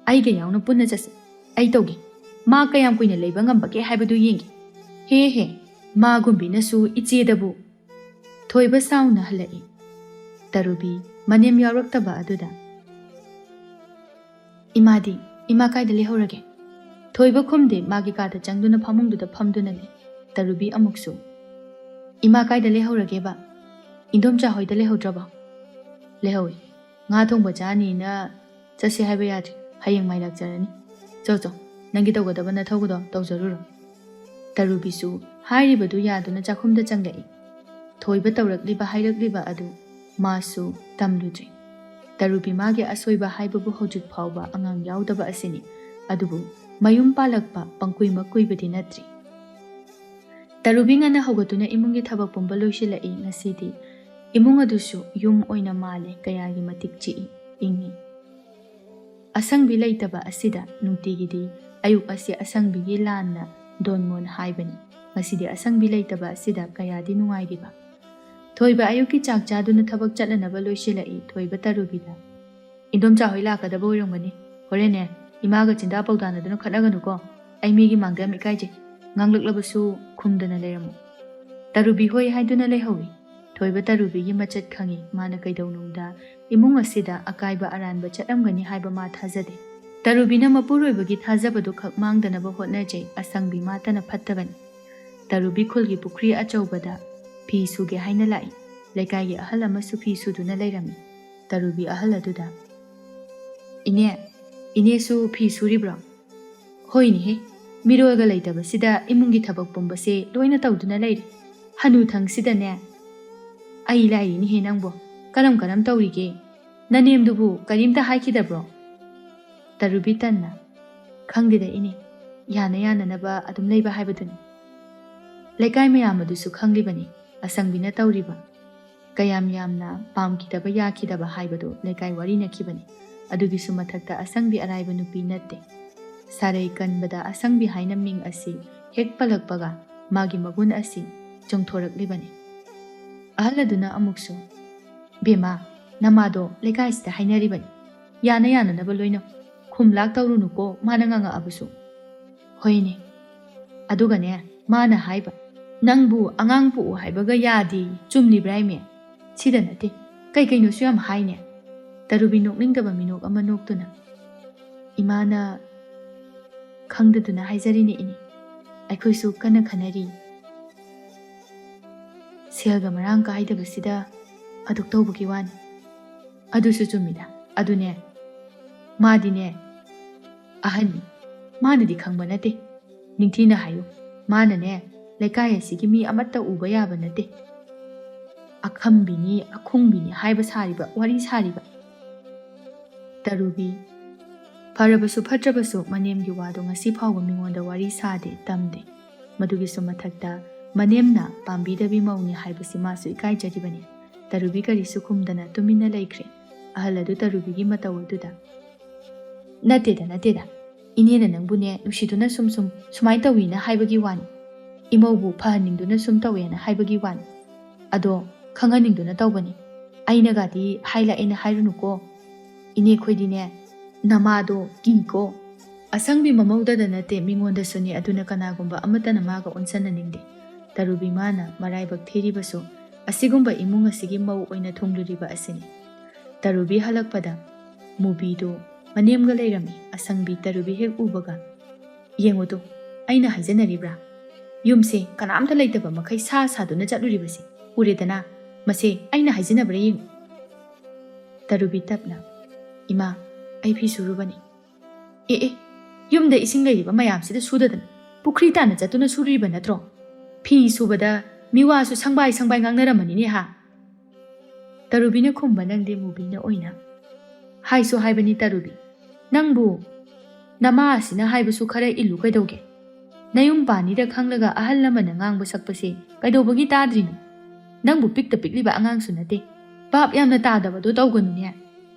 ꯑꯩꯒ ꯌꯥꯎꯅ ꯄꯨꯟꯅ ꯆꯠꯁꯤ꯫ ꯑꯩ ꯇꯧꯒꯦ꯫ ꯃꯥ ꯀꯌꯥꯝ ꯀꯨꯏꯅ ꯂꯩꯕ ꯉꯝꯕꯒꯦ ꯍꯥꯏꯕꯗꯨ ꯌꯦꯡꯒꯦ꯫" "ꯍꯦ ꯍꯦ, ꯃꯥꯒꯨꯝꯕꯤꯅꯁꯨ ꯏꯆꯦꯗꯕꯨ꯫" ꯊꯣꯏꯕ ꯁꯥꯎꯅ ꯍꯜꯂꯛꯏ꯫ ꯇꯔꯨꯕꯤ ꯃꯅꯦꯝ ꯌꯥꯎꯔꯛꯇꯕ ꯑꯗꯨꯗ, "ꯏꯃꯥꯗꯤ? ꯏꯃꯥ ꯀꯥꯏꯗ ꯂꯩꯍꯧꯔꯒꯦ?" ꯊꯣꯏꯕ ꯈꯨꯝꯗꯦ, ꯃꯥꯒꯤ ꯀꯥꯗ ꯆꯪꯗꯨꯅ ꯐꯃꯨꯡꯗꯨꯗ ꯐꯝꯗꯨꯅ ꯂꯩ꯫ ꯇꯔꯨꯕꯤ ꯑꯃꯨꯛꯁꯨ, "ꯏꯃꯥ ꯀꯥꯏꯗ ꯂꯩꯍꯧꯔꯒꯦꯕ? ꯏꯟꯗꯣꯝꯆꯥ ꯍꯣꯏꯗ ꯂꯩꯍꯧꯗ꯭ꯔꯕꯣ?" "ꯂꯩꯍꯧꯏ꯫ ꯉꯥ ꯊꯣꯡꯕ ꯆꯥꯅꯤꯅ ꯆꯠꯁꯦ ꯍꯥꯏꯕ ꯌꯥꯗ꯭ꯔꯤ꯫ ꯍꯌꯦꯡ ꯃꯥꯏ ꯂꯥꯛꯆꯔꯅꯤ꯫ ꯆꯣ ꯆꯣ, ꯅꯪꯒꯤ ꯇꯧꯒꯗꯕ ꯅꯊꯧꯗꯣ ꯇꯧꯖꯔꯨꯔꯣ꯫" ꯇꯔꯨꯕꯤꯁꯨ ꯍꯥꯏꯔꯤꯕꯗꯨ ꯌꯥꯗꯨꯅ ꯆꯥꯛꯈꯨꯝꯗ ꯆꯪꯂꯛꯏ꯫ ꯊꯣꯏꯕ ꯇꯧꯔꯛꯂꯤꯕ ꯍꯥꯏꯔꯛꯂꯤꯕ ꯑꯗꯨ ꯃꯥꯁꯨ ꯇꯝꯂꯨꯗ꯭ꯔꯤ꯫ ꯇꯔꯨꯕꯤ ꯃꯥꯒꯤ ꯑꯁꯣꯏꯕ ꯍꯥꯏꯕꯕꯨ ꯍꯧꯖꯤꯛ ꯐꯥꯎꯕ ꯑꯉꯥꯡ ꯌꯥꯎꯗꯕ ꯑꯁꯤꯅꯤ꯫ ꯑꯗꯨꯕꯨ ꯃꯌꯨꯝ ꯄꯥꯜꯂꯛꯄ ꯄꯪꯀꯨꯏꯃꯛ ꯀꯨꯏꯕꯗꯤ ꯅꯠꯇ꯭ꯔꯤ꯫ ꯇꯔꯨꯕꯤ ꯉꯟꯅ ꯍꯧꯒꯠꯇꯨꯅ ꯏꯃꯨꯡꯒꯤ ꯊꯕꯛ ꯄꯨꯝꯕ ꯂꯣꯏꯁꯤꯜꯂꯛꯏ꯫ ꯉꯁꯤꯗꯤ ꯏꯃꯨꯡ ꯑꯗꯨꯁꯨ ꯌꯨꯝ ꯑꯣꯏꯅ ꯃꯥꯜꯂꯦ, ꯀꯌꯥꯒꯤ ꯃꯇꯤꯛ ꯆꯤꯛꯏ, ꯏꯪꯉꯤ꯫ ꯑꯁꯪꯕꯤ ꯂꯩꯇꯕ ꯑꯁꯤꯗ ꯅꯨꯡꯇꯤꯒꯤꯗꯤ ꯑꯌꯨꯛ ꯑꯁꯤ ꯑꯁꯪꯕꯤꯒꯤ ꯂꯥꯟꯅ ꯗꯣꯟꯃꯣꯟ ꯍꯥꯏꯕꯅꯤ꯫ ꯉꯁꯤꯗꯤ ꯑꯁꯪꯕꯤ ꯂꯩꯇꯕ ꯑꯁꯤꯗ ꯀꯌꯥꯗꯤ ꯅꯨꯡꯉꯥꯏꯔꯤꯕ꯫ ꯊꯣꯏꯕ ꯑꯌꯨꯛꯀꯤ ꯆꯥꯛ ꯆꯥꯗꯨꯅ ꯊꯕꯛ ꯆꯠꯅꯅꯕ ꯂꯣꯏꯁꯤꯜꯂꯛꯏ꯫ ꯊꯣꯏꯕ ꯇꯔꯨꯕꯤꯗ, "ꯏꯟꯗꯣꯝꯆꯥ ꯍꯣꯏ ꯂꯥꯛꯀꯗꯕ ꯑꯣꯏꯔꯝꯒꯅꯤ꯫ ꯍꯣꯔꯦꯟꯅꯦ, ꯏꯃꯥꯒ ꯆꯤꯟꯗꯥ ꯄꯥꯎꯗꯥꯅꯗꯨꯅ ꯈꯠꯅꯒꯅꯨꯀꯣ꯫ ꯑꯩ ꯃꯤꯒꯤ ꯃꯥꯡꯗ ꯌꯥꯝ ꯏꯀꯥꯏꯖꯩ꯫ ꯉꯥꯡꯂꯛꯂꯕꯁꯨ ꯈꯨꯝꯗꯅ ꯂꯩꯔꯝꯃꯨ꯫" ꯇꯔꯨꯕꯤ ꯍꯣꯏ ꯍꯥꯏꯗꯨꯅ ꯂꯩꯍꯧꯏ꯫ ꯊꯣꯏꯕ ꯇꯔꯨꯕꯤꯒꯤ ꯃꯆꯠ ꯈꯪꯏ꯫ ꯃꯥꯅ ꯀꯩꯗꯧꯅꯨꯡꯗ ꯏꯃꯨꯡ ꯑꯁꯤꯗ ꯑꯀꯥꯏꯕ ꯑꯔꯥꯟꯕ ꯆꯠꯂꯝꯒꯅꯤ ꯍꯥꯏꯕ ꯃꯥ ꯊꯥꯖꯗꯦ꯫ ꯇꯔꯨꯕꯤꯅ ꯃꯄꯨꯔꯣꯏꯕꯒꯤ ꯊꯥꯖꯕꯗꯨ ꯈꯛ ꯃꯥꯡꯗꯅꯕ ꯍꯣꯠꯅꯖꯩ꯫ ꯑꯁꯪꯕꯤ ꯃꯥꯇꯅ ꯐꯠꯇꯕꯅꯤ꯫ ꯇꯔꯨꯕꯤ ꯈꯨꯜꯒꯤ ꯄꯨꯈ꯭ꯔꯤ ꯑꯆꯧꯕꯗ ꯐꯤ ꯁꯨꯒꯦ ꯍꯥꯏꯅ ꯂꯥꯛꯏ꯫ ꯂꯩꯀꯥꯏꯒꯤ ꯑꯍꯜ ꯑꯃꯁꯨ ꯐꯤ ꯁꯨꯗꯨꯅ ꯂꯩꯔꯝꯃꯤ꯫ ꯇꯔꯨꯕꯤ ꯑꯍꯜ ꯑꯗꯨꯗ, "ꯏꯅꯦ, ꯏꯅꯦꯁꯨ ꯐꯤ ꯁꯨꯔꯤꯕ꯭ꯔꯣ?" "ꯍꯣꯏꯅꯦꯍꯦ, ꯃꯤꯔꯣꯜꯒ ꯂꯩꯇꯕꯁꯤꯗ ꯏꯃꯨꯡꯒꯤ ꯊꯕꯛ ꯄꯨꯝꯕꯁꯦ ꯂꯣꯏꯅ ꯇꯧꯗꯨꯅ ꯂꯩꯔꯦ꯫ ꯍꯅꯨꯊꯪꯁꯤꯗꯅꯦ, ꯑꯩ ꯂꯥꯏꯔꯤꯅꯦꯍꯦ ꯅꯪꯕꯣ, ꯀꯔꯝ ꯀꯔꯝ ꯇꯧꯔꯤꯒꯦ? ꯅꯅꯦꯝꯗꯨꯕꯨ ꯀꯔꯤꯝꯇ ꯍꯥꯏꯈꯤꯗꯕ꯭ꯔꯣ?" ꯇꯔꯨꯕꯤ ꯇꯟꯅ, "ꯈꯪꯗꯦꯗ ꯏꯅꯦ, ꯌꯥꯅ ꯌꯥꯅꯅꯕ ꯑꯗꯨꯝ ꯂꯩꯕ ꯍꯥꯏꯕꯗꯨꯅꯤ꯫" ꯂꯩꯀꯥꯏ ꯃꯌꯥꯝ ꯑꯗꯨꯁꯨ ꯈꯪꯂꯤꯕꯅꯤ ꯑꯁꯪꯕꯤꯅ ꯇꯧꯔꯤꯕ꯫ ꯀꯌꯥꯝ ꯌꯥꯝꯅ ꯄꯥꯝꯈꯤꯗꯕ ꯌꯥꯈꯤꯗꯕ ꯍꯥꯏꯕꯗꯨ ꯂꯩꯀꯥꯏ ꯋꯥꯔꯤꯅꯈꯤꯕꯅꯤ꯫ ꯑꯗꯨꯒꯤꯁꯨ ꯃꯊꯛꯇ ꯑꯁꯪꯕꯤ ꯑꯔꯥꯏꯕ ꯅꯨꯄꯤ ꯅꯠꯇꯦ꯫ ꯁꯥꯔꯩ ꯀꯟꯕꯗ ꯑꯁꯪꯕꯤ ꯍꯥꯏꯅ ꯃꯤꯡ ꯑꯁꯤ ꯍꯦꯛ ꯄꯜꯂꯛꯄꯒ ꯃꯥꯒꯤ ꯃꯒꯨꯟ ꯑꯁꯤ ꯆꯣꯡꯊꯣꯔꯛꯂꯤꯕꯅꯤ꯫ ꯑꯍꯜ ꯑꯗꯨꯅ ꯑꯃꯨꯛꯁꯨ, "ꯕꯦꯝꯃ, ꯅꯃꯥꯗꯣ ꯂꯩꯀꯥꯏꯁꯤꯗ ꯍꯥꯏꯅꯔꯤꯕꯅꯤ꯫ ꯌꯥꯅ ꯌꯥꯅꯅꯕ ꯂꯣꯏꯅꯧ꯫ ꯈꯨꯝꯂꯥꯛ ꯇꯧꯔꯨꯅꯨꯀꯣ, ꯃꯥꯅ ꯉꯥꯡꯉꯛꯑꯕꯁꯨ꯫" "ꯍꯣꯏꯅꯦ꯫ ꯑꯗꯨꯒꯅꯦ, ꯃꯥꯅ ꯍꯥꯏꯕ, ꯅꯪꯕꯨ ꯑꯉꯥꯡ ꯄꯣꯛꯎ ꯍꯥꯏꯕꯒ ꯌꯥꯗꯦ꯫ ꯆꯨꯝꯂꯤꯕ꯭ꯔꯥ ꯏꯃꯦ? ꯁꯤꯗ ꯅꯠꯇꯦ, ꯀꯩ ꯀꯩꯅꯣꯁꯨ ꯌꯥꯝ ꯍꯥꯏꯅꯦ꯫" ꯇꯔꯨꯕꯤ ꯅꯣꯛꯅꯤꯡꯗꯕ ꯃꯤꯅꯣꯛ ꯑꯃ ꯅꯣꯛꯇꯨꯅ, "ꯏꯃꯥꯅ ꯈꯪꯗꯗꯨꯅ ꯍꯥꯏꯖꯔꯤꯅꯦ ꯏꯅꯦ꯫ ꯑꯩꯈꯣꯏꯁꯨ ꯀꯟꯅ ꯈꯟꯅꯔꯤ꯫ ꯁꯦꯜꯒ ꯃꯔꯥꯡ ꯀꯥꯏꯗꯕꯁꯤꯗ ꯑꯗꯨꯛ ꯇꯧꯕꯒꯤ ꯋꯥꯅꯤ꯫" "ꯑꯗꯨꯁꯨ ꯆꯨꯝꯃꯤꯗ꯫ ꯑꯗꯨꯅꯦ, ꯃꯥꯗꯤꯅꯦ ꯑꯍꯟꯅꯤ꯫ ꯃꯥꯅꯗꯤ ꯈꯪꯕ ꯅꯠꯇꯦ꯫ ꯅꯤꯡꯊꯤꯅ ꯍꯥꯏꯌꯨ, ꯃꯥꯅꯅꯦ ꯂꯩꯀꯥꯏ ꯑꯁꯤꯒꯤ ꯃꯤ ꯑꯃꯠꯇ ꯎꯕ ꯌꯥꯕ ꯅꯠꯇꯦ꯫ ꯑꯈꯝꯕꯤꯅꯤ, ꯑꯈꯨꯡꯕꯤꯅꯤ ꯍꯥꯏꯕ ꯁꯥꯔꯤꯕ, ꯋꯥꯔꯤ ꯁꯥꯔꯤꯕ꯫" ꯇꯔꯨꯕꯤ, ꯐꯔꯕꯁꯨ ꯐꯠꯇ꯭ꯔꯕꯁꯨ ꯃꯅꯦꯝꯒꯤ ꯋꯥꯗꯣ ꯉꯁꯤ ꯐꯥꯎꯕ ꯃꯤꯉꯣꯟꯗ ꯋꯥꯔꯤ ꯁꯥꯗꯦ, ꯇꯝꯗꯦ꯫ ꯃꯗꯨꯒꯤꯁꯨ ꯃꯊꯛꯇ ꯃꯅꯦꯝꯅ ꯄꯥꯝꯕꯤꯗꯕꯤ ꯃꯧꯅꯤ ꯍꯥꯏꯕꯁꯤ ꯃꯥꯁꯨ ꯏꯀꯥꯏꯖꯔꯤꯕꯅꯤ꯫ ꯇꯔꯨꯕꯤ ꯀꯔꯤꯁꯨ ꯈꯨꯝꯗꯅ ꯇꯨꯃꯤꯟꯅ ꯂꯩꯈ꯭ꯔꯦ꯫ ꯑꯍꯜ ꯑꯗꯨ ꯇꯔꯨꯕꯤꯒꯤ ꯃꯇꯧ ꯑꯗꯨꯗ, "ꯅꯠꯇꯦꯗ, ꯅꯠꯇꯦꯗ꯫ ꯏꯅꯦꯅ ꯅꯪꯕꯨꯅꯦ ꯅꯨꯡꯁꯤꯗꯨꯅ ꯁꯨꯝ ꯁꯨꯝ ꯁꯨꯃꯥꯏꯅ ꯇꯧꯋꯤꯅ ꯍꯥꯏꯕꯒꯤ ꯋꯥꯅꯤ꯫ ꯏꯃꯧꯕꯨ ꯐꯍꯟꯅꯤꯡꯗꯨꯅ ꯁꯨꯝ ꯇꯧꯋꯦꯅ ꯍꯥꯏꯕꯒꯤ ꯋꯥꯅꯤ꯫ ꯑꯗꯣ ꯈꯪꯍꯟꯅꯤꯡꯗꯨꯅ ꯇꯧꯕꯅꯤ꯫ ꯑꯩꯅꯒꯗꯤ ꯍꯥꯏ ꯂꯥꯛꯑꯦꯅ ꯍꯥꯏꯔꯨꯅꯨꯀꯣ꯫ ꯏꯅꯦ ꯈꯣꯏꯗꯤꯅꯦ ꯅꯃꯥꯗꯣ ꯀꯤꯀꯣ꯫ ꯑꯁꯪꯕꯤ ꯃꯃꯧꯗꯗ ꯅꯠꯇꯦ, ꯃꯤꯉꯣꯟꯗꯁꯨꯅꯦ꯫ ꯑꯗꯨꯅ ꯀꯅꯥꯒꯨꯝꯕ ꯑꯃꯠꯇꯅ ꯃꯥꯒ ꯑꯣꯟꯁꯟꯅꯅꯤꯡꯗꯦ꯫ ꯇꯔꯨꯕꯤ ꯃꯥꯅ ꯃꯔꯥꯏꯕꯛ ꯊꯤꯔꯤꯕꯁꯨ ꯑꯁꯤꯒꯨꯝꯕ ꯏꯃꯨꯡ ꯑꯁꯤꯒꯤ ꯃꯧ ꯑꯣꯏꯅ ꯊꯨꯡꯂꯨꯔꯤꯕ ꯑꯁꯤꯅꯤ"꯫ ꯇꯔꯨꯕꯤ ꯍꯜꯂꯛꯄꯗ ꯃꯨꯕꯤꯗꯨ ꯃꯅꯦꯝꯒ ꯂꯩꯔꯝꯃꯤ꯫ ꯑꯁꯪꯕꯤ ꯇꯔꯨꯕꯤ ꯍꯦꯛ ꯎꯕꯒ, "ꯌꯦꯡꯉꯨꯗꯣ, ꯑꯩꯅ ꯍꯥꯏꯖꯅꯔꯤꯕ꯭ꯔꯥ? ꯌꯨꯝꯁꯦ ꯀꯅꯥꯝꯇ ꯂꯩꯇꯕ ꯃꯈꯩ ꯁꯥ ꯁꯥꯗꯨꯅ ꯆꯠꯂꯨꯔꯤꯕꯁꯦ ꯎꯔꯦꯗꯅ꯫ ꯃꯁꯦ ꯑꯩꯅ ꯍꯥꯏꯖꯅꯕ꯭ꯔꯥ ꯌꯦꯡꯉꯨ"꯫ ꯇꯔꯨꯕꯤ ꯇꯞꯅ, "ꯏꯃꯥ, ꯑꯩ ꯐꯤ ꯁꯨꯔꯨꯕꯅꯤ"꯫ "ꯑꯦ ꯑꯦ, ꯌꯨꯝꯗ ꯏꯁꯤꯡ ꯂꯩꯔꯤꯕ ꯃꯌꯥꯝꯁꯤꯗ ꯁꯨꯗꯗꯅ ꯄꯨꯈ꯭ꯔꯤ ꯇꯥꯟꯅ ꯆꯠꯇꯨꯅ ꯁꯨꯔꯤꯕ ꯅꯠꯇ꯭ꯔꯣ? ꯐꯤ ꯁꯨꯕꯗ ꯃꯤꯋꯥꯁꯨ ꯁꯪꯕꯥꯏ ꯁꯪꯕꯥꯏ ꯉꯥꯡꯅꯔꯝꯃꯅꯤꯅꯦ ꯍꯥ?" ꯇꯔꯨꯕꯤꯅ ꯈꯨꯝꯕ ꯅꯪꯗꯦ꯫ ꯃꯨꯕꯤꯅ ꯑꯣꯏꯅ, "ꯍꯥꯏꯁꯨ ꯍꯥꯏꯕꯅꯤ ꯇꯔꯨꯕꯤ, ꯅꯪꯕꯨ ꯅꯃꯥ ꯑꯁꯤꯅ ꯍꯥꯏꯕꯁꯨ ꯈꯔ ꯏꯜꯂꯨ ꯀꯩꯗꯧꯒꯦ? ꯅꯌꯨꯝ ꯄꯥꯅꯤꯗ ꯈꯪꯂꯒ ꯑꯍꯜ ꯑꯃꯅ ꯉꯥꯡꯕ ꯁꯛꯄꯁꯦ ꯀꯩꯗꯧꯕꯒꯤ ꯇꯥꯗ꯭ꯔꯤꯅꯣ? ꯅꯪꯕꯨ ꯄꯤꯛꯇ ꯄꯤꯛꯂꯤꯕ ꯑꯉꯥꯡꯁꯨ ꯅꯠꯇꯦ꯫ ꯚꯥꯞ ꯌꯥꯝꯅ ꯇꯥꯗꯕꯗꯣ ꯇꯧꯒꯅꯨꯅꯦ"꯫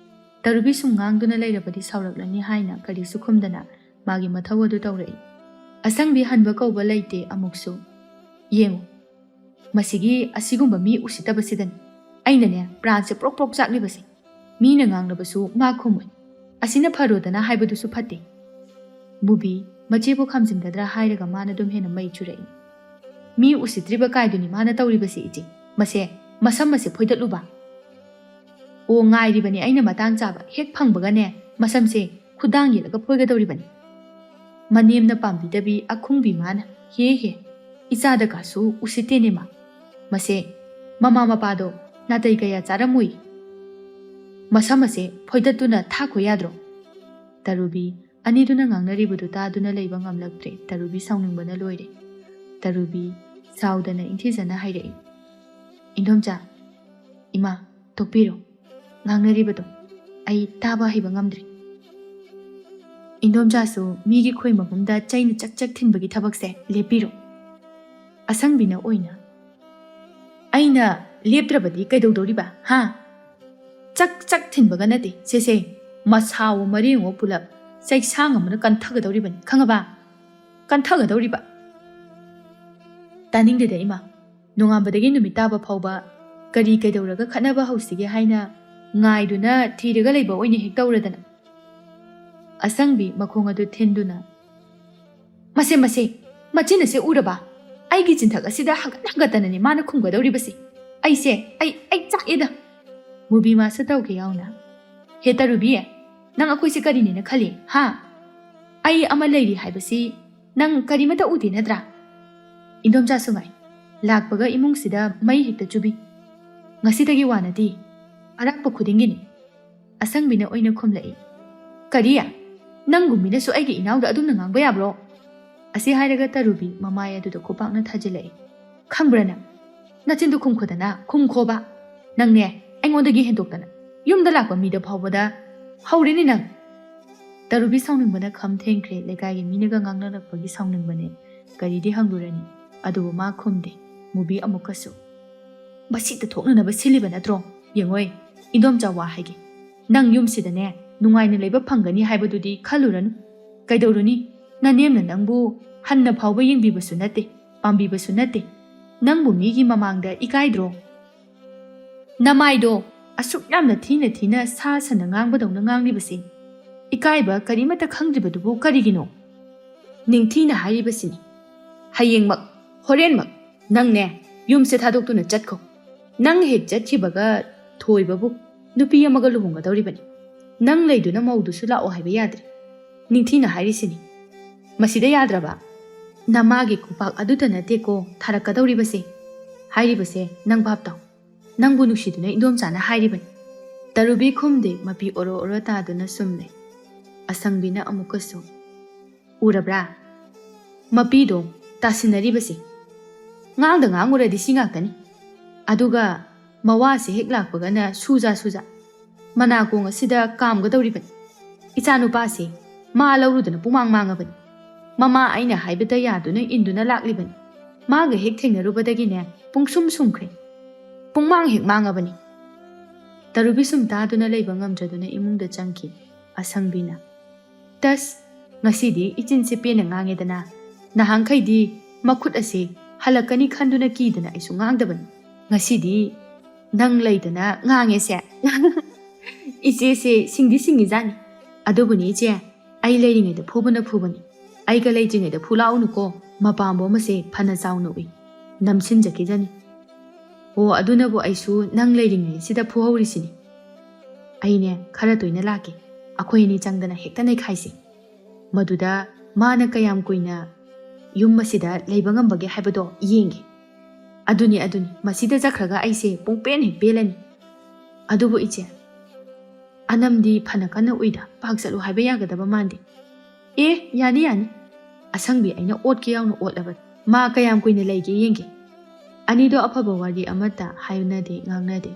ꯇꯔꯨꯕꯤ ꯁꯨꯝ ꯉꯥꯡꯗꯨꯅ ꯂꯩꯔꯕꯗꯤ ꯁꯥꯎꯔꯛꯂꯅꯤ ꯍꯥꯏꯅ ꯀꯔꯤꯁꯨ ꯈꯨꯝꯗꯅ ꯃꯥꯒꯤ ꯃꯊꯧ ꯑꯗꯨ ꯇꯧꯔꯛꯏ꯫ ꯑꯁꯪꯕꯤ ꯍꯟꯕ ꯀꯧꯕ ꯂꯩꯇꯦ ꯑꯃꯨꯛꯁꯨ꯫ "ꯌꯦꯡꯉꯨ, ꯃꯁꯤꯒꯤ ꯑꯁꯤꯒꯨꯝꯕ ꯃꯤ ꯎꯁꯤꯠꯇꯕꯁꯤꯗꯅꯤ ꯑꯩꯅꯅꯦ ꯄ꯭ꯔꯥꯟꯁꯦ ꯄ꯭ꯔꯣꯛ ꯄ꯭ꯔꯣꯛ ꯆꯥꯛꯂꯤꯕꯁꯦ꯫ ꯃꯤꯅ ꯉꯥꯡꯅꯕꯁꯨ ꯃꯥ ꯈꯨꯝꯃꯣꯏ꯫ ꯑꯁꯤꯅ ꯐꯔꯣꯗꯅ ꯍꯥꯏꯕꯗꯨꯁꯨ ꯐꯠꯇꯦ"꯫ ꯃꯨꯕꯤ ꯃꯆꯦꯕꯨ ꯈꯥꯝꯖꯤꯟꯒꯗ꯭ꯔꯥ ꯍꯥꯏꯔꯒ ꯃꯥꯅ ꯑꯗꯨꯝ ꯍꯦꯟꯅ ꯃꯩ ꯆꯨꯔꯛꯏ꯫ "ꯃꯤ ꯎꯁꯤꯠꯇ꯭ꯔꯤꯕ ꯀꯥꯏꯗꯨꯅꯤ ꯃꯥꯅ ꯇꯧꯔꯤꯕꯁꯦ ꯏꯆꯦ꯫ ꯃꯁꯦ, ꯃꯁꯝ ꯑꯁꯦ ꯐꯣꯏꯗꯠꯂꯨꯕ"꯫ "ꯑꯣ, ꯉꯥꯏꯔꯤꯕꯅꯤ ꯑꯩꯅ ꯃꯇꯥꯡ ꯆꯥꯕ꯫ ꯍꯦꯛ ꯐꯪꯕꯒꯅꯦ ꯃꯁꯝꯁꯦ ꯈꯨꯗꯥꯡ ꯌꯦꯠꯂꯒ ꯐꯣꯏꯒꯗꯧꯔꯤꯕꯅꯤ"꯫ ꯃꯅꯦꯝꯅ ꯄꯥꯝꯕꯤꯗꯕꯤ ꯑꯈꯨꯡꯕꯤ ꯃꯥꯅ, "ꯍꯦ ꯍꯦ, ꯏꯆꯥꯗ ꯀꯥꯁꯨ ꯎꯁꯤꯠꯇꯦꯅꯦ ꯃꯥ꯫ ꯃꯁꯦ ꯃꯃꯥ ꯃꯄꯥꯗꯣ ꯅꯥꯇꯩ ꯀꯌꯥ ꯆꯥꯔꯝꯃꯣꯏ꯫ ꯃꯁꯝ ꯑꯁꯦ ꯐꯣꯏꯗꯠꯇꯨꯅ ꯊꯥꯈꯣ ꯌꯥꯗ꯭ꯔꯣ?" ꯇꯔꯨꯕꯤ ꯑꯅꯤꯗꯨꯅ ꯉꯥꯡꯅꯔꯤꯕꯗꯨ ꯇꯥꯗꯨꯅ ꯂꯩꯕ ꯉꯝꯂꯛꯇ꯭ꯔꯦ꯫ ꯇꯔꯨꯕꯤ ꯁꯥꯎꯅꯤꯡꯕꯅ ꯂꯣꯏꯔꯦ꯫ ꯇꯔꯨꯕꯤ ꯁꯥꯎꯗꯅ ꯏꯪꯊꯤꯖꯅ ꯍꯥꯏꯔꯛꯏ, "ꯏꯟꯗꯣꯝꯆꯥ, ꯏꯃꯥ, ꯇꯣꯛꯄꯤꯔꯣ꯫ ꯉꯥꯡꯅꯔꯤꯕꯗꯣ ꯑꯩ ꯇꯥꯕ ꯍꯩꯕ ꯉꯝꯗ꯭ꯔꯤ"꯫ "ꯏꯟꯗꯣꯝꯆꯥꯁꯨ ꯃꯤꯒꯤ ꯈꯣꯏ ꯃꯍꯨꯝꯗ ꯆꯩꯅ ꯆꯛ ꯆꯛ ꯊꯤꯟꯕꯒꯤ ꯊꯕꯛꯁꯦ ꯂꯦꯞꯄꯤꯔꯣ꯫" ꯑꯁꯪꯕꯤꯅ ꯑꯣꯏꯅ, "ꯑꯩꯅ ꯂꯦꯞꯇ꯭ꯔꯕꯗꯤ ꯀꯩꯗꯧꯗꯧꯔꯤꯕ, ꯍꯥ? ꯆꯛ ꯆꯛ ꯊꯤꯟꯕꯒ ꯅꯠꯇꯦ ꯁꯦꯁꯦ, ꯃꯁꯥꯋꯣ ꯃꯔꯦꯡꯋꯣ ꯄꯨꯂꯞ ꯆꯩꯁꯥꯡ ꯑꯃꯅ ꯀꯟꯊꯒꯗꯧꯔꯤꯕꯅꯤ, ꯈꯪꯉꯕ? ꯀꯟꯊꯒꯗꯧꯔꯤꯕ꯫" "ꯇꯥꯅꯤꯡꯗꯦꯗ ꯏꯃꯥ, ꯅꯣꯡꯉꯥꯟꯕꯗꯒꯤ ꯅꯨꯃꯤꯠ ꯇꯥꯕ ꯐꯥꯎꯕ ꯀꯔꯤ ꯀꯩꯗꯧꯔꯒ ꯈꯠꯅꯕ ꯍꯧꯁꯤꯒꯦ ꯍꯥꯏꯅ ꯉꯥꯏꯗꯨꯅ ꯊꯤꯔꯒ ꯂꯩꯕ ꯑꯣꯏꯅ ꯍꯦꯛ ꯇꯧꯔꯗꯅ꯫" ꯑꯁꯪꯕꯤ ꯃꯈꯣꯡ ꯑꯗꯨ ꯊꯤꯟꯗꯨꯅ, "ꯃꯁꯦ, ꯃꯁꯦ, ꯃꯆꯤꯟ ꯑꯁꯦ ꯎꯔꯕ? ꯑꯩꯒꯤ ꯆꯤꯟꯊꯛ ꯑꯁꯤꯗ ꯍꯪꯒꯠ ꯍꯪꯒꯠꯇꯅꯅꯦ ꯃꯥꯅ ꯈꯨꯝꯒꯗꯧꯔꯤꯕꯁꯦ꯫ ꯑꯩꯁꯦ, ꯑꯩ, ꯑꯩ ꯆꯥꯛꯑꯦꯗ꯫" ꯃꯨꯕꯤ ꯃꯥꯁꯨ ꯇꯧꯒꯦ ꯌꯥꯎꯅ, "ꯍꯦ ꯇꯔꯨꯕꯤ, ꯅꯪ ꯑꯩꯈꯣꯏꯁꯦ ꯀꯔꯤꯅꯦꯅ ꯈꯜꯂꯤ, ꯍꯥ? ꯑꯩ ꯑꯃ ꯂꯩꯔꯤ ꯍꯥꯏꯕꯁꯤ ꯅꯪ ꯀꯔꯤꯃꯠꯇ ꯎꯗꯦ ꯅꯠꯇ꯭ꯔꯥ? ꯏꯟꯗꯣꯝꯆꯥꯁꯨ ꯉꯥꯏ, ꯂꯥꯛꯄꯒ ꯏꯃꯨꯡꯁꯤꯗ ꯃꯩ ꯍꯦꯛꯇ ꯆꯨꯕꯤ꯫ ꯉꯁꯤꯗꯒꯤ ꯋꯥ ꯅꯠꯇꯦ, ꯑꯔꯥꯛꯄ ꯈꯨꯗꯤꯡꯒꯤꯅꯤ꯫" ꯑꯁꯪꯕꯤꯅ ꯑꯣꯏꯅ ꯈꯨꯝꯂꯛꯏ, "ꯀꯔꯤ? ꯅꯪꯒꯨꯝꯕꯤꯅꯁꯨ ꯑꯩꯒꯤ ꯏꯅꯥꯎꯗ ꯑꯗꯨꯝꯅ ꯉꯥꯡꯕ ꯌꯥꯕ꯭ꯔꯣ?" ꯑꯁꯤ ꯍꯥꯏꯔꯒ ꯇꯔꯨꯕꯤ ꯃꯃꯥꯏ ꯑꯗꯨꯗ ꯈꯨꯄꯥꯛꯅ ꯊꯥꯖꯤꯜꯂꯛꯏ꯫ "ꯈꯪꯕ꯭ꯔꯥ ꯅꯪ? ꯅꯆꯤꯟꯗꯣ ꯈꯨꯝꯈꯣꯗꯅ, ꯈꯨꯝꯈꯣꯕ꯫ ꯅꯪꯅꯦ, ꯑꯩꯉꯣꯟꯗꯒꯤ ꯍꯦꯟꯗꯣꯛꯇꯅ ꯌꯨꯝꯗ ꯂꯥꯛꯄ ꯃꯤꯗ ꯐꯥꯎꯕꯗ ꯍꯧꯔꯦꯅꯦ ꯅꯪ꯫" ꯇꯔꯨꯕꯤ ꯁꯥꯎꯅꯤꯡꯕꯅ ꯈꯝ ꯊꯦꯡꯈ꯭ꯔꯦ꯫ ꯂꯩꯀꯥꯏꯒꯤ ꯃꯤꯅꯒ ꯉꯥꯡꯅꯔꯛꯄꯒꯤ ꯁꯥꯎꯅꯤꯡꯕꯅꯦ꯫ ꯀꯔꯤꯗꯤ ꯍꯪꯂꯨꯔꯅꯤ? ꯑꯗꯨꯕꯨ ꯃꯥ ꯈꯨꯝꯗꯦ꯫ ꯃꯨꯕꯤ ꯑꯃꯨꯛꯀꯁꯨ, "ꯃꯁꯤꯗ ꯊꯣꯛꯅꯅꯕ ꯁꯤꯜꯂꯤꯕ ꯅꯠꯇ꯭ꯔꯣ? ꯌꯦꯡꯉꯣꯏ, ꯏꯟꯗꯣꯝꯆꯥ, ꯋꯥ ꯍꯥꯏꯒꯦ꯫ ꯅꯪ ꯌꯨꯝꯁꯤꯗꯅꯦ ꯅꯨꯡꯉꯥꯏꯅ ꯂꯩꯕ ꯐꯪꯒꯅꯤ ꯍꯥꯏꯕꯗꯨꯗꯤ ꯈꯜꯂꯨꯔꯅꯨ꯫ ꯀꯩꯗꯧꯔꯨꯅꯤ? ꯅꯅꯦꯝꯅ ꯅꯪꯕꯨ ꯍꯟꯅ ꯐꯥꯎꯕ ꯌꯦꯡꯕꯤꯕꯁꯨ ꯅꯠꯇꯦ, ꯄꯥꯝꯕꯤꯕꯁꯨ ꯅꯠꯇꯦ꯫ ꯅꯪꯕꯨ ꯃꯤꯒꯤ ꯃꯃꯥꯡꯗ ꯏꯀꯥꯏꯗ꯭ꯔꯣ? ꯅꯃꯥꯏꯗꯣ ꯑꯁꯨꯛ ꯌꯥꯝꯅ ꯊꯤꯅ ꯊꯤꯅ ꯁꯥ ꯁꯟꯅ ꯉꯥꯡꯕꯗꯧꯅ ꯉꯥꯡꯂꯤꯕꯁꯦ, ꯏꯀꯥꯏꯕ ꯀꯔꯤꯃꯠꯇ ꯈꯪꯗ꯭ꯔꯤꯕꯗꯨꯕꯨ ꯀꯔꯤꯒꯤꯅꯣ? ꯅꯤꯡꯊꯤꯅ ꯍꯥꯏꯔꯤꯕꯁꯤꯅꯤ꯫ ꯍꯌꯦꯡꯃꯛ, ꯍꯣꯔꯦꯟꯃꯛ ꯅꯪꯅꯦ ꯌꯨꯝꯁꯦ ꯊꯥꯗꯣꯛꯇꯨꯅ ꯆꯠꯈꯣ꯫ ꯅꯪ ꯍꯦꯛ ꯆꯠꯈꯤꯕꯒ ꯊꯣꯏꯕꯕꯨ ꯅꯨꯄꯤ ꯑꯃꯒ ꯂꯨꯍꯣꯡꯒꯗꯧꯔꯤꯕꯅꯤ꯫ ꯅꯪ ꯂꯩꯗꯨꯅ ꯃꯧꯗꯨꯁꯨ ꯂꯥꯛꯑꯣ ꯍꯥꯏꯕ ꯌꯥꯗ꯭ꯔꯦ꯫ ꯅꯤꯡꯊꯤꯅ ꯍꯥꯏꯔꯤꯁꯤꯅꯤ꯫ ꯃꯁꯤꯗ ꯌꯥꯗ꯭ꯔꯕ? ꯅꯃꯥꯒꯤ ꯈꯨꯄꯥꯛ ꯑꯗꯨꯇ ꯅꯠꯇꯦꯀꯣ ꯊꯥꯔꯛꯀꯗꯧꯔꯤꯕꯁꯦ꯫ ꯍꯥꯏꯔꯤꯕꯁꯦ ꯅꯪ ꯚꯥꯞ ꯇꯥꯎ꯫ ꯅꯪꯕꯨ ꯅꯨꯡꯁꯤꯗꯨꯅ ꯏꯟꯗꯣꯝꯆꯥꯅ ꯍꯥꯏꯔꯤꯕꯅꯤ꯫" ꯇꯔꯨꯕꯤ ꯈꯨꯝꯗꯦ, ꯃꯄꯤ ꯑꯣꯔꯣ ꯑꯣꯔꯣ ꯇꯥꯗꯨꯅ ꯁꯨꯝ ꯂꯩ꯫ ꯑꯁꯪꯕꯤꯅ ꯑꯃꯨꯛꯀꯁꯨ, "ꯎꯔꯕ꯭ꯔꯥ? ꯃꯄꯤꯗꯣ ꯇꯥꯁꯤꯟꯅꯔꯤꯕꯁꯦ꯫ ꯉꯥꯡꯗ ꯉꯥꯡꯉꯨꯔꯗꯤ ꯁꯤ ꯉꯥꯛꯇꯅꯤ꯫ ꯑꯗꯨꯒ ꯃꯋꯥꯁꯦ ꯍꯦꯛ ꯂꯥꯛꯄꯒꯅ ꯁꯨꯖꯥ ꯁꯨꯖꯥ꯫ ꯃꯅꯥꯀꯣꯡ ꯑꯁꯤꯗ ꯀꯥꯝꯒꯗꯧꯔꯤꯕꯅꯤ꯫ ꯏꯆꯥꯅꯨꯄꯥꯁꯦ ꯃꯥ ꯂꯧꯔꯨꯗꯅ ꯄꯨꯡꯃꯥꯡ ꯃꯥꯡꯉꯕꯅꯤ꯫ ꯃꯃꯥ ꯑꯩꯅ ꯍꯥꯏꯕꯇ ꯌꯥꯗꯨꯅ ꯏꯟꯗꯨꯅ ꯂꯥꯛꯂꯤꯕꯅꯤ꯫ ꯃꯥꯒ ꯍꯦꯛ ꯊꯦꯡꯅꯔꯨꯕꯗꯒꯤꯅꯦ ꯄꯨꯡꯁꯨꯝ ꯁꯨꯝꯈ꯭ꯔꯦ꯫ ꯄꯨꯡꯃꯥꯡ ꯍꯦꯛ ꯃꯥꯡꯉꯕꯅꯤ꯫ ꯇꯔꯨꯕꯤ ꯁꯨꯝ ꯇꯥꯗꯨꯅ ꯂꯩꯕ ꯉꯝꯗ꯭ꯔꯗꯨꯅ ꯏꯃꯨꯡꯗ ꯆꯪꯈꯤ꯫ ꯑꯁꯪꯕꯤꯅ, "ꯇꯁ, ꯉꯁꯤꯗꯤ ꯏꯆꯤꯟꯁꯦ ꯄꯦꯟꯅ ꯉꯥꯡꯉꯦꯗꯅ꯫ ꯅꯍꯥꯟꯈꯩꯗꯤ ꯃꯈꯨꯠ ꯑꯁꯦ ꯍꯜꯂꯛꯀꯅꯤ ꯈꯟꯗꯨꯅ ꯀꯤꯗꯅ ꯑꯩꯁꯨ ꯉꯥꯡꯗꯕꯅꯤ꯫ ꯉꯁꯤꯗꯤ ꯅꯪ ꯂꯩꯗꯅ ꯉꯥꯡꯉꯦꯁꯦ꯫" "ꯏꯆꯦꯁꯦ ꯁꯤꯡꯗꯤ ꯁꯤꯡꯉꯤꯖꯥꯠꯅꯤ꯫ ꯑꯗꯨꯕꯨꯅꯤ ꯏꯆꯦ, ꯑꯩ ꯂꯩꯔꯤꯉꯩꯗ ꯐꯨꯕꯅ ꯐꯨꯕꯅꯤ꯫ ꯑꯩꯒ ꯂꯩꯇ꯭ꯔꯤꯉꯩꯗ ꯐꯨ ꯂꯥꯛꯎꯅꯨꯀꯣ꯫ ꯃꯄꯥꯝꯕꯣꯝ ꯑꯁꯦ ꯐꯅ ꯆꯥꯎꯅ ꯎꯏ꯫ ꯅꯝꯁꯤꯟꯖꯈꯤꯖꯅꯤ꯫ ꯑꯣ, ꯑꯗꯨꯅꯕꯨ ꯑꯩꯁꯨ ꯅꯪ ꯂꯩꯔꯤꯉꯩꯁꯤꯗ ꯐꯨꯍꯧꯔꯤꯁꯤꯅꯤ꯫ ꯑꯩꯅꯦ ꯈꯔ ꯇꯣꯏꯅ ꯂꯥꯛꯀꯦ꯫ ꯑꯩꯈꯣꯏ ꯑꯅꯤ ꯆꯪꯗꯅ ꯍꯦꯛꯇ ꯅꯩꯈꯥꯏꯁꯤ꯫ ꯃꯗꯨꯗ ꯃꯥꯅ ꯀꯌꯥꯝ ꯀꯨꯏꯅ ꯌꯨꯝ ꯑꯁꯤꯗ ꯂꯩꯕ ꯉꯝꯕꯒꯦ ꯍꯥꯏꯕꯗꯣ ꯌꯦꯡꯒꯦ꯫" "ꯑꯗꯨꯅꯤ, ꯑꯗꯨꯅꯤ, ꯃꯁꯤꯗ ꯆꯠꯈ꯭ꯔꯒ ꯑꯩꯁꯦ ꯄꯨꯡꯄꯦꯟ ꯍꯦꯛ ꯄꯦꯜꯂꯅꯤ꯫ ꯑꯗꯨꯕꯨ ꯏꯆꯦ, ꯑꯅꯝꯗꯤ ꯐꯅ ꯀꯟꯅ ꯎꯏꯗ, ꯄꯥꯛ ꯆꯠꯂꯨ ꯍꯥꯏꯕ ꯌꯥꯒꯗꯕ ꯃꯥꯟꯗꯦ꯫" "ꯑꯦ, ꯌꯥꯅꯤ, ꯌꯥꯅꯤ꯫ ꯑꯁꯪꯕꯤ ꯑꯩꯅ ꯑꯣꯠꯀꯦ ꯌꯥꯎꯅ ꯑꯣꯠꯂꯕꯅꯤ꯫ ꯃꯥ ꯀꯌꯥꯝ ꯀꯨꯏꯅ ꯂꯩꯒꯦ ꯌꯦꯡꯒꯦ꯫" ꯑꯅꯤꯗꯣ ꯑꯐꯕ ꯋꯥꯔꯤ ꯑꯃꯠꯇ ꯍꯥꯏꯅꯗꯦ, ꯉꯥꯡꯅꯗꯦ꯫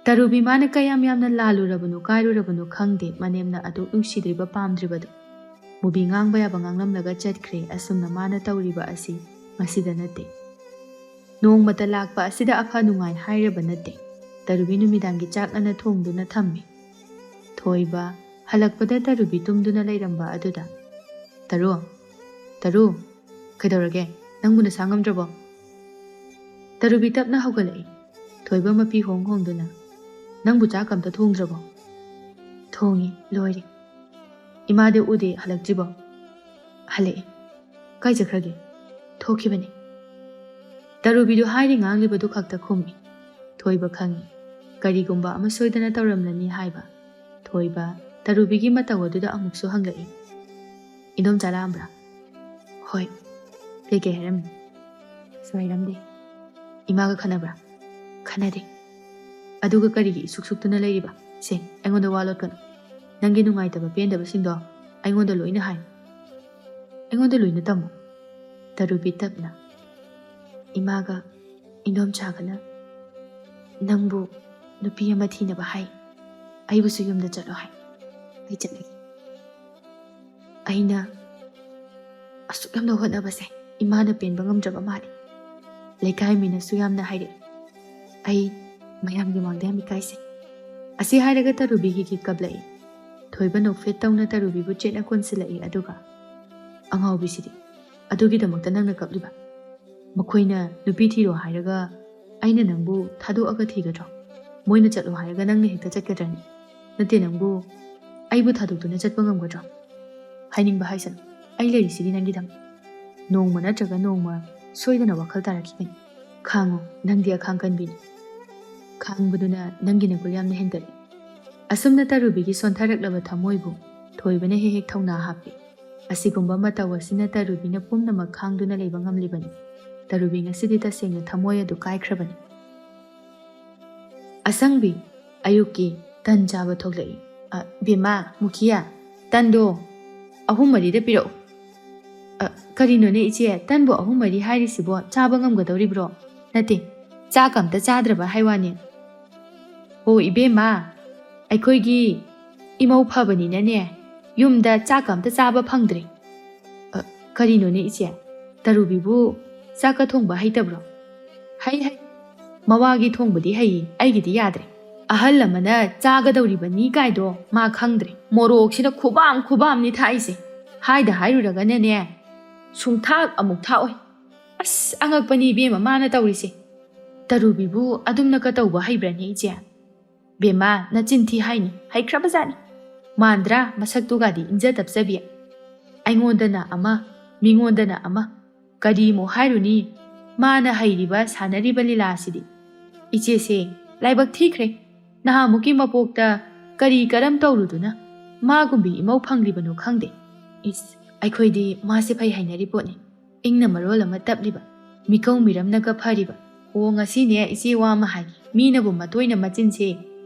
ꯇꯔꯨꯕꯤ ꯃꯥꯅ ꯀꯌꯥꯝ ꯌꯥꯝꯅ ꯂꯥꯜꯂꯨꯔꯕꯅꯣ, ꯀꯥꯏꯔꯨꯔꯕꯅꯣ ꯈꯪꯗꯦ, ꯃꯅꯦꯝꯅ ꯑꯗꯨ ꯅꯨꯡꯁꯤꯗ꯭ꯔꯤꯕ ꯄꯥꯝꯗ꯭ꯔꯤꯕꯗꯣ꯫ ꯃꯨꯕꯤ ꯉꯥꯡꯕ ꯌꯥꯕ ꯉꯥꯡꯂꯝꯂꯒ ꯆꯠꯈ꯭ꯔꯦ꯫ ꯑꯁꯨꯝꯅ ꯃꯥꯅ ꯇꯧꯔꯤꯕ ꯑꯁꯤ ꯉꯁꯤꯗ ꯅꯠꯇꯦ꯫ ꯅꯣꯡꯃꯇ ꯂꯥꯛꯄ ꯑꯁꯤꯗ ꯑꯐ ꯅꯨꯡꯉꯥꯏ ꯍꯥꯏꯔꯕ ꯅꯠꯇꯦ꯫ ꯇꯔꯨꯕꯤ ꯅꯨꯃꯤꯗꯥꯡꯒꯤ ꯆꯥꯛ ꯉꯟꯅ ꯊꯣꯡꯗꯨꯅ ꯊꯝꯃꯤ꯫ ꯊꯣꯏꯕ ꯍꯜꯂꯛꯄꯗ ꯇꯔꯨꯕꯤ ꯇꯨꯝꯗꯨꯅ ꯂꯩꯔꯝꯕ ꯑꯗꯨꯗ, "ꯇꯔꯨ, ꯇꯔꯨ, ꯀꯩꯗꯧꯔꯒꯦ? ꯅꯪꯕꯨ ꯅꯁꯥ ꯉꯝꯗ꯭ꯔꯕꯣ?" ꯇꯔꯨꯕꯤ ꯇꯞꯅ ꯍꯧꯒꯠꯂꯛꯏ꯫ ꯊꯣꯏꯕ ꯃꯄꯤ ꯍꯣꯡ ꯍꯣꯡꯗꯨꯅ, "ꯅꯪꯕꯨ ꯆꯥꯛ ꯑꯝꯇ ꯊꯣꯡꯗ꯭ꯔꯕꯣ?" "ꯊꯣꯡꯉꯤ, ꯂꯣꯏꯔꯦ꯫" "ꯏꯃꯥꯗꯤ ꯎꯗꯦ, ꯍꯜꯂꯛꯇ꯭ꯔꯤꯕꯣ?" "ꯍꯜꯂꯛꯑꯦ꯫" "ꯀꯥꯏ ꯆꯠꯈ꯭ꯔꯒꯦ?" "ꯊꯣꯛꯈꯤꯕꯅꯦ꯫" ꯇꯔꯨꯕꯤꯗꯨ ꯍꯥꯏꯔꯤ ꯉꯥꯡꯂꯤꯕꯗꯨ ꯈꯛꯇ ꯈꯨꯝꯃꯤ꯫ ꯊꯣꯏꯕ ꯈꯪꯉꯤ, ꯀꯔꯤꯒꯨꯝꯕ ꯑꯃ ꯁꯣꯏꯗꯅ ꯇꯧꯔꯝꯂꯅꯤ ꯍꯥꯏꯕ꯫ ꯊꯣꯏꯕ ꯇꯔꯨꯕꯤꯒꯤ ꯃꯇꯧ ꯑꯗꯨꯗ ꯑꯃꯨꯛꯁꯨ ꯍꯪꯂꯛꯏ, "ꯏꯟꯗꯣꯝꯆꯥ ꯂꯥꯛꯑꯝꯕ꯭ꯔꯥ?" "ꯍꯣꯏ꯫" "ꯀꯩꯀꯩ ꯍꯥꯏꯔꯝꯃꯤ?" "ꯀꯩꯁꯨ ꯍꯥꯏꯔꯝꯗꯦ꯫" "ꯏꯃꯥꯒ ꯈꯟꯅꯕ꯭ꯔꯥ?" "ꯈꯟꯅꯗꯦ꯫" "ꯑꯗꯨꯒ ꯀꯔꯤꯒꯤ ꯏꯁꯨꯛ ꯁꯨꯛꯇꯨꯅ ꯂꯩꯔꯤꯕ? ꯁꯦ, ꯑꯩꯉꯣꯟꯗ ꯋꯥ ꯂꯣꯠꯀꯅꯨ꯫ ꯅꯪꯒꯤ ꯅꯨꯡꯉꯥꯏꯇꯕ ꯄꯦꯟꯗꯕꯁꯤꯡꯗꯣ ꯑꯩꯉꯣꯟꯗ ꯂꯣꯏꯅ ꯍꯥꯏꯌꯨ꯫ ꯑꯩꯉꯣꯟꯗ ꯂꯣꯏꯅ ꯇꯝꯃꯨ꯫" ꯇꯔꯨꯕꯤ ꯇꯞꯅ, "ꯏꯃꯥꯒ ꯏꯟꯗꯣꯝꯆꯥꯒꯅ ꯅꯪꯕꯨ ꯅꯨꯄꯤ ꯑꯃ ꯊꯤꯅꯕ ꯍꯥꯏ꯫ ꯑꯩꯕꯨꯁꯨ ꯌꯨꯝꯗ ꯆꯠꯂꯣ ꯍꯥꯏ꯫ ꯑꯩ ꯆꯠꯂꯒꯦ꯫" ꯑꯩꯅ ꯑꯁꯨꯛ ꯌꯥꯝꯅ ꯍꯣꯠꯅꯕꯁꯦ ꯏꯃꯥꯅ ꯄꯦꯟꯕ ꯉꯝꯗ꯭ꯔꯕ ꯃꯥꯜꯂꯤ꯫ ꯂꯩꯀꯥꯏ ꯃꯤꯅꯁꯨ ꯌꯥꯝꯅ ꯍꯥꯏꯔꯛꯏ꯫ ꯑꯩ ꯃꯌꯥꯝꯒꯤ ꯃꯥꯡꯗ ꯌꯥꯝ ꯏꯀꯥꯏꯁꯦ꯫ ꯑꯁꯤ ꯍꯥꯏꯔꯒ ꯇꯔꯨꯕꯤ ꯍꯤꯛ ꯍꯤꯛ ꯀꯞꯂꯛꯏ꯫ ꯊꯣꯏꯕ ꯅꯣꯛꯐꯦꯠ ꯇꯧꯅ ꯇꯔꯨꯕꯤꯕꯨ ꯆꯦꯠꯅ ꯀꯣꯟꯁꯤꯜꯂꯛꯏ꯫ ꯑꯗꯨꯒ, "ꯑꯉꯥꯎꯕꯤꯁꯤꯗꯤ, ꯑꯗꯨꯒꯤꯗꯃꯛꯇ ꯅꯪꯅ ꯀꯞꯂꯤꯕ? ꯃꯈꯣꯏꯅ ꯅꯨꯄꯤ ꯊꯤꯔꯣ ꯍꯥꯏꯔꯒ ꯑꯩꯅ ꯅꯪꯕꯨ ꯊꯥꯗꯣꯛꯑꯒ ꯊꯤꯒꯗ꯭ꯔꯣ? ꯃꯣꯏꯅ ꯆꯠꯂꯣ ꯍꯥꯏꯔꯒ ꯅꯪꯅ ꯍꯦꯛꯇ ꯆꯠꯀꯗ꯭ꯔꯅꯤ? ꯅꯠꯇꯦ, ꯅꯪꯕꯨ ꯑꯩꯕꯨ ꯊꯥꯗꯣꯛꯇꯨꯅ ꯆꯠꯄ ꯉꯝꯒꯗ꯭ꯔꯣ? ꯍꯥꯏꯅꯤꯡꯕ ꯍꯥꯏꯁꯅꯨ, ꯑꯩ ꯂꯩꯔꯤꯁꯤꯗꯤ ꯅꯪꯒꯤꯗꯃꯛ꯫ ꯅꯣꯡꯃ ꯅꯠꯇ꯭ꯔꯒ ꯅꯣꯡꯃ ꯁꯣꯏꯗꯅ ꯋꯥꯈꯜ ꯇꯥꯔꯛꯈꯤꯒꯅꯤ꯫ ꯈꯥꯡꯉꯨ, ꯅꯪꯗꯤ ꯑꯈꯥꯡ ꯀꯟꯕꯤꯅꯤ꯫ ꯈꯥꯡꯕꯗꯨꯅ ꯅꯪꯒꯤ ꯅꯒꯨꯜ ꯌꯥꯝꯅ ꯍꯦꯟꯒꯠꯂꯤ꯫" ꯑꯁꯨꯝꯅ ꯇꯔꯨꯕꯤꯒꯤ ꯁꯣꯟꯊꯔꯛꯂꯕ ꯊꯃꯣꯏꯕꯨ ꯊꯣꯏꯕꯅ ꯍꯦꯛ ꯍꯦꯛ ꯊꯧꯅꯥ ꯍꯥꯞꯄꯤ꯫ ꯑꯁꯤꯒꯨꯝꯕ ꯃꯇꯧ ꯑꯁꯤꯅ ꯇꯔꯨꯕꯤꯅ ꯄꯨꯝꯅꯃꯛ ꯈꯥꯡꯗꯨꯅ ꯂꯩꯕ ꯉꯝꯂꯤꯕꯅꯤ꯫ ꯇꯔꯨꯕꯤ ꯉꯁꯤꯗꯤ ꯇꯁꯦꯡꯅ ꯊꯃꯣꯏ ꯑꯗꯨ ꯀꯥꯏꯈ꯭ꯔꯕꯅꯤ꯫ ꯑꯁꯪꯕꯤ ꯑꯌꯨꯛꯀꯤ ꯇꯟ ꯆꯥꯕ ꯊꯣꯛꯂꯛꯏ꯫ "ꯑ, ꯕꯦꯝꯃ, ꯃꯨꯈꯤꯌꯥ, ꯇꯟꯗꯣ ꯑꯍꯨꯝ ꯃꯔꯤꯗ ꯄꯤꯔꯛꯎ꯫" "ꯑ, ꯀꯔꯤꯅꯣꯅꯦ ꯏꯆꯦ, ꯇꯟꯕꯨ ꯑꯍꯨꯝ ꯃꯔꯤ ꯍꯥꯏꯔꯤꯁꯤꯕꯣ? ꯆꯥꯕ ꯉꯝꯒꯗꯧꯔꯤꯕ꯭ꯔꯣ? ꯅꯠꯇꯦ, ꯆꯥꯛ ꯑꯝꯇ ꯆꯥꯗ꯭ꯔꯕ ꯍꯥꯏ ꯋꯥꯅꯤ꯫" "ꯍꯣ ꯏꯕꯦꯝꯃ, ꯑꯩꯈꯣꯏꯒꯤ ꯏꯃꯧ ꯐꯕꯅꯤꯅꯅꯦ, ꯌꯨꯝꯗ ꯆꯥꯛꯀ ꯑꯝꯇ ꯆꯥꯕ ꯐꯪꯗ꯭ꯔꯦ꯫" "ꯑ, ꯀꯔꯤꯅꯣꯅꯦ ꯏꯆꯦ, ꯇꯔꯨꯕꯤꯕꯨ ꯆꯥꯛꯀ ꯊꯣꯡꯕ ꯍꯩꯇꯕ꯭ꯔꯣ?" "ꯍꯩ, ꯍꯩ, ꯃꯋꯥꯒꯤ ꯊꯣꯡꯕꯗꯤ ꯍꯩꯌꯦ, ꯑꯩꯒꯤꯗꯤ ꯌꯥꯗ꯭ꯔꯦ꯫ ꯑꯍꯜ ꯑꯃꯅ ꯆꯥꯒꯗꯧꯔꯤꯕꯅꯤ ꯀꯥꯏꯗꯣ ꯃꯥ ꯈꯪꯗ꯭ꯔꯦ꯫ ꯃꯣꯔꯣꯛꯁꯤꯅ ꯈꯨꯕꯥꯝ ꯈꯨꯕꯥꯝꯅꯤ ꯊꯥꯛꯏꯁꯦ꯫ ꯍꯥꯏꯗ ꯍꯥꯏꯔꯨꯔꯒꯅꯅꯦ, ꯁꯨꯡꯊꯥꯛ ꯑꯃꯨꯛ ꯊꯥꯛꯑꯣꯏ꯫ ꯑꯁ, ꯑꯉꯛꯄꯅꯤ ꯏꯕꯦꯝꯃ ꯃꯥꯅ ꯇꯧꯔꯤꯁꯦ꯫" "ꯇꯔꯨꯕꯤꯕꯨ ꯑꯗꯨꯝꯅꯀ ꯇꯧꯕ ꯍꯩꯕ꯭ꯔꯅꯦ ꯏꯆꯦ?" "ꯕꯦꯝꯃ, ꯅꯆꯤꯟ ꯊꯤ ꯍꯥꯏꯅꯤ, ꯍꯩꯈ꯭ꯔꯕꯖꯥꯠꯅꯤ꯫ ꯃꯥꯟꯗ꯭ꯔꯥ ꯃꯁꯛꯇꯨꯒꯗꯤ ꯏꯟꯖ ꯇꯞꯆꯕꯤ? ꯑꯩꯉꯣꯟꯗꯅ ꯑꯃ, ꯃꯤꯉꯣꯟꯗꯅ ꯑꯃ꯫ ꯀꯔꯤꯃꯨꯛ ꯍꯥꯏꯔꯨꯅꯤ? ꯃꯥꯅ ꯍꯩꯔꯤꯕ, ꯁꯥꯟꯅꯔꯤꯕ ꯂꯤꯂꯥꯁꯤꯗꯤ꯫ ꯏꯆꯦꯁꯦ ꯂꯥꯏꯕꯛ ꯊꯤꯈ꯭ꯔꯦ꯫ ꯅꯍꯥꯟꯃꯨꯛꯀꯤ ꯃꯄꯣꯛꯇ ꯀꯔꯤ ꯀꯔꯝ ꯇꯧꯔꯨꯗꯨꯅ ꯃꯥꯒꯨꯝꯕꯤ ꯏꯃꯧ ꯐꯪꯂꯤꯕꯅꯣ ꯈꯪꯗꯦ꯫ ꯏꯁ, ꯑꯩꯈꯣꯏꯗꯤ ꯃꯥꯁꯦ ꯐꯩ ꯍꯥꯏꯅꯔꯤ ꯄꯣꯠꯅꯤ꯫ ꯏꯪꯅ ꯃꯔꯣꯜ ꯑꯃ ꯇꯞꯂꯤꯕ, ꯃꯤꯀꯧ ꯃꯤꯔꯝꯅꯒ ꯐꯔꯤꯕ꯫ ꯑꯣ, ꯉꯁꯤꯅꯦ ꯏꯆꯦ ꯋꯥ ꯑꯃ ꯍꯥꯏꯒꯦ꯫ ꯃꯤꯅꯕꯨ ꯃꯇꯣꯏꯅ ꯃꯆꯤꯟꯁꯦ,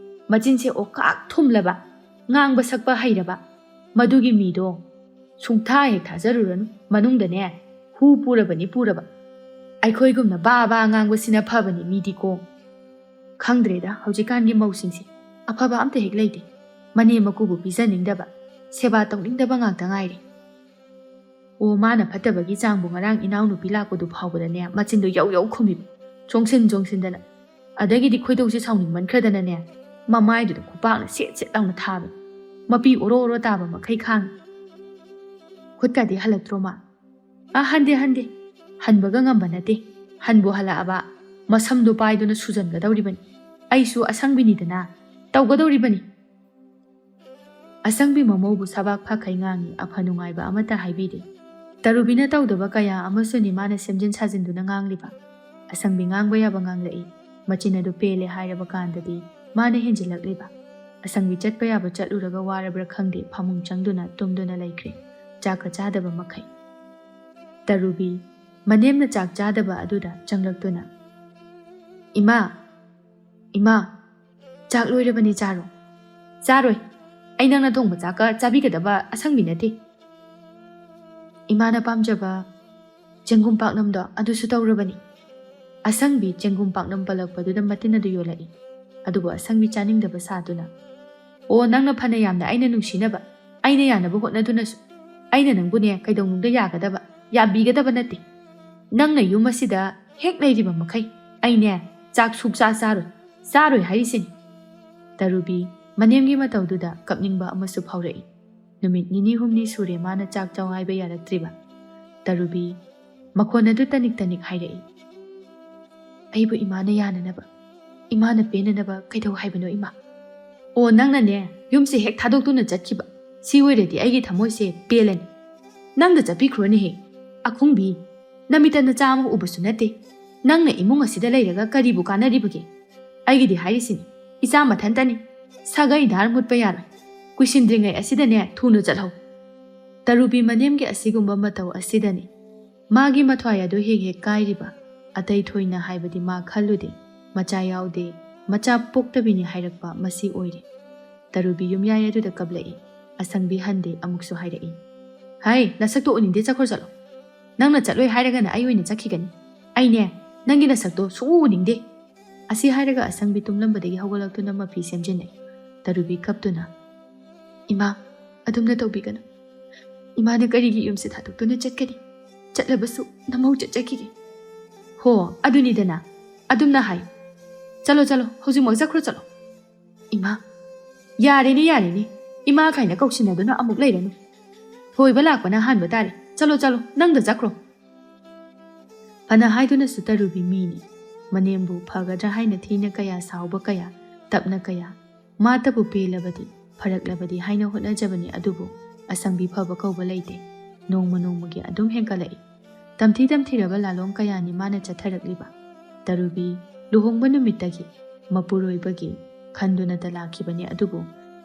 ꯃꯆꯤꯟꯁꯦ ꯑꯣꯀꯥꯛ ꯊꯨꯝꯂꯕ, ꯉꯥꯡꯕ ꯁꯛꯄ ꯍꯩꯔꯕ, ꯃꯗꯨꯒꯤ ꯃꯤꯗꯣ ꯁꯨꯡꯊꯥ ꯍꯦꯛ ꯊꯥꯖꯔꯨꯔꯅꯨ꯫ ꯃꯅꯨꯡꯗꯅꯦ ꯍꯨ ꯄꯨꯔꯕꯅꯤ ꯄꯨꯔꯕ꯫ ꯑꯩꯈꯣꯏꯒꯨꯝꯅ ꯕꯥ ꯕꯥ ꯉꯥꯡꯕꯁꯤꯅ ꯐꯕꯅꯤ ꯃꯤꯗꯤꯀꯣ꯫ ꯈꯪꯗ꯭ꯔꯦꯗ, ꯍꯧꯖꯤꯛꯀꯥꯟꯒꯤ ꯃꯧꯁꯤꯡꯁꯦ꯫ ꯑꯐꯕ ꯑꯝꯇ ꯍꯦꯛ ꯂꯩꯇꯦ꯫ ꯃꯅꯦꯝ ꯃꯀꯨꯕꯨ ꯄꯤꯖꯅꯤꯡꯗꯕ, ꯁꯦꯕꯥ ꯇꯧꯅꯤꯡꯗꯕ ꯉꯥꯛꯇ ꯉꯥꯏꯔꯦ꯫ ꯑꯣ, ꯃꯥꯅ ꯐꯠꯇꯕꯒꯤ ꯆꯥꯡꯕꯨ ꯉꯔꯥꯡ ꯏꯅꯥꯎꯅꯨꯄꯤ ꯂꯥꯛꯄꯗꯨ ꯐꯥꯎꯕꯗꯅꯦ, ꯃꯆꯤꯟꯗꯣ ꯌꯧ ꯌꯧ ꯈꯨꯝꯃꯤꯕ, ꯆꯣꯡꯁꯤꯟ ꯆꯣꯡꯁꯤꯟꯗꯅ꯫ ꯑꯗꯒꯤꯗꯤ ꯈꯣꯏꯗꯧꯁꯦ ꯁꯥꯎꯅꯤꯡꯃꯟꯈ꯭ꯔꯗꯅꯅꯦ, ꯃꯃꯥꯏꯗꯨꯗ ꯈꯨꯄꯥꯛꯅ ꯁꯦꯠ ꯁꯦꯠ ꯂꯥꯎꯅ ꯊꯥꯕ꯫ ꯃꯄꯤ ꯑꯣꯔꯣ ꯑꯣꯔꯣ ꯇꯥꯕ ꯃꯈꯩ ꯈꯥꯡꯉꯤ꯫ ꯈꯨꯠꯀꯗꯤ ꯍꯜꯂꯛꯇ꯭ꯔꯣ ꯃꯥ? ꯑ, ꯍꯟꯗꯦ, ꯍꯟꯗꯦ꯫ ꯍꯟꯕꯒ ꯉꯝꯕ ꯅꯠꯇꯦ꯫ ꯍꯟꯕꯨ ꯍꯜꯂꯛꯑꯕ, ꯃꯁꯝꯗꯣ ꯄꯥꯏꯗꯨꯅ ꯁꯨꯖꯟꯒꯗꯧꯔꯤꯕꯅꯤ꯫ ꯑꯩꯁꯨ ꯑꯁꯪꯕꯤꯅꯤꯗꯅ, ꯇꯧꯒꯗꯧꯔꯤꯕꯅꯤ꯫ ꯑꯁꯪꯕꯤ ꯃꯃꯧꯕꯨ ꯁꯕꯥꯛ ꯐꯥꯈꯩ ꯉꯥꯡꯉꯤ, ꯑꯐ ꯅꯨꯡꯉꯥꯏꯕ ꯑꯃꯠꯇ ꯍꯥꯏꯕꯤꯗꯦ꯫ ꯇꯔꯨꯕꯤꯅ ꯇꯧꯗꯕ ꯀꯌꯥ ꯑꯃꯁꯨꯅꯤ ꯃꯥꯅ ꯁꯦꯝꯖꯤꯟ ꯁꯥꯖꯤꯟꯗꯨꯅ ꯉꯥꯡꯂꯤꯕ꯫ ꯑꯁꯪꯕꯤ ꯉꯥꯡꯕ ꯌꯥꯕ ꯉꯥꯡꯂꯛꯏ꯫ ꯃꯆꯤꯟ ꯑꯗꯨ ꯄꯦꯜꯂꯦ ꯍꯥꯏꯔꯕ ꯀꯥꯟꯗꯗꯤ ꯃꯥꯅ ꯍꯦꯟꯖꯤꯜꯂꯛꯂꯤꯕ꯫ ꯑꯁꯪꯕꯤ ꯆꯠꯄ ꯌꯥꯕ ꯆꯠꯂꯨꯔꯒ ꯋꯥꯔꯕ꯭ꯔꯥ ꯈꯪꯗꯦ, ꯐꯃꯨꯡ ꯆꯪꯗꯨꯅ ꯇꯨꯝꯗꯨꯅ ꯂꯩꯈ꯭ꯔꯦ, ꯆꯥꯛꯀ ꯆꯥꯗꯕ ꯃꯈꯩ꯫ ꯇꯔꯨꯕꯤ, ꯃꯅꯦꯝꯅ ꯆꯥꯛ ꯆꯥꯗꯕ ꯑꯗꯨꯗ ꯆꯪꯂꯛꯇꯨꯅ, "ꯏꯃꯥ, ꯏꯃꯥ, ꯆꯥꯛ ꯂꯣꯏꯔꯕꯅꯤ, ꯆꯥꯔꯣ꯫" "ꯆꯥꯔꯣꯏ꯫ ꯑꯩ ꯅꯪꯅ ꯊꯣꯡꯕ ꯆꯥꯛꯀ ꯆꯥꯕꯤꯒꯗꯕ ꯑꯁꯪꯕꯤ ꯅꯠꯇꯦ꯫" "ꯏꯃꯥꯅ ꯄꯥꯝꯖꯕ ꯆꯦꯡꯒꯨꯝ ꯄꯥꯛꯅꯝꯗꯣ ꯑꯗꯨꯁꯨ ꯇꯧꯔꯕꯅꯤ꯫" ꯑꯁꯪꯕꯤ ꯆꯦꯡꯒꯨꯝ ꯄꯥꯛꯅꯝ ꯄꯜꯂꯛꯄꯗꯨꯗ ꯃꯇꯤꯟ ꯑꯗꯨ ꯌꯣꯜꯂꯛꯏ꯫ ꯑꯗꯨꯕꯨ ꯑꯁꯪꯕꯤ ꯆꯥꯅꯤꯡꯗꯕ ꯁꯥꯗꯨꯅ, "ꯑꯣ, ꯅꯪꯅ ꯐꯅ ꯌꯥꯝꯅ ꯑꯩꯅ ꯅꯨꯡꯁꯤꯅꯕ, ꯑꯩꯅ ꯌꯥꯅꯕ ꯍꯣꯠꯅꯗꯨꯅꯁꯨ ꯑꯩꯅ ꯅꯪꯕꯨꯅꯦ ꯀꯩꯗꯧꯅꯨꯡꯗ ꯌꯥꯒꯗꯕ, ꯌꯥꯕꯤꯒꯗꯕ ꯅꯠꯇꯦ꯫ ꯅꯪꯅ ꯌꯨꯝ ꯑꯁꯤꯗ ꯍꯦꯛ ꯂꯩꯔꯤꯕ ꯃꯈꯩ ꯑꯩꯅꯦ ꯆꯥꯛ ꯁꯨꯛꯆꯥ ꯆꯥꯔꯣꯏ, ꯆꯥꯔꯣꯏ ꯍꯥꯏꯔꯤꯁꯤꯅꯤ꯫" ꯇꯔꯨꯕꯤ ꯃꯅꯦꯝꯒꯤ ꯃꯇꯧꯗꯨꯗ ꯀꯞꯅꯤꯡꯕ ꯑꯃꯁꯨ ꯐꯥꯎꯔꯛꯏ꯫ ꯅꯨꯃꯤꯠ ꯅꯤꯅꯤ ꯍꯨꯝꯅꯤ ꯁꯨꯔꯦ ꯃꯥꯅ ꯆꯥꯛ ꯆꯥꯎ ꯍꯥꯏꯕ ꯌꯥꯔꯛꯇ꯭ꯔꯤꯕ꯫ ꯇꯔꯨꯕꯤ ꯃꯈꯣꯟ ꯑꯗꯨ ꯇꯅꯤꯛ ꯇꯅꯤꯛ ꯍꯥꯏꯔꯛꯏ, "ꯑꯩꯕꯨ ꯏꯃꯥꯅ ꯌꯥꯅꯅꯕ, ꯏꯃꯥꯅ ꯄꯦꯟꯅꯅꯕ ꯀꯩꯗꯧ ꯍꯥꯏꯕꯅꯣ, ꯏꯃꯥ?" "ꯑꯣ, ꯅꯪꯅꯅꯦ ꯌꯨꯝꯁꯦ ꯍꯦꯛ ꯊꯥꯗꯣꯛꯇꯨꯅ ꯆꯠꯈꯤꯕ, ꯁꯤ ꯑꯣꯏꯔꯗꯤ ꯑꯩꯒꯤ ꯊꯃꯣꯏꯁꯦ ꯄꯦꯜꯂꯅꯤ꯫ ꯅꯪꯗ ꯆꯠꯄꯤꯈ꯭ꯔꯣꯅꯦꯍꯦ, ꯑꯈꯨꯡꯕꯤ꯫ ꯅꯃꯤꯠꯇ ꯅꯆꯥ ꯑꯃ ꯎꯕꯁꯨ ꯅꯠꯇꯦ꯫ ꯅꯪꯅ ꯏꯃꯨꯡ ꯑꯁꯤꯗ ꯂꯩꯔꯒ ꯀꯔꯤꯕꯨ ꯀꯥꯟꯅꯔꯤꯕꯒꯦ? ꯑꯩꯒꯤꯗꯤ ꯍꯥꯏꯔꯤꯁꯤꯅꯤ, ꯏꯆꯥ ꯃꯊꯟꯇꯅꯤ꯫ ꯁꯥꯒꯩ ꯙꯥꯔ ꯃꯨꯠꯄ ꯌꯥꯔꯣꯏ꯫ ꯀꯨꯏꯁꯤꯟꯗ꯭ꯔꯤꯉꯩ ꯑꯁꯤꯗꯅꯦ ꯊꯨꯅ ꯆꯠꯍꯧ꯫" ꯇꯔꯨꯕꯤ ꯃꯅꯦꯝꯒꯤ ꯑꯁꯤꯒꯨꯝꯕ ꯃꯇꯧ ꯑꯁꯤꯗꯅꯤ ꯃꯥꯒꯤ ꯃꯊ꯭ꯋꯥꯏ ꯑꯗꯨ ꯍꯦꯛ ꯍꯦꯛ ꯀꯥꯏꯔꯤꯕ꯫ ꯑꯇꯩ ꯊꯣꯏꯅ ꯍꯥꯏꯕꯗꯤ ꯃꯥ ꯈꯜꯂꯨꯗꯦ꯫ ꯃꯆꯥ ꯌꯥꯎꯗꯦ, ꯃꯆꯥ ꯄꯣꯛꯇꯕꯤꯅꯤ ꯍꯥꯏꯔꯛꯄ ꯃꯁꯤ ꯑꯣꯏꯔꯦ꯫ ꯇꯔꯨꯕꯤ ꯌꯨꯝꯌꯥꯏ ꯑꯗꯨꯗ ꯀꯞꯂꯛꯏ꯫ ꯑꯁꯪꯕꯤ ꯍꯟꯗꯦ, ꯑꯃꯨꯛꯁꯨ ꯍꯥꯏꯔꯛꯏ, "ꯍꯥꯏ, ꯅꯁꯛꯇꯣ ꯎꯅꯤꯡꯗꯦ, ꯆꯠꯈ꯭ꯔꯣ ꯆꯠꯂꯣ꯫ ꯅꯪꯅ ꯆꯠꯂꯣꯏ ꯍꯥꯏꯔꯒꯅ ꯑꯩ ꯑꯣꯏꯅ ꯆꯠꯈꯤꯒꯅꯤ꯫ ꯑꯩꯅꯦ ꯅꯪꯒꯤ ꯅꯁꯛꯇꯣ ꯁꯨꯛꯎ ꯎꯅꯤꯡꯗꯦ꯫" ꯑꯁꯤ ꯍꯥꯏꯔꯒ ꯑꯁꯪꯕꯤ ꯇꯨꯝꯂꯝꯕꯗꯒꯤ ꯍꯧꯒꯠꯂꯛꯇꯨꯅ ꯃꯐꯤ ꯁꯦꯝꯖꯤꯟꯅꯩ꯫ ꯇꯔꯨꯕꯤ ꯀꯞꯇꯨꯅ, "ꯏꯃꯥ, ꯑꯗꯨꯝꯅ ꯇꯧꯕꯤꯒꯅꯨ꯫ ꯏꯃꯥꯅ ꯀꯔꯤꯒꯤ ꯌꯨꯝꯁꯦ ꯊꯥꯗꯣꯛꯇꯨꯅ ꯆꯠꯀꯅꯤ? ꯆꯠꯂꯕꯁꯨ ꯅꯃꯧ ꯆꯠꯆꯈꯤꯒꯦ꯫ ꯍꯣ, ꯑꯗꯨꯅꯤꯗꯅ꯫ ꯑꯗꯨꯝꯅ ꯍꯥꯏ꯫ "ꯆꯠꯂꯣ, ꯆꯠꯂꯣ, ꯍꯧꯖꯤꯛꯃꯛ ꯆꯠꯈ꯭ꯔꯣ, ꯆꯠꯂꯣ"꯫ ꯏꯃꯥ, ꯌꯥꯔꯦꯅꯦ, ꯌꯥꯔꯦꯅꯦ꯫ ꯏꯃꯥ ꯀꯥꯏꯅ ꯀꯧꯁꯤꯟꯅꯗꯨꯅ ꯑꯃꯨꯛ ꯂꯩꯔꯅꯨ꯫ ꯊꯣꯏꯕ ꯂꯥꯛꯄꯅ ꯍꯥꯟꯕ ꯇꯥꯔꯦ꯫ ꯆꯠꯂꯣ, ꯆꯠꯂꯣ, ꯅꯪꯗ ꯆꯠꯈ꯭ꯔꯣ꯫ ꯐꯅ ꯍꯥꯏꯗꯨꯅꯁꯨ ꯇꯔꯨꯕꯤ ꯃꯤꯅꯤ꯫ ꯃꯅꯦꯝꯕꯨ ꯐꯒꯗ꯭ꯔꯥ ꯍꯥꯏꯅ ꯊꯤꯅ ꯀꯌꯥ ꯁꯥꯎꯕ ꯀꯌꯥ, ꯇꯞꯅ ꯀꯌꯥ, ꯃꯥꯇꯕꯨ ꯄꯦꯜꯂꯕꯗꯤ, ꯐꯔꯛꯂꯕꯗꯤ ꯍꯥꯏꯅ ꯍꯣꯠꯅꯖꯕꯅꯤ, ꯑꯗꯨꯕꯨ ꯑꯁꯪꯕꯤ ꯐꯕ ꯀꯧꯕ ꯂꯩꯇꯦ꯫ ꯅꯣꯡꯃ ꯅꯣꯡꯃꯒꯤ ꯑꯗꯨꯝ ꯍꯦꯟꯒꯠꯂꯛꯏ꯫ ꯇꯝꯊꯤ ꯇꯝꯊꯤꯔꯕ ꯂꯥꯂꯣꯡ ꯀꯌꯥꯅꯤ ꯃꯥꯅ ꯆꯠꯊꯔꯛꯂꯤꯕ꯫ ꯇꯔꯨꯕꯤ ꯂꯨꯍꯣꯡꯕ ꯅꯨꯃꯤꯠꯇꯒꯤ ꯃꯄꯨꯔꯣꯏꯕꯒꯤ ꯈꯟꯗꯨꯅꯇ ꯂꯥꯛꯈꯤꯕꯅꯤ, ꯑꯗꯨꯕꯨ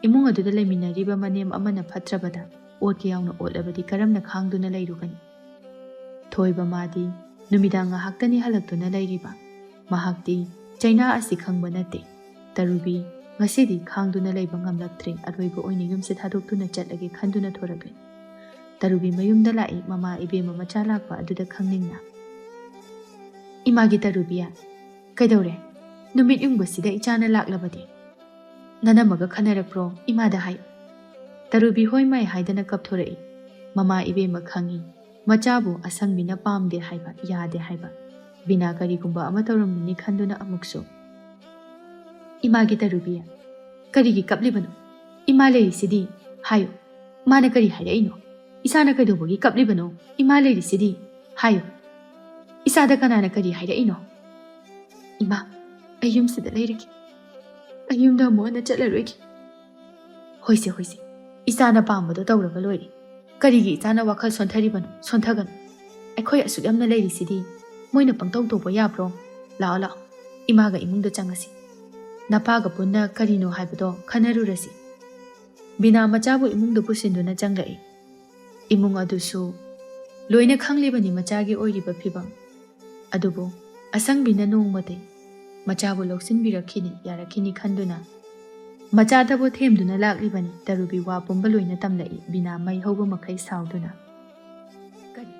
ꯏꯃꯨꯡ ꯑꯗꯨꯗ ꯂꯩꯃꯤꯟꯅꯔꯤꯕ ꯃꯅꯦꯝ ꯑꯃꯅ ꯐꯠꯇ꯭ꯔꯕꯗ ꯑꯣꯠꯀ ꯌꯥꯎꯅ ꯑꯣꯠꯂꯕꯗꯤ ꯀꯔꯝꯅ ꯈꯥꯡꯗꯨꯅ ꯂꯩꯔꯨꯒꯅꯤ? ꯊꯣꯏꯕ ꯃꯥꯗꯤ ꯅꯨꯃꯤꯗꯥꯡ ꯉꯥꯏꯍꯥꯛꯇꯅꯤ ꯍꯜꯂꯛꯇꯨꯅ ꯂꯩꯔꯤꯕ꯫ ꯃꯍꯥꯛꯇꯤ ꯆꯩꯅꯥ ꯑꯁꯤ ꯈꯪꯕ ꯅꯠꯇꯦ꯫ ꯇꯔꯨꯕꯤ ꯉꯁꯤꯗꯤ ꯈꯥꯡꯗꯨꯅ ꯂꯩꯕ ꯉꯝꯂꯛꯇ꯭ꯔꯦ, ꯑꯔꯣꯏꯕ ꯑꯣꯏꯅ ꯌꯨꯝꯁꯦ ꯊꯥꯗꯣꯛꯇꯨꯅ ꯆꯠꯂꯒꯦ ꯈꯟꯗꯨꯅ ꯊꯣꯔꯛꯂꯦ꯫ ꯇꯔꯨꯕꯤ ꯃꯌꯨꯝꯗ ꯂꯥꯛꯏ, ꯃꯃꯥ ꯏꯕꯦꯝꯃ ꯃꯆꯥ ꯂꯥꯛꯄ ꯑꯗꯨꯗ ꯈꯪꯅꯤꯡꯅ꯫ "ꯏꯃꯥꯒꯤ ꯇꯔꯨꯕꯤ, ꯀꯩꯗꯧꯔꯦ? ꯅꯨꯃꯤꯠ ꯌꯨꯡꯕꯁꯤꯗ ꯏꯆꯥꯅ ꯂꯥꯛꯂꯕꯗꯤ?" "ꯅꯅꯝꯃꯒ ꯈꯟꯅꯔꯛꯄ꯭ꯔꯣ? ꯏꯃꯥꯗ ꯍꯥꯏ"꯫ ꯇꯔꯨꯕꯤ ꯍꯣꯏ ꯃꯥꯏ ꯍꯥꯏꯗꯅ ꯀꯞꯊꯣꯔꯛꯏ꯫ ꯃꯃꯥ ꯏꯕꯦꯝꯃ ꯈꯪꯏ, ꯃꯆꯥꯕꯨ ꯑꯁꯪꯕꯤꯅ ꯄꯥꯝꯗꯦ ꯍꯥꯏꯕ, ꯌꯥꯗꯦ ꯍꯥꯏꯕ꯫ ꯕꯤꯅꯥ ꯀꯔꯤꯒꯨꯝꯕ ꯑꯃ ꯇꯧꯔꯝꯒꯅꯤ ꯈꯟꯗꯨꯅ ꯑꯃꯨꯛꯁꯨ, "ꯏꯃꯥꯒꯤ ꯇꯔꯨꯕꯤ, ꯀꯔꯤꯒꯤ ꯀꯞꯂꯤꯕꯅꯣ? ꯏꯃꯥ ꯂꯩꯔꯤꯁꯤꯗꯤ, ꯍꯥꯏꯌꯨ꯫ ꯃꯥꯅ ꯀꯔꯤ ꯍꯥꯏꯔꯛꯏꯅꯣ? ꯏꯁꯥꯅ ꯀꯩꯗꯧꯕꯒꯤ ꯀꯞꯂꯤꯕꯅꯣ? ꯏꯃꯥ ꯂꯩꯔꯤꯁꯤꯗꯤ, ꯍꯥꯏꯌꯨ꯫ ꯏꯁꯥꯗ ꯀꯅꯥꯅ ꯀꯔꯤ ꯍꯥꯏꯔꯛꯏꯅꯣ?" "ꯏꯃꯥ, ꯑꯩ ꯌꯨꯝꯁꯤꯗ ꯂꯩꯔꯒꯦ꯫ ꯑꯩ ꯌꯨꯝꯗ ꯑꯃꯨꯛ ꯍꯟꯅ ꯆꯠꯂꯔꯣꯏꯒꯦ"꯫ "ꯍꯣꯏꯁꯦ, ꯍꯣꯏꯁꯦ, ꯏꯆꯥꯅ ꯄꯥꯝꯕꯗꯣ ꯇꯧꯔꯒ ꯂꯣꯏꯔꯦ꯫ ꯀꯔꯤꯒꯤ ꯏꯆꯥꯅ ꯋꯥꯈꯜ ꯁꯣꯟꯊꯔꯤꯕꯅꯣ? ꯁꯣꯟꯊꯒꯅꯨ꯫ ꯑꯩꯈꯣꯏ ꯑꯁꯨꯛ ꯌꯥꯝꯅ ꯂꯩꯔꯤꯁꯤꯗꯤ, ꯃꯣꯏꯅ ꯄꯪꯇꯧ ꯇꯧꯕ ꯌꯥꯕ꯭ꯔꯣ? ꯂꯥꯛꯑꯣ, ꯂꯥꯛꯑꯣ, ꯏꯃꯥꯒ ꯏꯃꯨꯡꯗ ꯆꯪꯉꯁꯤ꯫ ꯅꯄꯥꯒ ꯄꯨꯟꯅ ꯀꯔꯤꯅꯣ ꯍꯥꯏꯕꯗꯣ ꯈꯟꯅꯔꯨꯔꯁꯤ"꯫ ꯕꯤꯅꯥ ꯃꯆꯥꯕꯨ ꯏꯃꯨꯡꯗ ꯄꯨꯁꯤꯟꯗꯨꯅ ꯆꯪꯂꯛꯏ꯫ ꯏꯃꯨꯡ ꯑꯗꯨꯁꯨ ꯂꯣꯏꯅ ꯈꯪꯂꯤꯕꯅꯤ ꯃꯆꯥꯒꯤ ꯑꯣꯏꯔꯤꯕ ꯐꯤꯕꯝ꯫ ꯑꯗꯨꯕꯨ ꯑꯁꯪꯕꯤꯅ ꯅꯣꯡꯃꯗꯤ ꯃꯆꯥꯕꯨ ꯂꯧꯁꯤꯟꯕꯤꯔꯛꯈꯤꯅꯤ, ꯌꯥꯔꯛꯈꯤꯅꯤ ꯈꯟꯗꯨꯅ ꯃꯆꯥꯗꯕꯨ ꯊꯦꯝꯗꯨꯅ ꯂꯥꯛꯂꯤꯕꯅꯤ꯫ ꯇꯔꯨꯕꯤ ꯋꯥ ꯄꯨꯝꯕ ꯂꯣꯏꯅ ꯇꯝꯂꯛꯏ, ꯕꯤꯅꯥ ꯃꯩ ꯍꯧꯕ ꯃꯈꯩ ꯁꯥꯎꯗꯨꯅ꯫ "ꯀꯔꯤ?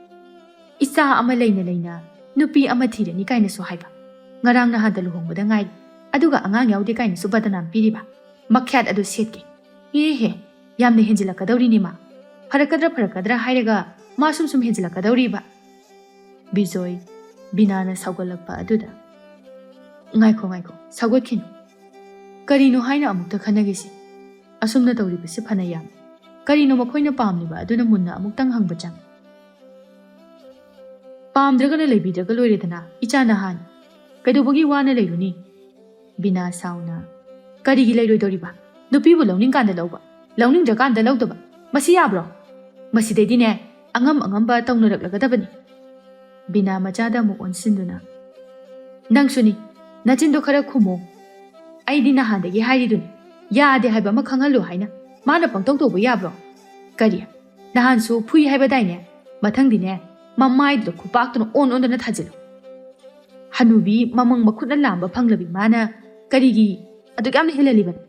ꯏꯆꯥ ꯑꯃ ꯂꯩꯅ ꯂꯩꯅ ꯅꯨꯄꯤ ꯑꯃ ꯊꯤꯔꯅꯤ ꯀꯥꯏꯅꯁꯨ ꯍꯥꯏꯕ? ꯉꯔꯥꯡ ꯅꯍꯥꯟꯗ ꯂꯨꯍꯣꯡꯕꯗ ꯉꯥꯏꯔꯤ, ꯑꯗꯨꯒ ꯑꯉꯥꯡ ꯌꯥꯎꯗꯦ ꯀꯥꯏꯅꯁꯨ ꯕꯗꯅꯥꯝ ꯄꯤꯔꯤꯕ? ꯃꯈ꯭ꯌꯥꯠ ꯑꯗꯨ ꯁꯦꯠꯀꯦ꯫ ꯍꯦ ꯍꯦ, ꯌꯥꯝꯅ ꯍꯦꯟꯖꯤꯜꯂꯛꯀꯗꯧꯔꯤꯅꯦ ꯃꯥ"꯫ ꯐꯔꯛꯀꯗ꯭ꯔꯥ ꯐꯔꯛꯀꯗ꯭ꯔꯥ ꯍꯥꯏꯔꯒ ꯃꯥ ꯁꯨꯝ ꯁꯨꯝ ꯍꯦꯟꯖꯤꯜꯂꯛꯀꯗꯧꯔꯤꯕ꯫ ꯕꯤꯖꯣꯏ, ꯕꯤꯅꯥꯅ ꯁꯥꯎꯒꯠꯂꯛꯄ ꯑꯗꯨꯗ, "ꯉꯥꯏꯈꯣ, ꯉꯥꯏꯈꯣ, ꯁꯥꯎꯒꯠꯈꯤꯅꯨ꯫ ꯀꯔꯤꯅꯣ ꯍꯥꯏꯅ ꯑꯃꯨꯛꯇ ꯈꯟꯅꯒꯦꯁꯤ꯫ ꯑꯁꯨꯝꯅ ꯇꯧꯔꯤꯕꯁꯤ ꯐꯅ ꯌꯥꯝ꯫ ꯀꯔꯤꯅꯣ ꯃꯈꯣꯏꯅ ꯄꯥꯝꯂꯤꯕ ꯑꯗꯨꯅ ꯃꯨꯟꯅ ꯑꯃꯨꯛꯇꯪ ꯍꯪꯕ ꯆꯪꯏ꯫ ꯄꯥꯝꯗ꯭ꯔꯒꯅ ꯂꯩꯕꯤꯗ꯭ꯔꯒ ꯂꯣꯏꯔꯦꯗꯅ, ꯏꯆꯥ ꯅꯍꯥꯅꯤ꯫ ꯀꯩꯗꯧꯕꯒꯤ ꯋꯥꯅ ꯂꯩꯔꯨꯅꯤ?" ꯕꯤꯅꯥ ꯁꯥꯎꯅ, "ꯀꯔꯤꯒꯤ ꯂꯩꯔꯣꯏꯗꯧꯔꯤꯕ? ꯅꯨꯄꯤꯕꯨ ꯂꯧꯅꯤꯡꯀꯥꯟꯗ ꯂꯧꯕ, ꯂꯧꯅꯤꯡꯗ꯭ꯔꯀꯥꯟꯗ ꯂꯧꯗꯕ, ꯃꯁꯤ ꯌꯥꯕ꯭ꯔꯣ? ꯃꯁꯤꯗꯩꯗꯤꯅꯦ, ꯑꯉꯝ ꯑꯉꯝꯕ ꯇꯧꯅꯔꯛꯂꯒꯗꯕꯅꯤ꯫" ꯕꯤꯅꯥ ꯃꯆꯥꯗ ꯑꯃꯨꯛ ꯑꯣꯟꯁꯤꯟꯗꯨꯅ, "ꯅꯪꯁꯨꯅꯤ, ꯅꯆꯤꯟꯗꯣ ꯈꯔ ꯈꯨꯝꯃꯣ꯫ ꯑꯩꯗꯤ ꯅꯍꯥꯟꯗꯒꯤ ꯍꯥꯏꯔꯤꯗꯨꯅꯤ, ꯌꯥꯗꯦ ꯍꯥꯏꯕ ꯑꯃ ꯈꯪꯍꯜꯂꯨ ꯍꯥꯏꯅ꯫ ꯃꯥꯅ ꯄꯪꯇꯧ ꯇꯧꯕ ꯌꯥꯕ꯭ꯔꯣ? ꯀꯔꯤ? ꯅꯍꯥꯟꯁꯨ ꯐꯨꯏ ꯍꯥꯏꯕꯗꯥꯏꯅꯦ? ꯃꯊꯪꯗꯤꯅꯦ, ꯃꯃꯥꯏꯗꯨꯗ ꯈꯨꯄꯥꯛꯇꯨꯅ ꯑꯣꯟ ꯑꯣꯟꯗꯅ ꯊꯥꯖꯤꯜꯂꯨ꯫ ꯍꯅꯨꯕꯤ ꯃꯃꯪ ꯃꯈꯨꯠꯅ ꯂꯥꯝꯕ ꯐꯪꯂꯕꯤ ꯃꯥꯅ ꯀꯔꯤꯒꯤ ꯑꯗꯨꯛ ꯌꯥꯝꯅ ꯍꯦꯜꯍꯜꯂꯤꯕꯅꯣ?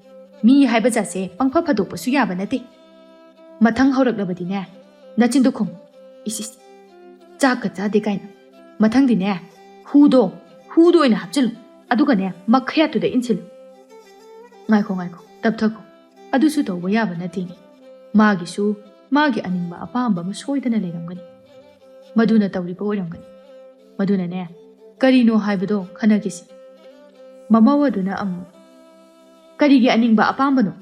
ꯃꯤ ꯍꯥꯏꯕ ꯖꯥꯠꯁꯦ ꯄꯪꯐ ꯐꯗꯣꯛꯄꯁꯨ ꯌꯥꯕ ꯅꯠꯇꯦ꯫ ꯃꯊꯪ ꯍꯧꯔꯛꯂꯕꯗꯤꯅꯦ, ꯅꯆꯤꯟꯗꯣ ꯈꯨꯝ꯫ ꯏꯁ, ꯏꯁ, ꯆꯥꯛꯀ ꯆꯥꯗꯦ ꯀꯥꯏꯅ꯫ ꯃꯊꯪꯗꯤꯅꯦ, ꯍꯨꯗꯣ, ꯍꯨꯗꯣ ꯑꯣꯏꯅ ꯍꯥꯞꯆꯤꯜꯂꯨ꯫ ꯑꯗꯨꯒꯅꯦ, ꯃꯈꯌꯥꯠꯇꯨꯗ ꯏꯟꯁꯤꯜꯂꯨ꯫ ꯉꯥꯏꯈꯣ, ꯉꯥꯏꯈꯣ, ꯇꯞꯊꯈꯣ꯫ ꯑꯗꯨꯁꯨ ꯇꯧꯕ ꯌꯥꯕ ꯅꯠꯇꯦꯅꯦ꯫ ꯃꯥꯒꯤꯁꯨ ꯃꯥꯒꯤ ꯑꯅꯤꯡꯕ ꯑꯄꯥꯝꯕ ꯑꯃ ꯁꯣꯏꯗꯅ ꯂꯩꯔꯝꯒꯅꯤ꯫ ꯃꯗꯨꯅ ꯇꯧꯔꯤꯕ ꯑꯣꯏꯔꯝꯒꯅꯤ꯫ ꯃꯗꯨꯅꯅꯦ, ꯀꯔꯤꯅꯣ ꯍꯥꯏꯕꯗꯣ ꯈꯟꯅꯈꯤꯁꯤ꯫" ꯃꯃꯧ ꯑꯗꯨꯅ ꯑꯃꯨꯛ, "ꯀꯔꯤꯒꯤ ꯑꯅꯤꯡꯕ ꯑꯄꯥꯝꯕꯅꯣ?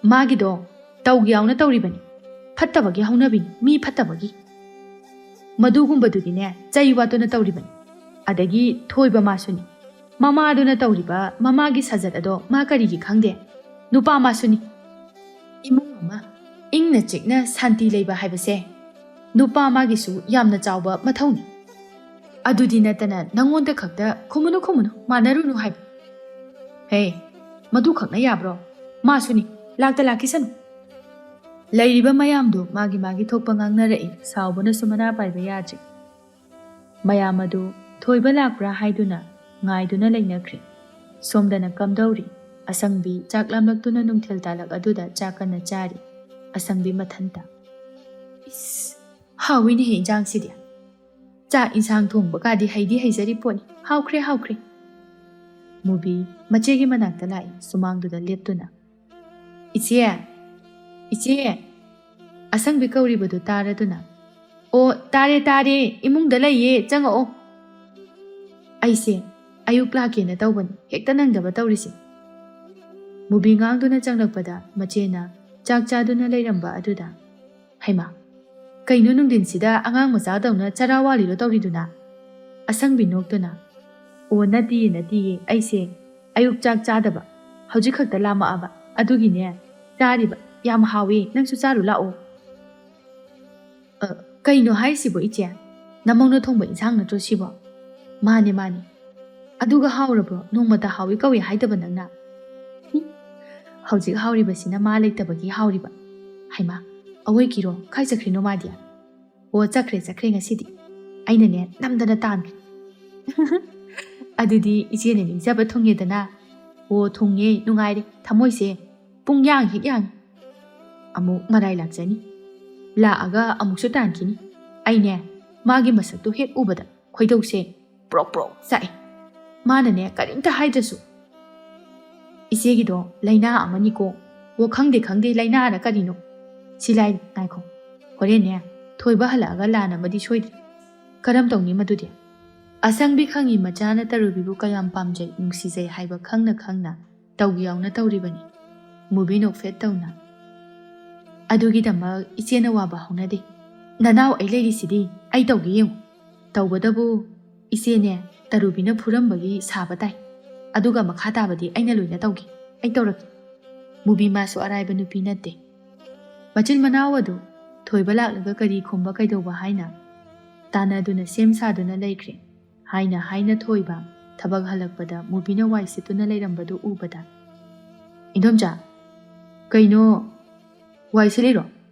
ꯃꯥꯒꯤꯗꯣ ꯇꯧꯒꯦ ꯌꯥꯎꯅ ꯇꯧꯔꯤꯕꯅꯤ꯫ ꯐꯠꯇꯕꯒꯤ ꯍꯧꯅꯕꯤꯅꯤ, ꯃꯤ ꯐꯠꯇꯕꯒꯤ꯫ ꯃꯗꯨꯒꯨꯝꯕꯗꯨꯗꯤꯅꯦ, ꯆꯩ ꯋꯥꯠꯇꯨꯅ ꯇꯧꯔꯤꯕꯅꯤ꯫ ꯑꯗꯒꯤ ꯊꯣꯏꯕ ꯃꯥꯁꯨꯅꯤ꯫ ꯃꯃꯥꯗꯨꯅ ꯇꯧꯔꯤꯕ ꯃꯃꯥꯒꯤ ꯁꯥꯖꯠ ꯑꯗꯣ ꯃꯥ ꯀꯔꯤꯒꯤ ꯈꯪꯗꯦ? ꯅꯨꯄꯥ ꯃꯥꯁꯨꯅꯤ꯫ ꯏꯃꯨꯡ ꯑꯃ ꯏꯪꯅ ꯆꯤꯛꯅ ꯁꯥꯟꯇꯤ ꯂꯩꯕ ꯍꯥꯏꯕꯁꯦ ꯅꯨꯄꯥ ꯃꯥꯒꯤꯁꯨ ꯌꯥꯝꯅ ꯆꯥꯎꯕ ꯃꯊꯧꯅꯤ꯫ ꯑꯗꯨꯗꯤ ꯅꯠꯇꯅ ꯅꯪꯉꯣꯟꯗ ꯈꯛꯇ ꯈꯨꯝꯃꯨꯅꯨ, ꯈꯨꯝꯃꯨꯅꯨ, ꯃꯥꯟꯅꯔꯨꯅꯨ ꯍꯥꯏꯕ꯫ ꯍꯦ, ꯃꯗꯨ ꯈꯛꯅ ꯌꯥꯕ꯭ꯔꯣ? ꯃꯥꯁꯨꯅꯤ, ꯂꯥꯛꯇ ꯂꯥꯛꯈꯤꯁꯅꯨ꯫" ꯂꯩꯔꯤꯕ ꯃꯌꯥꯝꯗꯨ ꯃꯥꯒꯤ ꯃꯥꯒꯤ ꯊꯣꯛꯄ ꯉꯥꯡꯅꯔꯛꯏ꯫ ꯁꯥꯎꯕꯅꯁꯨ ꯃꯅꯥ ꯄꯥꯏꯕ ꯌꯥꯗ꯭ꯔꯤ꯫ ꯃꯌꯥꯝ ꯑꯗꯨ ꯊꯣꯏꯕ ꯂꯥꯛꯄ꯭ꯔꯥ ꯍꯥꯏꯗꯨꯅ ꯉꯥꯏꯗꯨꯅ ꯂꯩꯅꯈ꯭ꯔꯦ꯫ ꯁꯣꯝꯗꯅ ꯀꯝꯗꯧꯔꯤ? ꯑꯁꯪꯕꯤ ꯆꯥꯛ ꯂꯥꯝꯂꯛꯇꯨꯅ ꯅꯨꯡꯊꯤꯜ ꯇꯥꯂꯛ ꯑꯗꯨꯗ ꯆꯥꯛ ꯀꯟꯅ ꯆꯥꯔꯤ꯫ ꯑꯁꯪꯕꯤ ꯃꯊꯟꯇ, "ꯏꯁ, ꯍꯥꯎꯏꯅꯦꯍꯦ ꯏꯟꯖꯥꯡꯁꯤꯗꯤ꯫ ꯆꯥꯛ ꯏꯟꯁꯥꯡ ꯊꯣꯡꯕꯒꯗꯤ ꯍꯩꯗꯤ ꯍꯩꯖꯔꯤ ꯄꯣꯠꯅꯤ꯫ ꯍꯥꯎꯈ꯭ꯔꯦ, ꯍꯥꯎꯈ꯭ꯔꯦ꯫" ꯃꯨꯕꯤ ꯃꯆꯦꯒꯤ ꯃꯅꯥꯛꯇ ꯂꯥꯛꯏ, ꯁꯨꯃꯥꯡꯗꯨꯗ ꯂꯦꯞꯇꯨꯅ꯫ "ꯏꯆꯦ, ꯏꯆꯦ!" ꯑꯁꯪꯕꯤ ꯀꯧꯔꯤꯕꯗꯨ ꯇꯥꯔꯗꯨꯅ, "ꯑꯣ, ꯇꯥꯔꯦ, ꯇꯥꯔꯦ, ꯏꯃꯨꯡꯗ ꯂꯩꯌꯦ, ꯆꯪꯉꯛꯑꯣ꯫" "ꯑꯩꯁꯦ ꯑꯌꯨꯛ ꯂꯥꯛꯀꯦꯅ ꯇꯧꯕꯅꯤ, ꯍꯦꯛꯇ ꯅꯪꯗꯕ ꯇꯧꯔꯤꯁꯦ꯫" ꯃꯨꯕꯤ ꯉꯥꯡꯗꯨꯅ ꯆꯪꯂꯛꯄꯗ ꯃꯆꯦꯅ ꯆꯥꯛ ꯆꯥꯗꯨꯅ ꯂꯩꯔꯝꯕ ꯑꯗꯨꯗ, "ꯍꯩꯃꯥ, ꯀꯩꯅꯣ ꯅꯨꯡꯊꯤꯟꯁꯤꯗ ꯑꯉꯥꯡ ꯃꯆꯥꯗꯧꯅ ꯆꯔꯥ ꯋꯥꯂꯤꯔꯣ ꯇꯧꯔꯤꯗꯨꯅ?" ꯑꯁꯪꯕꯤ ꯅꯣꯛꯇꯨꯅ, "ꯑꯣ, ꯅꯠꯇꯤꯌꯦ, ꯅꯠꯇꯤꯌꯦ, ꯑꯩꯁꯦ ꯑꯌꯨꯛ ꯆꯥꯛ ꯆꯥꯗꯕ, ꯍꯧꯖꯤꯛ ꯈꯛꯇ ꯂꯥꯝꯃꯛꯑꯕ, ꯑꯗꯨꯒꯤꯅꯦ ꯆꯥꯔꯤꯕ꯫ ꯌꯥꯝ ꯍꯥꯎꯋꯦ, ꯅꯪꯁꯨ ꯆꯥꯔꯨ ꯂꯥꯛꯑꯣ꯫" "ꯑ, ꯀꯩꯅꯣ ꯍꯥꯏꯁꯤꯕꯣ ꯏꯆꯦ? ꯅꯃꯧꯅ ꯊꯣꯡꯕ ꯏꯟꯁꯥꯡ ꯅꯠꯇ꯭ꯔꯣ ꯁꯤꯕꯣ?" "ꯃꯥꯅꯦ, ꯃꯥꯅꯦ꯫" "ꯑꯗꯨꯒ ꯍꯥꯎꯔꯕ꯭ꯔꯣ? ꯅꯣꯡꯃꯇ ꯍꯥꯎꯏ ꯀꯧꯏ ꯍꯥꯏꯗꯕ ꯅꯪꯅ꯫" "ꯍꯨꯝ, ꯍꯧꯖꯤꯛ ꯍꯥꯎꯔꯤꯕꯁꯤꯅ ꯃꯥ ꯂꯩꯇꯕꯒꯤ ꯍꯥꯎꯔꯤꯕ꯫ ꯍꯩꯃꯥ, ꯑꯋꯣꯏ ꯀꯤꯔꯣ, ꯀꯥꯏ ꯆꯠꯈ꯭ꯔꯤꯅꯣ ꯃꯥꯗꯤ?" "ꯑꯣ, ꯆꯠꯈ꯭ꯔꯦ, ꯆꯠꯈ꯭ꯔꯦ ꯉꯁꯤꯗꯤ꯫ ꯑꯩꯅꯅꯦ ꯅꯝꯗꯅ ꯇꯥꯟꯈ꯭ꯔꯦ꯫" "ꯑꯗꯨꯗꯤ ꯏꯆꯦꯅ ꯅꯤꯡꯖꯕ ꯊꯨꯡꯉꯦꯗꯅ꯫" "ꯑꯣ, ꯊꯨꯡꯉꯦ, ꯅꯨꯡꯉꯥꯏꯔꯦ, ꯊꯃꯣꯏꯁꯦ ꯄꯨꯡ ꯌꯥꯡ ꯍꯦꯛ ꯌꯥꯡꯉꯤ꯫ ꯑꯃꯨꯛ ꯃꯔꯥꯏ ꯂꯥꯛꯆꯅꯤ꯫ ꯂꯥꯛꯑꯒ ꯑꯃꯨꯛꯁꯨ ꯇꯥꯟꯈꯤꯅꯤ꯫ ꯑꯩꯅꯦ ꯃꯥꯒꯤ ꯃꯁꯛꯇꯨ ꯍꯦꯛ ꯎꯕꯗ ꯈꯣꯏꯗꯧꯁꯦ ꯄ꯭ꯔꯣꯛ ꯄ꯭ꯔꯣꯛ ꯆꯥꯛꯑꯦ꯫ ꯃꯥꯅꯅꯦ ꯀꯔꯤꯝꯇ ꯍꯥꯏꯗ꯭ꯔꯁꯨ ꯏꯆꯦꯒꯤꯗꯣ ꯂꯥꯏꯅꯥ ꯑꯃꯅꯤꯀꯣ꯫ ꯑꯣ, ꯈꯪꯗꯦ, ꯈꯪꯗꯦ, ꯂꯥꯏꯅꯥꯅ ꯀꯔꯤꯅꯣ? ꯁꯤ ꯂꯥꯏ, ꯉꯥꯏꯈꯣ꯫ ꯍꯣꯔꯦꯟꯅꯦ ꯊꯣꯏꯕ ꯍꯜꯂꯛꯑꯒ ꯂꯥꯟ ꯑꯃꯗꯤ ꯁꯣꯏꯗ꯭ꯔꯦ꯫ ꯀꯔꯝ ꯇꯧꯅꯤ ꯃꯗꯨꯗꯤ?" ꯑꯁꯪꯕꯤ ꯈꯪꯉꯤ ꯃꯆꯥꯅ ꯇꯔꯨꯕꯤꯕꯨ ꯀꯌꯥꯝ ꯄꯥꯝꯖꯩ, ꯅꯨꯡꯁꯤꯖꯩ ꯍꯥꯏꯕ ꯈꯪꯅ ꯈꯪꯅ ꯇꯧꯒꯦ ꯌꯥꯎꯅ ꯇꯧꯔꯤꯕꯅꯤ꯫ ꯃꯨꯕꯤ ꯅꯣꯛꯐꯦꯠ ꯇꯧꯅ, "ꯑꯗꯨꯒꯤꯗꯃꯛ ꯏꯆꯦꯅ ꯋꯥꯕ ꯍꯧꯅꯗꯦ꯫ ꯅꯅꯥꯎ ꯑꯩ ꯂꯩꯔꯤꯁꯤꯗꯤ, ꯑꯩ ꯇꯧꯒꯦ ꯌꯦꯡꯉꯨ꯫ ꯇꯧꯕꯇꯕꯨ ꯏꯆꯦꯅꯦ ꯇꯔꯨꯕꯤꯅ ꯐꯨꯔꯝꯕꯒꯤ ꯁꯥꯕ ꯇꯥꯏ꯫ ꯑꯗꯨꯒ ꯃꯈꯥ ꯇꯥꯕꯗꯤ ꯑꯩꯅ ꯂꯣꯏꯅ ꯇꯧꯒꯦ꯫ ꯑꯩ ꯇꯧꯔꯛꯀꯦ꯫" ꯃꯨꯕꯤ ꯃꯥꯁꯨ ꯑꯔꯥꯏꯕ ꯅꯨꯄꯤ ꯅꯠꯇꯦ꯫ ꯃꯆꯤꯟ ꯃꯅꯥꯎ ꯑꯗꯨ ꯊꯣꯏꯕ ꯂꯥꯛꯂꯒ ꯀꯔꯤ ꯈꯨꯝꯕ ꯀꯩꯗꯧꯕ ꯍꯥꯏꯅ ꯇꯥꯟꯅꯗꯨꯅ ꯁꯦꯝ ꯁꯥꯗꯨꯅ ꯂꯩꯈ꯭ꯔꯦ꯫ ꯍꯥꯏꯅ ꯍꯥꯏꯅ ꯊꯣꯏꯕ ꯊꯕꯛ ꯍꯜꯂꯛꯄꯗ ꯃꯨꯕꯤꯅ ꯋꯥꯏ ꯁꯤꯠꯇꯨꯅ ꯂꯩꯔꯝꯕꯗꯨ ꯎꯕꯗ, "ꯏꯟꯗꯣꯝꯆꯥ, ꯀꯩꯅꯣ ꯋꯥꯏ ꯁꯤꯠꯂꯤꯔꯣ?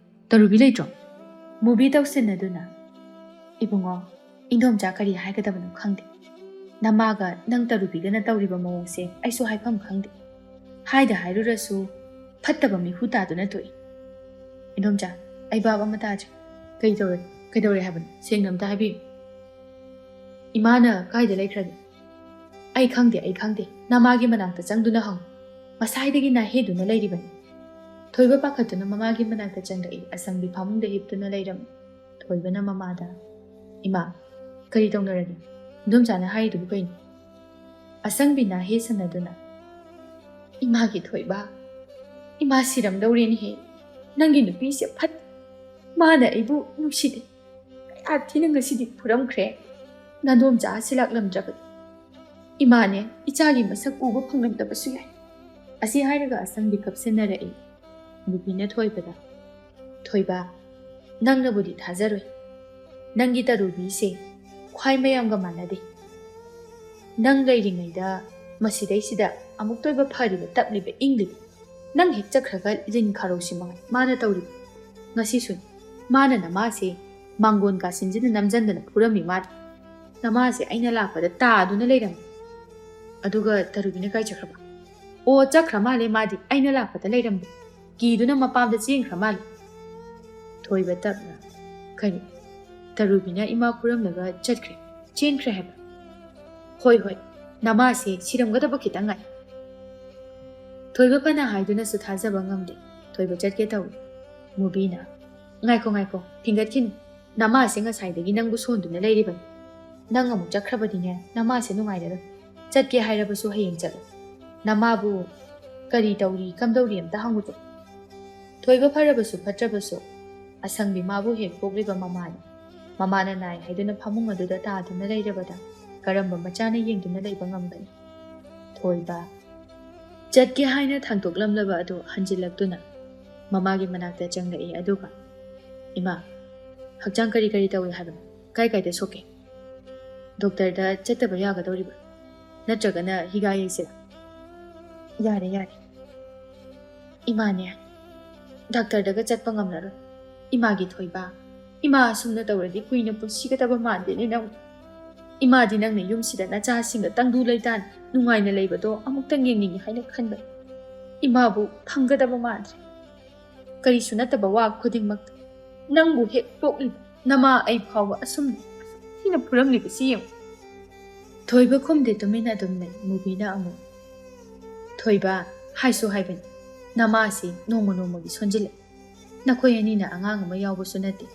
ꯇꯔꯨꯕꯤ ꯂꯩꯇ꯭ꯔꯣ?" ꯃꯨꯕꯤ ꯇꯧꯁꯤꯟꯅꯗꯨꯅ, "ꯏꯕꯨꯡꯉꯣ, ꯏꯟꯗꯣꯝꯆꯥ ꯀꯔꯤ ꯍꯥꯏꯒꯗꯕꯅꯣ ꯈꯪꯗꯦ꯫ ꯅꯃꯥꯒ ꯅꯪ ꯇꯔꯨꯕꯤꯒꯅ ꯇꯧꯔꯤꯕ ꯃꯑꯣꯡꯁꯦ ꯑꯩꯁꯨ ꯍꯥꯏꯐꯝ ꯈꯪꯗꯦ꯫ ꯍꯥꯏꯗ ꯍꯥꯏꯔꯨꯔꯁꯨ ꯐꯠꯇꯕ ꯃꯤꯍꯨ ꯇꯥꯗꯨꯅ ꯊꯣꯛꯏ꯫ ꯏꯟꯗꯣꯝꯆꯥ, ꯑꯩ ꯚꯥꯞ ꯑꯃ ꯇꯥꯗ꯭ꯔꯦ꯫ ꯀꯩꯗꯧꯔꯦ? ꯀꯩꯗꯧꯔꯦ ꯍꯥꯏꯕꯅꯣ? ꯁꯦꯡꯅ ꯑꯝꯇ ꯍꯥꯏꯕꯤꯌꯨ꯫" "ꯏꯃꯥꯅ ꯀꯥꯏꯗ ꯂꯩꯈ꯭ꯔꯒꯦ?" "ꯑꯩ ꯈꯪꯗꯦ, ꯑꯩ ꯈꯪꯗꯦ꯫ ꯅꯃꯥꯒꯤ ꯃꯅꯥꯛꯇ ꯆꯪꯗꯨꯅ ꯍꯪꯉꯨ꯫ ꯉꯁꯥꯏꯗꯒꯤ ꯅꯥꯍꯦꯗꯨꯅ ꯂꯩꯔꯤꯕꯅꯤ꯫" ꯊꯣꯏꯕ ꯄꯥꯈꯠꯇꯨꯅ ꯃꯃꯥꯒꯤ ꯃꯅꯥꯛꯇ ꯆꯪꯂꯛꯏ꯫ ꯑꯁꯪꯕꯤ ꯐꯃꯨꯡꯗ ꯍꯤꯞꯇꯨꯅ ꯂꯩꯔꯝꯃꯤ꯫ ꯊꯣꯏꯕꯅ ꯃꯃꯥꯗ, "ꯏꯃꯥ, ꯀꯔꯤ ꯇꯧꯅꯔꯒꯦ? ꯏꯟꯗꯣꯝꯆꯥꯅ ꯍꯥꯏꯔꯤꯗꯨꯕꯨ ꯀꯩꯅꯣ?" ꯑꯁꯪꯕꯤꯅ ꯍꯦ ꯁꯟꯅꯗꯨꯅ, "ꯏꯃꯥꯒꯤ ꯊꯣꯏꯕ, ꯏꯃꯥ ꯁꯤꯔꯝꯗꯧꯔꯦꯅꯦꯍꯦ꯫ ꯅꯪꯒꯤ ꯅꯨꯄꯤꯁꯦ ꯐꯠ, ꯃꯥꯅ ꯑꯩꯕꯨ ꯅꯨꯡꯁꯤꯗꯦ꯫ ꯀꯌꯥ ꯊꯤꯅ ꯉꯁꯤꯗꯤ ꯐꯨꯔꯝꯈ꯭ꯔꯦ꯫ ꯅꯥꯗꯣꯝꯆꯥ ꯑꯁꯤ ꯂꯥꯛꯂꯝꯗ꯭ꯔꯕꯗꯤ ꯏꯃꯥꯅꯦ ꯏꯆꯥꯒꯤ ꯃꯁꯛ ꯎꯕ ꯐꯪꯂꯝꯗꯕꯁꯨ ꯌꯥꯏ"꯫ ꯑꯁꯤ ꯍꯥꯏꯔꯒ ꯑꯁꯪꯕꯤ ꯀꯞꯁꯤꯟꯅꯔꯛꯏ꯫ ꯃꯨꯕꯤꯅ ꯊꯣꯏꯕꯗ, "ꯊꯣꯏꯕ, ꯅꯪꯅꯕꯨꯗꯤ ꯊꯥꯖꯔꯣꯏ꯫ ꯅꯪꯒꯤ ꯇꯔꯨꯕꯤꯁꯦ ꯈ꯭ꯋꯥꯏ ꯃꯌꯥꯝꯒ ꯃꯥꯟꯅꯗꯦ꯫ ꯅꯪ ꯂꯩꯔꯤꯉꯩꯗ ꯃꯁꯤꯗꯩꯁꯤꯗ ꯑꯃꯨꯛꯇꯣꯏꯕ ꯐꯔꯤꯕ, ꯇꯞꯂꯤꯕ, ꯏꯪꯂꯤꯕ꯫ ꯅꯪ ꯍꯦꯛ ꯆꯠꯈ꯭ꯔꯒ ꯂꯤꯟ ꯈꯥꯔꯧꯁꯤ ꯃꯉꯥꯏ ꯃꯥꯅ ꯇꯧꯔꯤꯕ꯫ ꯉꯁꯤꯁꯨ ꯃꯥꯅ ꯅꯃꯥꯁꯦ ꯃꯥꯡꯒꯣꯟ ꯀꯥꯁꯤꯟꯁꯤꯗ ꯅꯝꯖꯟꯗꯅ ꯐꯨꯔꯝꯃꯤ ꯃꯥꯗꯤ꯫ ꯅꯃꯥꯁꯦ ꯑꯩꯅ ꯂꯥꯛꯄꯗ ꯇꯥꯗꯨꯅ ꯂꯩꯔꯝꯃꯤ꯫ ꯑꯗꯨꯒ ꯇꯔꯨꯕꯤꯅ ꯀꯥꯏ ꯆꯠꯈ꯭ꯔꯕ? ꯑꯣ, ꯆꯠꯈ꯭ꯔ ꯃꯥꯜꯂꯦ ꯃꯥꯗꯤ, ꯑꯩꯅ ꯂꯥꯛꯄꯗ ꯂꯩꯔꯝꯗꯦ꯫ ꯀꯤꯗꯨꯅ ꯃꯄꯥꯝꯗ ꯆꯦꯟꯈ꯭ꯔ ꯃꯥꯜꯂꯦ"꯫ ꯊꯣꯏꯕ ꯇꯞꯅ, "ꯀꯔꯤ? ꯇꯔꯨꯕꯤꯅ ꯏꯃꯥ ꯐꯨꯔꯝꯂꯒ ꯆꯠꯈ꯭ꯔꯦ, ꯆꯦꯟꯈ꯭ꯔꯦ ꯍꯥꯏꯕ?" "ꯍꯣꯏ, ꯍꯣꯏ, ꯅꯃꯥꯁꯦ ꯁꯤꯔꯝꯒꯗꯕ ꯈꯤꯇꯪ ꯉꯥꯏ"꯫ ꯊꯣꯏꯕ ꯐꯅ ꯍꯥꯏꯗꯨꯅꯁꯨ ꯊꯥꯖꯕ ꯉꯝꯗꯦ꯫ ꯊꯣꯏꯕ ꯆꯠꯀꯦ ꯇꯧꯏ꯫ ꯃꯨꯕꯤꯅ, "ꯉꯥꯏꯈꯣ, ꯉꯥꯏꯈꯣ, ꯐꯤꯡꯒꯠꯈꯤꯅꯨ꯫ ꯅꯃꯥꯁꯦ ꯉꯁꯥꯏꯗꯒꯤ ꯅꯪꯕꯨ ꯁꯣꯟꯗꯨꯅ ꯂꯩꯔꯤꯕꯅꯤ꯫ ꯅꯪ ꯑꯃꯨꯛ ꯆꯠꯈ꯭ꯔꯕꯗꯤꯅꯦ, ꯅꯃꯥꯁꯦ ꯅꯨꯡꯉꯥꯏꯔꯔꯣꯏ꯫ ꯆꯠꯀꯦ ꯍꯥꯏꯔꯕꯁꯨ ꯍꯌꯦꯡ ꯆꯠꯂꯨ꯫ ꯅꯃꯥꯕꯨ ꯀꯔꯤ ꯇꯧꯔꯤ, ꯀꯝꯗꯧꯔꯤ ꯑꯝꯇ ꯍꯪꯉꯨꯆꯣ"꯫ ꯊꯣꯏꯕ ꯐꯔꯕꯁꯨ ꯐꯠꯇ꯭ꯔꯕꯁꯨ ꯑꯁꯪꯕꯤ ꯃꯥꯕꯨ ꯍꯦꯛ ꯄꯣꯛꯂꯤꯕ ꯃꯃꯥꯅꯤ꯫ ꯃꯃꯥꯅ ꯅꯥꯏ ꯍꯥꯏꯗꯨꯅ ꯐꯃꯨꯡ ꯑꯗꯨꯗ ꯇꯥꯗꯨꯅ ꯂꯩꯔꯕꯗ ꯀꯔꯝꯕ ꯃꯆꯥꯅ ꯌꯦꯡꯗꯨꯅ ꯂꯩꯕ ꯉꯝꯒꯅꯤ? ꯊꯣꯏꯕ ꯆꯠꯀꯦ ꯍꯥꯏꯅ ꯊꯥꯡꯗꯣꯛꯂꯝꯂꯕ ꯑꯗꯨ ꯍꯟꯖꯤꯜꯂꯛꯇꯨꯅ ꯃꯃꯥꯒꯤ ꯃꯅꯥꯛꯇ ꯆꯪꯂꯛꯏ꯫ ꯑꯗꯨꯒ, "ꯏꯃꯥ, ꯍꯛꯆꯥꯡ ꯀꯔꯤ ꯀꯔꯤ ꯇꯧꯏ ꯍꯥꯏꯕꯅꯣ? ꯀꯥꯏ ꯀꯥꯏꯗ ꯁꯣꯛꯀꯦ? ꯗꯣꯛꯇꯔꯗ ꯆꯠꯇꯕ ꯌꯥꯒꯗꯧꯔꯤꯕ꯭ꯔꯥ? ꯅꯠꯇ꯭ꯔꯒꯅ ꯍꯤꯒꯥ ꯌꯩꯁꯤꯔꯥ?" "ꯌꯥꯔꯦ, ꯌꯥꯔꯦ꯫ ꯏꯃꯥꯅꯦ, ꯗꯥꯛꯇꯔꯗꯒ ꯆꯠꯄ ꯉꯝꯂꯔꯣꯏ꯫ ꯏꯃꯥꯒꯤ ꯊꯣꯏꯕ, ꯏꯃꯥ ꯑꯁꯨꯝꯅ ꯇꯧꯔꯗꯤ ꯀꯨꯏꯅ ꯄꯨꯟꯁꯤꯒꯗꯕ ꯃꯥꯟꯗꯦꯅꯦ ꯅꯪ꯫ ꯏꯃꯥꯗꯤ ꯅꯪꯅ ꯌꯨꯝꯁꯤꯗ ꯅꯆꯥꯁꯤꯡꯒ ꯇꯪꯗꯨ ꯂꯩꯇꯥꯅ ꯅꯨꯡꯉꯥꯏꯅ ꯂꯩꯕꯗꯣ ꯑꯃꯨꯛꯇꯪ ꯌꯦꯡꯅꯤꯡꯉꯤ ꯍꯥꯏꯅ ꯈꯟꯕꯅꯤ꯫ ꯏꯃꯥꯕꯨ ꯐꯪꯒꯗꯕ ꯃꯥꯟꯗ꯭ꯔꯦ꯫ ꯀꯔꯤꯁꯨ ꯅꯠꯇꯕ ꯋꯥ ꯈꯨꯗꯤꯡꯃꯛꯇ ꯅꯪꯕꯨ ꯍꯦꯛ ꯄꯣꯛꯂꯤꯕ ꯅꯃꯥ ꯑꯩ ꯐꯥꯎꯕ ꯑꯁꯨꯝꯅ ꯊꯤꯅ ꯐꯨꯔꯝꯂꯤꯕꯁꯤ ꯌꯦꯡꯉꯨ"꯫ ꯊꯣꯏꯕ ꯈꯨꯝꯗꯦ, ꯇꯨꯃꯤꯟꯅ ꯑꯗꯨꯝ ꯂꯩ꯫ ꯃꯨꯕꯤꯅ ꯑꯃꯨꯛ, "ꯊꯣꯏꯕ, ꯍꯥꯏꯁꯨ ꯍꯥꯏꯕꯅꯤ, ꯅꯃꯥꯁꯤ ꯅꯣꯡꯃ ꯅꯣꯡꯃꯒꯤ ꯁꯣꯟꯖꯤꯜꯂꯛꯏ꯫ ꯅꯈꯣꯏ ꯑꯅꯤꯅ ꯑꯉꯥꯡ ꯑꯃ ꯌꯥꯎꯕꯁꯨ ꯅꯠꯇꯦ,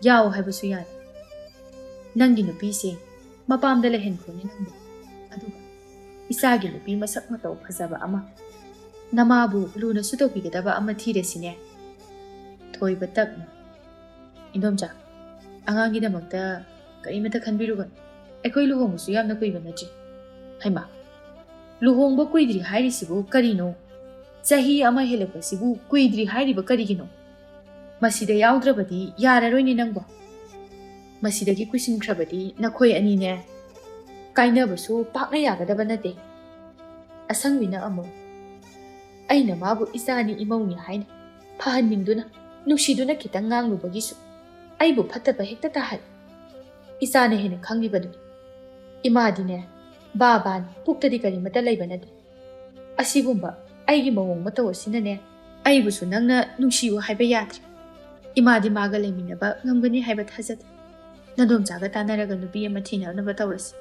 ꯌꯥꯎ ꯍꯥꯏꯕꯁꯨ ꯌꯥꯗꯦ꯫ ꯅꯪꯒꯤ ꯅꯨꯄꯤꯁꯦ ꯃꯄꯥꯝꯗ ꯂꯩꯍꯟꯈ꯭ꯔꯣꯅꯦ ꯅꯪꯕꯨ꯫ ꯑꯗꯨꯒ ꯏꯆꯥꯒꯤ ꯅꯨꯄꯤ ꯃꯁꯛ ꯃꯇꯧ ꯐꯖꯕ ꯑꯃ, ꯅꯃꯥꯕꯨ ꯂꯨꯅꯁꯨ ꯇꯧꯕꯤꯒꯗꯕ ꯑꯃ ꯊꯤꯔꯁꯤꯅꯦ꯫ ꯊꯣꯏꯕ ꯇꯞꯅ, "ꯏꯟꯗꯣꯝꯆꯥ, ꯑꯉꯥꯡꯒꯤꯗꯃꯛꯇ ꯀꯔꯤꯃꯠꯇ ꯈꯟꯕꯤꯔꯨꯒꯅꯨ꯫ ꯑꯩꯈꯣꯏ ꯂꯨꯍꯣꯡꯕꯁꯨ ꯌꯥꯝꯅ ꯀꯨꯏꯕ ꯅꯠꯇ꯭ꯔꯤ꯫" "ꯍꯩꯃꯥ, ꯂꯨꯍꯣꯡꯕ ꯀꯨꯏꯗ꯭ꯔꯤ ꯍꯥꯏꯔꯤꯁꯤꯕꯨ ꯀꯔꯤꯅꯣ? ꯆꯍꯤ ꯑꯃ ꯍꯦꯜꯂꯛꯄꯁꯤꯕꯨ ꯀꯨꯏꯗ꯭ꯔꯤ ꯍꯥꯏꯔꯤꯕ ꯀꯔꯤꯒꯤꯅꯣ? ꯃꯁꯤꯗ ꯌꯥꯎꯗ꯭ꯔꯕꯗꯤ ꯌꯥꯔꯔꯣꯏꯅꯦ ꯅꯪꯕꯣ꯫ ꯃꯁꯤꯗꯒꯤ ꯀꯨꯏꯁꯤꯟꯈ꯭ꯔꯕꯗꯤ ꯅꯈꯣꯏ ꯑꯅꯤꯅꯦ ꯀꯥꯏꯅꯕꯁꯨ ꯄꯥꯛꯅ ꯌꯥꯒꯗꯕ ꯅꯠꯇꯦ꯫" ꯑꯁꯪꯕꯤꯅ ꯑꯃꯨꯛ, "ꯑꯩꯅ ꯃꯥꯕꯨ ꯏꯆꯥꯅꯤ ꯏꯃꯧꯅꯤ ꯍꯥꯏꯅ ꯐꯍꯟꯅꯤꯡꯗꯨꯅ, ꯅꯨꯡꯁꯤꯗꯨꯅ ꯈꯤꯇꯪ ꯉꯥꯡꯂꯨꯕꯒꯤꯁꯨ ꯑꯩꯕꯨ ꯐꯠꯇꯕ ꯍꯦꯛꯇ ꯇꯥꯍꯜꯂꯤ꯫ ꯏꯆꯥꯅ ꯍꯦꯟꯅ ꯈꯪꯂꯤꯕꯗꯨꯅꯤ꯫ ꯏꯃꯥꯗꯤꯅꯦ, ꯕꯥꯕꯥꯅꯤ, ꯄꯨꯛꯇꯗꯤ ꯀꯔꯤꯃꯠꯇ ꯂꯩꯕ ꯅꯠꯇꯦ꯫ ꯑꯁꯤꯒꯨꯝꯕ ꯑꯩꯒꯤ ꯃꯑꯣꯡ ꯃꯇꯧ ꯑꯁꯤꯅꯅꯦ, ꯑꯩꯕꯨꯁꯨ ꯅꯪꯅ ꯅꯨꯡꯁꯤꯌꯨ ꯍꯥꯏꯕ ꯌꯥꯗ꯭ꯔꯦ꯫ ꯏꯃꯥꯗꯤ ꯃꯥꯒ ꯂꯩꯃꯤꯟꯅꯕ ꯉꯝꯒꯅꯤ ꯍꯥꯏꯕ ꯊꯥꯖꯗꯦ꯫ ꯅꯗꯣꯝꯆꯥꯒ ꯇꯥꯟꯅꯔꯒ ꯅꯨꯄꯤ ꯑꯃ ꯊꯤꯅꯅꯕ ꯇꯧꯔꯁꯤ꯫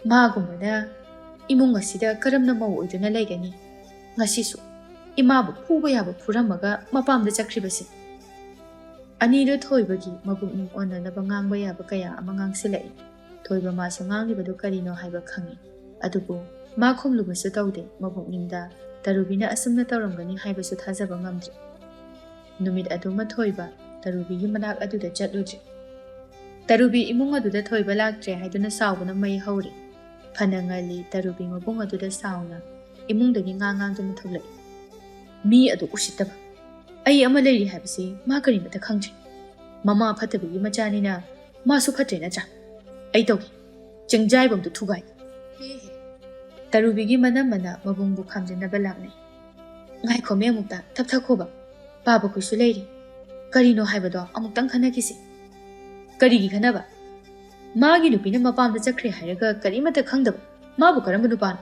ꯃꯥꯒꯨꯝꯕꯅ ꯏꯃꯨꯡ ꯑꯁꯤꯗ ꯀꯔꯝꯅ ꯃꯧ ꯑꯣꯏꯗꯨꯅ ꯂꯩꯒꯅꯤ? ꯉꯁꯤꯁꯨ ꯏꯃꯥꯕꯨ ꯐꯨꯕ ꯌꯥꯕ ꯐꯨꯔꯝꯃꯒ ꯃꯄꯥꯝꯗ ꯆꯠꯈ꯭ꯔꯤꯕꯁꯤ꯫" ꯑꯅꯤꯗꯨ ꯊꯣꯏꯕꯒꯤ ꯃꯕꯨꯛꯅꯤꯡ ꯑꯣꯟꯅꯅꯕ ꯉꯥꯡꯕ ꯌꯥꯕ ꯀꯌꯥ ꯑꯃ ꯉꯥꯡꯁꯤꯜꯂꯛꯏ꯫ ꯊꯣꯏꯕ ꯃꯥꯁꯨ ꯉꯥꯡꯂꯤꯕꯗꯨ ꯀꯔꯤꯅꯣ ꯍꯥꯏꯕ ꯈꯪꯏ꯫ ꯑꯗꯨꯕꯨ ꯃꯥ ꯈꯨꯝꯂꯨꯕꯁꯨ ꯇꯧꯗꯦ꯫ ꯃꯕꯨꯛꯅꯤꯡꯗ ꯇꯔꯨꯕꯤꯅ ꯑꯁꯨꯝꯅ ꯇꯧꯔꯝꯒꯅꯤ ꯍꯥꯏꯕꯁꯨ ꯊꯥꯖꯕ ꯉꯝꯗ꯭ꯔꯦ꯫ ꯅꯨꯃꯤꯠ ꯑꯗꯨꯃ ꯊꯣꯏꯕ ꯇꯔꯨꯕꯤꯒꯤ ꯃꯅꯥꯛ ꯑꯗꯨꯗ ꯆꯠꯂꯨꯗ꯭ꯔꯦ꯫ ꯇꯔꯨꯕꯤ ꯏꯃꯨꯡ ꯑꯗꯨꯗ ꯊꯣꯏꯕ ꯂꯥꯛꯇ꯭ꯔꯦ ꯍꯥꯏꯗꯨꯅ ꯁꯥꯎꯕꯅ ꯃꯩ ꯍꯧꯔꯤ꯫ ꯐꯅ ꯉꯜꯂꯤ ꯇꯔꯨꯕꯤ ꯃꯕꯨꯡ ꯑꯗꯨꯗ ꯁꯥꯎꯅ ꯏꯃꯨꯡꯗꯒꯤ ꯉꯥꯡ ꯉꯥꯡꯗꯨꯅ ꯊꯣꯛꯂꯛꯏ꯫ "ꯃꯤ ꯑꯗꯨ ꯎꯁꯤꯠꯇꯕ꯫ ꯑꯩ ꯑꯃ ꯂꯩꯔꯤ ꯍꯥꯏꯕꯁꯤ ꯃꯥ ꯀꯔꯤꯃꯠꯇ ꯈꯪꯗ꯭ꯔꯤ꯫ ꯃꯃꯥ ꯐꯠꯇꯕꯒꯤ ꯃꯆꯥꯅꯤꯅ ꯃꯥꯁꯨ ꯐꯠꯇ꯭ꯔꯦ ꯅꯠꯇ꯭ꯔꯥ? ꯑꯩ ꯇꯧꯒꯦ꯫ ꯆꯤꯡꯖꯥꯏꯕꯝꯗꯨ ꯊꯨꯒꯥꯏ꯫" ꯇꯔꯨꯕꯤꯒꯤ ꯃꯅꯝ ꯃꯅ ꯃꯕꯨꯡꯕꯨ ꯈꯥꯝꯖꯤꯟꯅꯕ ꯂꯥꯛꯅꯩ꯫ "ꯉꯥꯏꯈꯣꯃꯦ ꯑꯃꯨꯛꯇ, ꯇꯞꯊꯈꯣꯕ꯫ ꯄꯥꯕ ꯈꯣꯏꯁꯨ ꯂꯩꯔꯤ꯫ ꯀꯔꯤꯅꯣ ꯍꯥꯏꯕꯗꯣ ꯑꯃꯨꯛꯇꯪ ꯈꯟꯅꯈꯤꯁꯤ꯫" "ꯀꯔꯤꯒꯤ ꯈꯟꯅꯕ? ꯃꯥꯒꯤ ꯅꯨꯄꯤꯅ ꯃꯄꯥꯝꯗ ꯆꯠꯈ꯭ꯔꯦ ꯍꯥꯏꯔꯒ ꯀꯔꯤꯃꯠꯇ ꯈꯪꯗꯕ ꯃꯥꯕꯨ ꯀꯔꯝꯕ ꯅꯨꯄꯥꯅꯣ?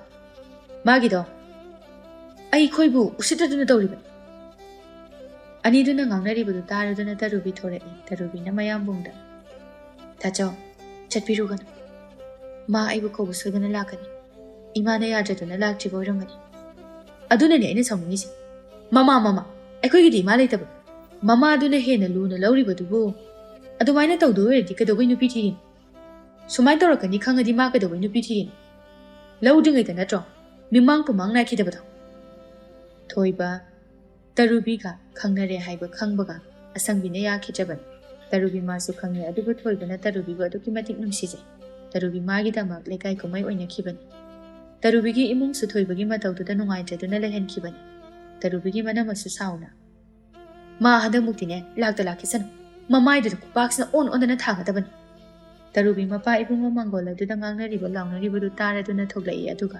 ꯃꯥꯒꯤꯗꯣ ꯑꯩꯈꯣꯏꯕꯨ ꯎꯁꯤꯠꯇꯗꯨꯅ ꯇꯧꯔꯤꯕꯅꯤ꯫" ꯑꯅꯤꯗꯨꯅ ꯉꯥꯡꯅꯔꯤꯕꯗꯨ ꯇꯥꯔꯗꯨꯅ ꯇꯔꯨꯕꯤ ꯊꯣꯔꯛꯏ꯫ ꯇꯔꯨꯕꯤꯅ ꯃꯌꯥꯝꯕꯨꯡꯗ, "ꯇꯥꯆꯧ, ꯆꯠꯄꯤꯔꯨꯒꯅꯨ꯫ ꯃꯥ ꯑꯩꯕꯨ ꯀꯧꯕ ꯁꯣꯏꯗꯅ ꯂꯥꯛꯀꯅꯤ꯫ ꯏꯃꯥꯅ ꯌꯥꯗ꯭ꯔꯗꯨꯅ ꯂꯥꯛꯇ꯭ꯔꯤꯕ ꯑꯣꯏꯔꯝꯒꯅꯤ꯫ ꯑꯗꯨꯅꯅꯦ ꯑꯩꯅ ꯁꯥꯎꯅꯤꯡꯉꯤꯁꯦ꯫ "ꯃꯃꯥ, ꯃꯃꯥ, ꯑꯩꯈꯣꯏꯒꯤꯗꯤ ꯏꯃꯥ ꯂꯩꯇꯕ꯫ ꯃꯃꯥꯗꯨꯅ ꯍꯦꯟꯅ ꯂꯨꯅ ꯂꯧꯔꯤꯕꯗꯨꯕꯨ ꯑꯗꯨꯃꯥꯏꯅ ꯇꯧꯗꯣꯏ ꯑꯣꯏꯔꯗꯤ ꯀꯩꯗꯧꯕꯩ ꯅꯨꯄꯤ ꯊꯤꯔꯤꯅꯣ? ꯁꯨꯃꯥꯏꯅ ꯇꯧꯔꯛꯀꯅꯤ ꯈꯪꯉꯗꯤ ꯃꯥ ꯀꯩꯗꯧꯕꯩ ꯅꯨꯄꯤ ꯊꯤꯔꯤꯅꯣ? ꯂꯧꯗ꯭ꯔꯤꯉꯩꯗ ꯅꯠꯇ꯭ꯔꯣ ꯃꯤꯃꯥꯡ ꯄꯨꯃꯥꯡ ꯅꯥꯏꯈꯤꯗꯕꯗꯣ?" ꯊꯣꯏꯕ ꯇꯔꯨꯕꯤꯒ ꯈꯪꯅꯔꯦ ꯍꯥꯏꯕ ꯈꯪꯕꯒ ꯑꯁꯪꯕꯤꯅ ꯌꯥꯈꯤꯗ꯭ꯔꯕꯅꯤ꯫ ꯇꯔꯨꯕꯤ ꯃꯥꯁꯨ ꯈꯪꯉꯤ, ꯑꯗꯨꯕꯨ ꯊꯣꯏꯕꯅ ꯇꯔꯨꯕꯤꯕꯨ ꯑꯗꯨꯛꯀꯤ ꯃꯇꯤꯛ ꯅꯨꯡꯁꯤꯖꯩ꯫ ꯇꯔꯨꯕꯤ ꯃꯥꯒꯤꯗꯃꯛ ꯂꯩꯀꯥꯏ ꯀꯨꯝꯍꯩ ꯑꯣꯏꯅꯈꯤꯕꯅꯤ꯫ ꯇꯔꯨꯕꯤꯒꯤ ꯏꯃꯨꯡꯁꯨ ꯊꯣꯏꯕꯒꯤ ꯃꯇꯧꯗꯨꯗ ꯅꯨꯡꯉꯥꯏꯖꯗꯨꯅ ꯂꯩꯍꯟꯈꯤꯕꯅꯤ꯫ ꯇꯔꯨꯕꯤꯒꯤ ꯃꯅꯝ ꯑꯁꯨ ꯁꯥꯎꯅ, "ꯃꯥ ꯍꯟꯗꯛꯃꯨꯛꯇꯤꯅꯦ ꯂꯥꯛꯇ ꯂꯥꯛꯈꯤꯁꯅꯨ, ꯃꯃꯥꯏꯗꯨꯗ ꯈꯨꯄꯥꯛꯁꯤꯅ ꯑꯣꯟ ꯑꯣꯟꯗꯅ ꯊꯥꯒꯗꯕꯅꯤ"꯫ ꯇꯔꯨꯕꯤ ꯃꯄꯥ ꯏꯕꯨꯡꯉꯣ ꯃꯪꯒꯣꯜ ꯑꯗꯨꯗ ꯉꯥꯡꯅꯔꯤꯕ ꯂꯥꯎꯅꯔꯤꯕꯗꯨ ꯇꯥꯔꯗꯨꯅ ꯊꯣꯛꯂꯛꯏ, ꯑꯗꯨꯒ,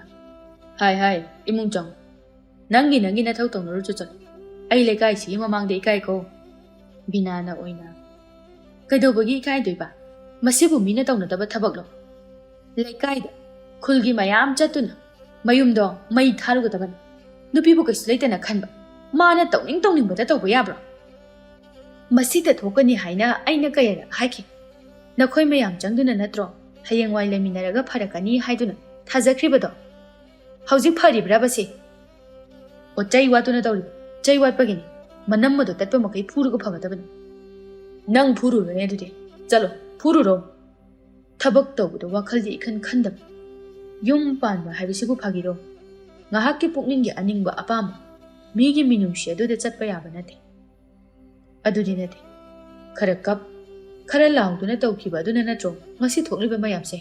"ꯍꯥꯏ ꯍꯥꯏ, ꯏꯃꯨꯡ ꯆꯪꯉꯨ꯫ ꯅꯪꯒꯤ ꯅꯪꯒꯤ ꯅꯊꯧ ꯇꯧꯅꯔꯨꯆꯣ ꯆꯠꯂꯣ꯫ ꯑꯩ ꯂꯩꯀꯥꯏꯁꯤꯒꯤ ꯃꯃꯥꯡꯗ ꯏꯀꯥꯏꯀꯣ"꯫ ꯕꯤꯅꯥꯅ ꯑꯣꯏꯅ, "ꯀꯩꯗꯧꯕꯒꯤ ꯏꯀꯥꯏꯗꯣꯏꯕ? ꯃꯁꯤꯕꯨ ꯃꯤꯅ ꯇꯧꯅꯗꯕ ꯊꯕꯛꯂꯣ? ꯂꯩꯀꯥꯏꯗ ꯈꯨꯜꯒꯤ ꯃꯌꯥꯝ ꯆꯠꯇꯨꯅ ꯃꯌꯨꯝꯗꯣ ꯃꯩ ꯊꯥꯔꯨꯒꯗꯕꯅꯤ꯫ ꯅꯨꯄꯤꯕꯨ ꯀꯩꯁꯨ ꯂꯩꯇꯅ ꯈꯟꯕ꯫ ꯃꯥꯅ ꯇꯧꯅꯤꯡ ꯇꯧꯅꯤꯡꯕꯗ ꯇꯧꯕ ꯌꯥꯕ꯭ꯔꯣ? ꯃꯁꯤꯗ ꯊꯣꯛꯀꯅꯤ ꯍꯥꯏꯅ ꯑꯩꯅ ꯀꯌꯥꯔꯛ ꯍꯥꯏꯈꯤ꯫ ꯅꯈꯣꯏ ꯃꯌꯥꯝ ꯆꯪꯗꯨꯅ ꯅꯠꯇ꯭ꯔꯣ ꯍꯌꯦꯡꯋꯥꯏ ꯂꯩꯃꯤꯟꯅꯔꯒ ꯐꯔꯛꯀꯅꯤ ꯍꯥꯏꯗꯨꯅ ꯊꯥꯖꯈ꯭ꯔꯤꯕꯗꯣ? ꯍꯧꯖꯤꯛ ꯐꯔꯤꯕ꯭ꯔꯕ ꯁꯤ? ꯑꯣ, ꯆꯩ ꯋꯥꯠꯇꯨꯅ ꯇꯧꯔꯤꯕ꯫ ꯆꯩ ꯋꯥꯠꯄꯒꯤꯅꯤ꯫ ꯃꯅꯝ ꯑꯗꯣ ꯇꯠꯄ ꯃꯈꯩ ꯐꯨꯔꯒ ꯐꯒꯗꯕꯅꯤ꯫ ꯅꯪ ꯐꯨꯔꯨꯔꯣꯅꯦ ꯑꯗꯨꯗꯤ꯫ ꯆꯠꯂꯣ, ꯐꯨꯔꯨꯔꯣ꯫ ꯊꯕꯛ ꯇꯧꯕꯗ ꯋꯥꯈꯜꯗꯤ ꯏꯈꯟ ꯈꯟꯗꯕ꯫ ꯌꯨꯝ ꯄꯥꯟꯕ ꯍꯥꯏꯕꯁꯤꯕꯨ ꯐꯥꯒꯤꯔꯣ? ꯉꯥꯏꯍꯥꯛꯀꯤ ꯄꯨꯛꯅꯤꯡꯒꯤ ꯑꯅꯤꯡꯕ ꯑꯄꯥꯝꯕ, ꯃꯤꯒꯤ ꯃꯤꯅꯨꯡꯁꯤ ꯑꯗꯨꯗ ꯆꯠꯄ ꯌꯥꯕ ꯅꯠꯇꯦ꯫ ꯑꯗꯨꯗꯤ ꯅꯠꯇꯦ꯫ ꯈꯔ ꯀꯞ, ꯈꯔ ꯂꯥꯎꯗꯨꯅ ꯇꯧꯈꯤꯕ ꯑꯗꯨꯅ ꯅꯠꯇ꯭ꯔꯣ ꯉꯁꯤ ꯊꯣꯛꯂꯤꯕ ꯃꯌꯥꯝꯁꯦ?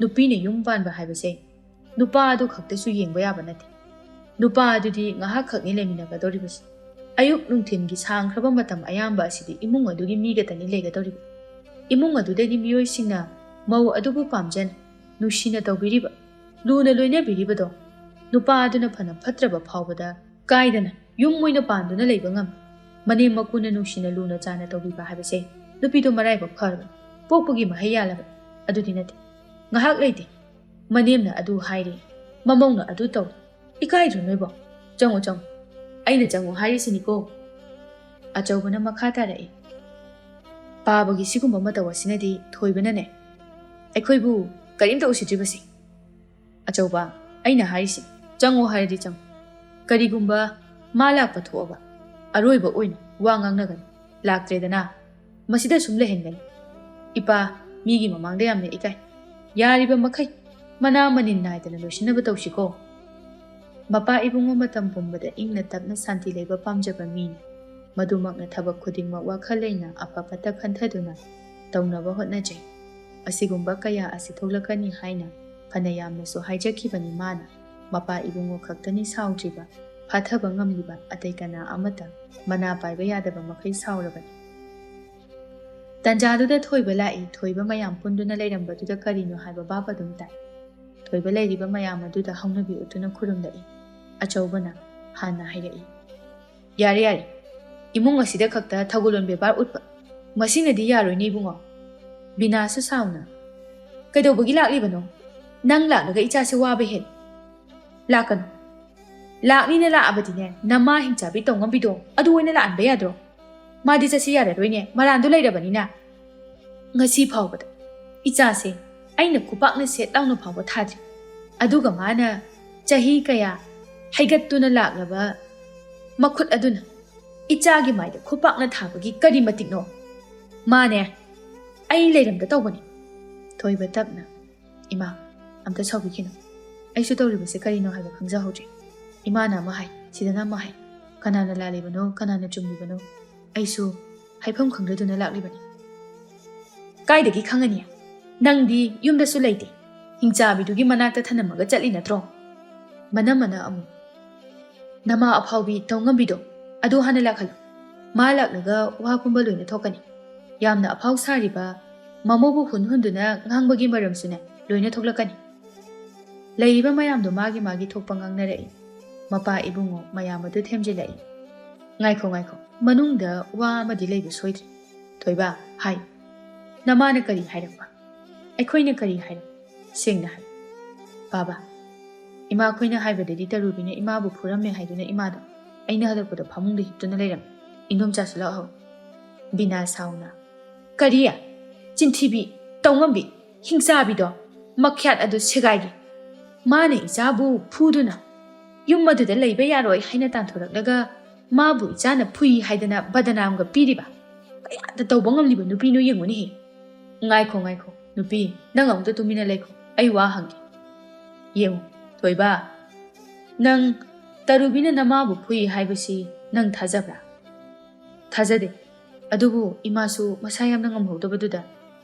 ꯅꯨꯄꯤꯅ ꯌꯨꯝ ꯄꯥꯟꯕ ꯍꯥꯏꯕꯁꯦ ꯅꯨꯄꯥ ꯑꯗꯨ ꯈꯛꯇꯁꯨ ꯌꯦꯡꯕ ꯌꯥꯕ ꯅꯠꯇꯦ꯫ ꯅꯨꯄꯥ ꯑꯗꯨꯗꯤ ꯉꯥꯏꯍꯥꯛ ꯈꯛꯅꯤ ꯂꯩꯃꯤꯟꯅꯒꯗꯧꯔꯤꯕꯁꯤ꯫ ꯑꯌꯨꯛ ꯅꯨꯡꯊꯤꯜꯒꯤ ꯁꯥꯡꯈ꯭ꯔꯕ ꯃꯇꯝ ꯑꯌꯥꯝꯕ ꯑꯁꯤꯗꯤ ꯏꯃꯨꯡ ꯑꯗꯨꯒꯤ ꯃꯤꯒꯇꯅꯤ ꯂꯩꯒꯗꯧꯔꯤꯕ꯫ ꯏꯃꯨꯡ ꯑꯗꯨꯗꯒꯤ ꯃꯤꯑꯣꯏꯁꯤꯡꯅ ꯃꯧ ꯑꯗꯨꯕꯨ ꯄꯥꯝꯖꯅ, ꯅꯨꯡꯁꯤꯅ ꯇꯧꯕꯤꯔꯤꯕ, ꯂꯨꯅ ꯂꯣꯏꯅꯕꯤꯔꯤꯕꯗꯣ ꯅꯨꯄꯥ ꯑꯗꯨꯅ ꯐꯅ ꯐꯠꯇ꯭ꯔꯕ ꯐꯥꯎꯕꯗ ꯀꯥꯏꯗꯅ ꯌꯨꯝ ꯑꯣꯏꯅ ꯄꯥꯟꯗꯨꯅ ꯂꯩꯕ ꯉꯝꯃꯤ꯫ ꯃꯅꯦꯝ ꯃꯀꯨꯅ ꯅꯨꯡꯁꯤꯅ ꯂꯨꯅ ꯆꯥꯅ ꯇꯧꯕꯤꯕ ꯍꯥꯏꯕꯁꯦ ꯅꯨꯄꯤꯗꯣ ꯃꯔꯥꯏꯕꯛ ꯐꯔꯕꯅꯤ, ꯄꯣꯛꯄꯒꯤ ꯃꯍꯩ ꯌꯥꯜꯂꯕꯅꯤ꯫ ꯑꯗꯨꯗꯤ ꯅꯠꯇꯦ꯫ ꯉꯥꯏꯍꯥꯛ ꯂꯩꯇꯦ꯫ ꯃꯅꯦꯝꯅ ꯑꯗꯨ ꯍꯥꯏꯔꯤ, ꯃꯃꯧꯅ ꯑꯗꯨ ꯇꯧꯔꯤ꯫ ꯏꯀꯥꯏꯗ꯭ꯔꯣ ꯅꯣꯏꯕꯣ? ꯆꯪꯉꯣ, ꯆꯪꯉꯣ꯫ ꯑꯩꯅ ꯆꯪꯉꯣ ꯍꯥꯏꯔꯤꯁꯤꯅꯤꯀꯣ꯫ ꯑꯆꯧꯕꯅ ꯃꯈꯥ ꯇꯥꯔꯛꯏ, "ꯄꯥꯕꯒꯤ ꯁꯤꯒꯨꯝꯕ ꯃꯇꯧ ꯑꯁꯤꯅꯗꯤ ꯊꯣꯏꯕꯅꯅꯦ ꯑꯩꯈꯣꯏꯕꯨ ꯀꯔꯤꯝꯇ ꯎꯁꯤꯠꯇ꯭ꯔꯤꯕꯁꯦ꯫ ꯑꯆꯧꯕ, ꯑꯩꯅ ꯍꯥꯏꯔꯤꯁꯤ, ꯆꯪꯉꯣ ꯍꯥꯏꯔꯗꯤ ꯆꯪꯉꯣ꯫ ꯀꯔꯤꯒꯨꯝꯕ ꯃꯥ ꯂꯥꯛꯄ ꯊꯣꯛꯑꯕ ꯑꯔꯣꯏꯕ ꯑꯣꯏꯅ ꯋꯥ ꯉꯥꯡꯅꯒꯅꯤ꯫ ꯂꯥꯛꯇ꯭ꯔꯦꯗꯅ, ꯃꯁꯤꯗ ꯁꯨꯝ ꯂꯩꯍꯟꯒꯅꯤ꯫ ꯏꯄꯥ, ꯃꯤꯒꯤ ꯃꯃꯥꯡꯗ ꯌꯥꯝꯅ ꯏꯀꯥꯏ꯫ ꯌꯥꯔꯤꯕ ꯃꯈꯩ ꯃꯅꯥ ꯃꯅꯤꯟ ꯅꯥꯏꯗꯅ ꯂꯣꯏꯁꯤꯟꯅꯕ ꯇꯧꯁꯤꯀꯣ꯫ ꯃꯄꯥ ꯏꯕꯨꯡꯉꯣ ꯃꯇꯝ ꯄꯨꯝꯕꯗ ꯏꯪꯅ ꯇꯞꯅ ꯁꯥꯟꯇꯤ ꯂꯩꯕ ꯄꯥꯝꯖꯕ ꯃꯤꯅꯤ꯫ ꯃꯗꯨꯃꯛꯅ ꯊꯕꯛ ꯈꯨꯗꯤꯡꯃꯛ ꯋꯥꯈꯜ ꯂꯩꯅ ꯑꯐ ꯐꯠꯇ ꯈꯟꯊꯗꯨꯅ ꯇꯧꯅꯕ ꯍꯣꯠꯅꯖꯩ꯫ ꯑꯁꯤꯒꯨꯝꯕ ꯀꯌꯥ ꯑꯁꯤ ꯊꯣꯛꯂꯛꯀꯅꯤ ꯍꯥꯏꯅ ꯐꯅ ꯌꯥꯝꯅꯁꯨ ꯍꯥꯏꯖꯈꯤꯕꯅꯤ ꯃꯥꯅ꯫ ꯃꯄꯥ ꯏꯕꯨꯡꯉꯣ ꯈꯛꯇꯅꯤ ꯁꯥꯎꯗ꯭ꯔꯤꯕ, ꯐꯥꯊꯕ ꯉꯝꯂꯤꯕ ꯑꯇꯩ ꯀꯅꯥ ꯑꯃꯠꯇ ꯃꯅꯥ ꯄꯥꯏꯕ ꯌꯥꯗꯕ ꯃꯈꯩ ꯁꯥꯎꯔꯕꯅꯤ꯫ ꯇꯟꯖꯥꯗꯨꯗ ꯊꯣꯏꯕ ꯂꯥꯛꯏ꯫ ꯊꯣꯏꯕ ꯃꯌꯥꯝ ꯄꯨꯟꯗꯨꯅ ꯂꯩꯔꯝꯕꯗꯨꯗ ꯀꯔꯤꯅꯣ ꯍꯥꯏꯕ ꯚꯥꯞ ꯑꯗꯨꯝ ꯇꯥꯏ꯫ ꯊꯣꯏꯕ ꯂꯩꯔꯤꯕ ꯃꯌꯥꯝ ꯑꯗꯨꯗ ꯍꯧꯅꯕꯤ ꯎꯠꯇꯨꯅ ꯈꯨꯔꯨꯝꯂꯛꯏ꯫ ꯑꯆꯧꯕꯅ ꯍꯥꯟꯅ ꯍꯥꯏꯔꯛꯏ, "ꯌꯥꯔꯦ, ꯌꯥꯔꯦ, ꯏꯃꯨꯡ ꯑꯁꯤꯗ ꯈꯛꯇ ꯊꯧꯒꯜꯂꯣꯟ ꯕꯦꯕꯥꯔ ꯎꯠꯄ ꯃꯁꯤꯅꯗꯤ ꯌꯥꯔꯣꯏꯅꯦ ꯏꯕꯨꯡꯉꯣ꯫" ꯕꯤꯅꯥꯁꯨ ꯁꯥꯎꯅ, "ꯀꯩꯗꯧꯕꯒꯤ ꯂꯥꯛꯂꯤꯕꯅꯣ? ꯅꯪ ꯂꯥꯛꯂꯒ ꯏꯆꯥꯁꯦ ꯋꯥꯕ ꯍꯦꯜꯂꯤ꯫ ꯂꯥꯛꯀꯅꯨ꯫ ꯂꯥꯛꯅꯤꯅ ꯂꯥꯛꯑꯕꯗꯤꯅꯦ, ꯅꯃꯥ ꯍꯤꯡꯆꯥꯕꯤ ꯇꯧꯉꯝꯕꯤꯗꯣ ꯑꯗꯨ ꯑꯣꯏꯅ ꯂꯥꯛꯍꯟꯕ ꯌꯥꯗ꯭ꯔꯣ? ꯃꯥꯗꯤ ꯆꯠꯁꯤ ꯌꯥꯔꯔꯣꯏꯅꯦ, ꯃꯔꯥꯟꯗꯣ ꯂꯩꯔꯕꯅꯤꯅ꯫ ꯉꯁꯤ ꯐꯥꯎꯕꯗ ꯏꯆꯥꯁꯦ ꯑꯩꯅ ꯈꯨꯄꯥꯛꯅ ꯁꯦꯠ ꯂꯥꯎꯅ ꯐꯥꯎꯕ ꯊꯥꯗ꯭ꯔꯤ꯫ ꯑꯗꯨꯒ ꯃꯥꯅ ꯆꯍꯤ ꯀꯌꯥ ꯍꯩꯒꯠꯇꯨꯅ ꯂꯥꯛꯂꯕ ꯃꯈꯨꯠ ꯑꯗꯨꯅ ꯏꯆꯥꯒꯤ ꯃꯥꯏꯗ ꯈꯨꯄꯥꯛꯅ ꯊꯥꯕꯒꯤ ꯀꯔꯤ ꯃꯇꯤꯛꯅꯣ? ꯃꯥꯅꯦ, ꯑꯩ ꯂꯩꯔꯝꯗ ꯇꯧꯕꯅꯤ꯫" ꯊꯣꯏꯕ ꯇꯞꯅ, "ꯏꯃꯥ, ꯑꯝꯇ ꯁꯥꯎꯕꯤꯈꯤꯅꯨ꯫ ꯑꯩꯁꯨ ꯇꯧꯔꯤꯕꯁꯦ ꯀꯔꯤꯅꯣ ꯍꯥꯏꯕ ꯈꯪꯖꯍꯧꯗ꯭ꯔꯦ꯫ ꯏꯃꯥꯅ ꯑꯃ ꯍꯥꯏ, ꯁꯤꯗꯅ ꯑꯃ ꯍꯥꯏ꯫ ꯀꯅꯥꯅ ꯂꯥꯜꯂꯤꯕꯅꯣ, ꯀꯅꯥꯅ ꯆꯨꯝꯂꯤꯕꯅꯣ? ꯑꯩꯁꯨ ꯍꯥꯏꯐꯝ ꯈꯪꯗꯗꯨꯅ ꯂꯥꯛꯂꯤꯕꯅꯤ꯫" "ꯀꯥꯏꯗꯒꯤ ꯈꯪꯒꯅꯤ? ꯅꯪꯗꯤ ꯌꯨꯝꯗꯁꯨ ꯂꯩꯇꯦ꯫ ꯍꯤꯡꯆꯥꯕꯤꯗꯨꯒꯤ ꯃꯅꯥꯛꯇ ꯊꯅꯝꯃꯒ ꯆꯠꯂꯤ ꯅꯠꯇ꯭ꯔꯣ?" ꯃꯅꯝꯃꯅ ꯑꯃꯨꯛ, "ꯅꯃꯥ ꯑꯐꯥꯎꯕꯤ ꯇꯧꯉꯝꯕꯤꯗꯣ ꯑꯗꯨ ꯍꯥꯟꯅ ꯂꯥꯛꯍꯜꯂꯨ꯫ ꯃꯥ ꯂꯥꯛꯂꯒ ꯋꯥ ꯄꯨꯝꯕ ꯂꯣꯏꯅ ꯊꯣꯛꯀꯅꯤ꯫ ꯌꯥꯝꯅ ꯑꯐꯥꯎ ꯁꯥꯔꯤꯕ ꯃꯃꯧꯕꯨ ꯍꯨꯟ ꯍꯨꯟꯗꯨꯅ ꯉꯥꯡꯕꯒꯤ ꯃꯔꯝꯁꯨꯅꯦ ꯂꯣꯏꯅ ꯊꯣꯛꯂꯛꯀꯅꯤ꯫" ꯂꯩꯔꯤꯕ ꯃꯌꯥꯝꯗꯣ ꯃꯥꯒꯤ ꯃꯥꯒꯤ ꯊꯣꯛꯄ ꯉꯥꯡꯅꯔꯛꯏ꯫ ꯃꯄꯥ ꯏꯕꯨꯡꯉꯣ ꯃꯌꯥꯝ ꯑꯗꯨ ꯊꯦꯝꯖꯤꯜꯂꯛꯏ꯫ "ꯉꯥꯏꯈꯣ, ꯉꯥꯏꯈꯣ, ꯃꯅꯨꯡꯗ ꯋꯥ ꯑꯃꯗꯤ ꯂꯩꯕ ꯁꯣꯏꯗ꯭ꯔꯦ꯫ ꯊꯣꯏꯕ, ꯍꯥꯏ꯫ ꯅꯃꯥꯅ ꯀꯔꯤ ꯍꯥꯏꯔꯛꯄ? ꯑꯩꯈꯣꯏꯅ ꯀꯔꯤ ꯍꯥꯏꯔꯛꯄ? ꯁꯦꯡꯅ ꯍꯥꯏ꯫" "ꯕꯥꯕꯥ, ꯏꯃꯥꯈꯣꯏꯅ ꯍꯥꯏꯕꯗꯗꯤ ꯇꯔꯨꯕꯤꯅ ꯏꯃꯥꯕꯨ ꯐꯨꯔꯝꯃꯦ ꯍꯥꯏꯗꯨꯅ ꯏꯃꯥꯗꯣ ꯑꯩꯅ ꯍꯜꯂꯛꯄꯗ ꯐꯃꯨꯡꯗ ꯍꯤꯞꯇꯨꯅ ꯂꯩꯔꯝꯃꯤ꯫" ꯏꯟꯗꯣꯝꯆꯥꯁꯨ ꯂꯥꯛꯍꯧꯏ꯫ ꯕꯤꯅꯥ ꯁꯥꯎꯅ, "ꯀꯔꯤ? ꯆꯤꯟꯊꯤꯕꯤ, ꯇꯧꯉꯝꯕꯤ, ꯍꯤꯡꯆꯥꯕꯤꯗꯣ, ꯃꯈ꯭ꯌꯥꯠ ꯑꯗꯨ ꯁꯦꯒꯥꯏꯒꯦ꯫ ꯃꯥꯅ ꯏꯆꯥꯕꯨ ꯐꯨꯗꯨꯅ ꯌꯨꯝ ꯑꯗꯨꯗ ꯂꯩꯕ ꯌꯥꯔꯣꯏ ꯍꯥꯏꯅ ꯇꯥꯟꯊꯣꯔꯛꯂꯒ ꯃꯥꯕꯨ ꯏꯆꯥꯅ ꯐꯨꯏ ꯍꯥꯏꯗꯅ ꯕꯗꯅꯥꯝꯒ ꯄꯤꯔꯤꯕ? ꯀꯌꯥꯗ ꯇꯧꯕ ꯉꯝꯂꯤꯕ ꯅꯨꯄꯤꯅꯣ ꯌꯦꯡꯉꯨꯅꯦꯍꯦ꯫ ꯉꯥꯏꯈꯣ, ꯉꯥꯏꯈꯣ, ꯅꯨꯄꯤ, ꯅꯪ ꯑꯃꯨꯛꯇ ꯇꯨꯃꯤꯟꯅ ꯂꯩꯈꯣ, ꯑꯩ ꯋꯥ ꯍꯪꯒꯦ꯫ ꯌꯦꯡꯉꯨ, ꯊꯣꯏꯕ, ꯅꯪ ꯇꯔꯨꯕꯤꯅ ꯅꯃꯥꯕꯨ ꯐꯨꯏ ꯍꯥꯏꯕꯁꯤ ꯅꯪ ꯊꯥꯖꯕ꯭ꯔꯥ? ꯊꯥꯖꯗꯦ꯫ ꯑꯗꯨꯕꯨ ꯏꯃꯥꯁꯨ ꯃꯁꯥ ꯌꯥꯝꯅ ꯉꯝꯍꯧꯗꯕꯗꯨꯗ꯫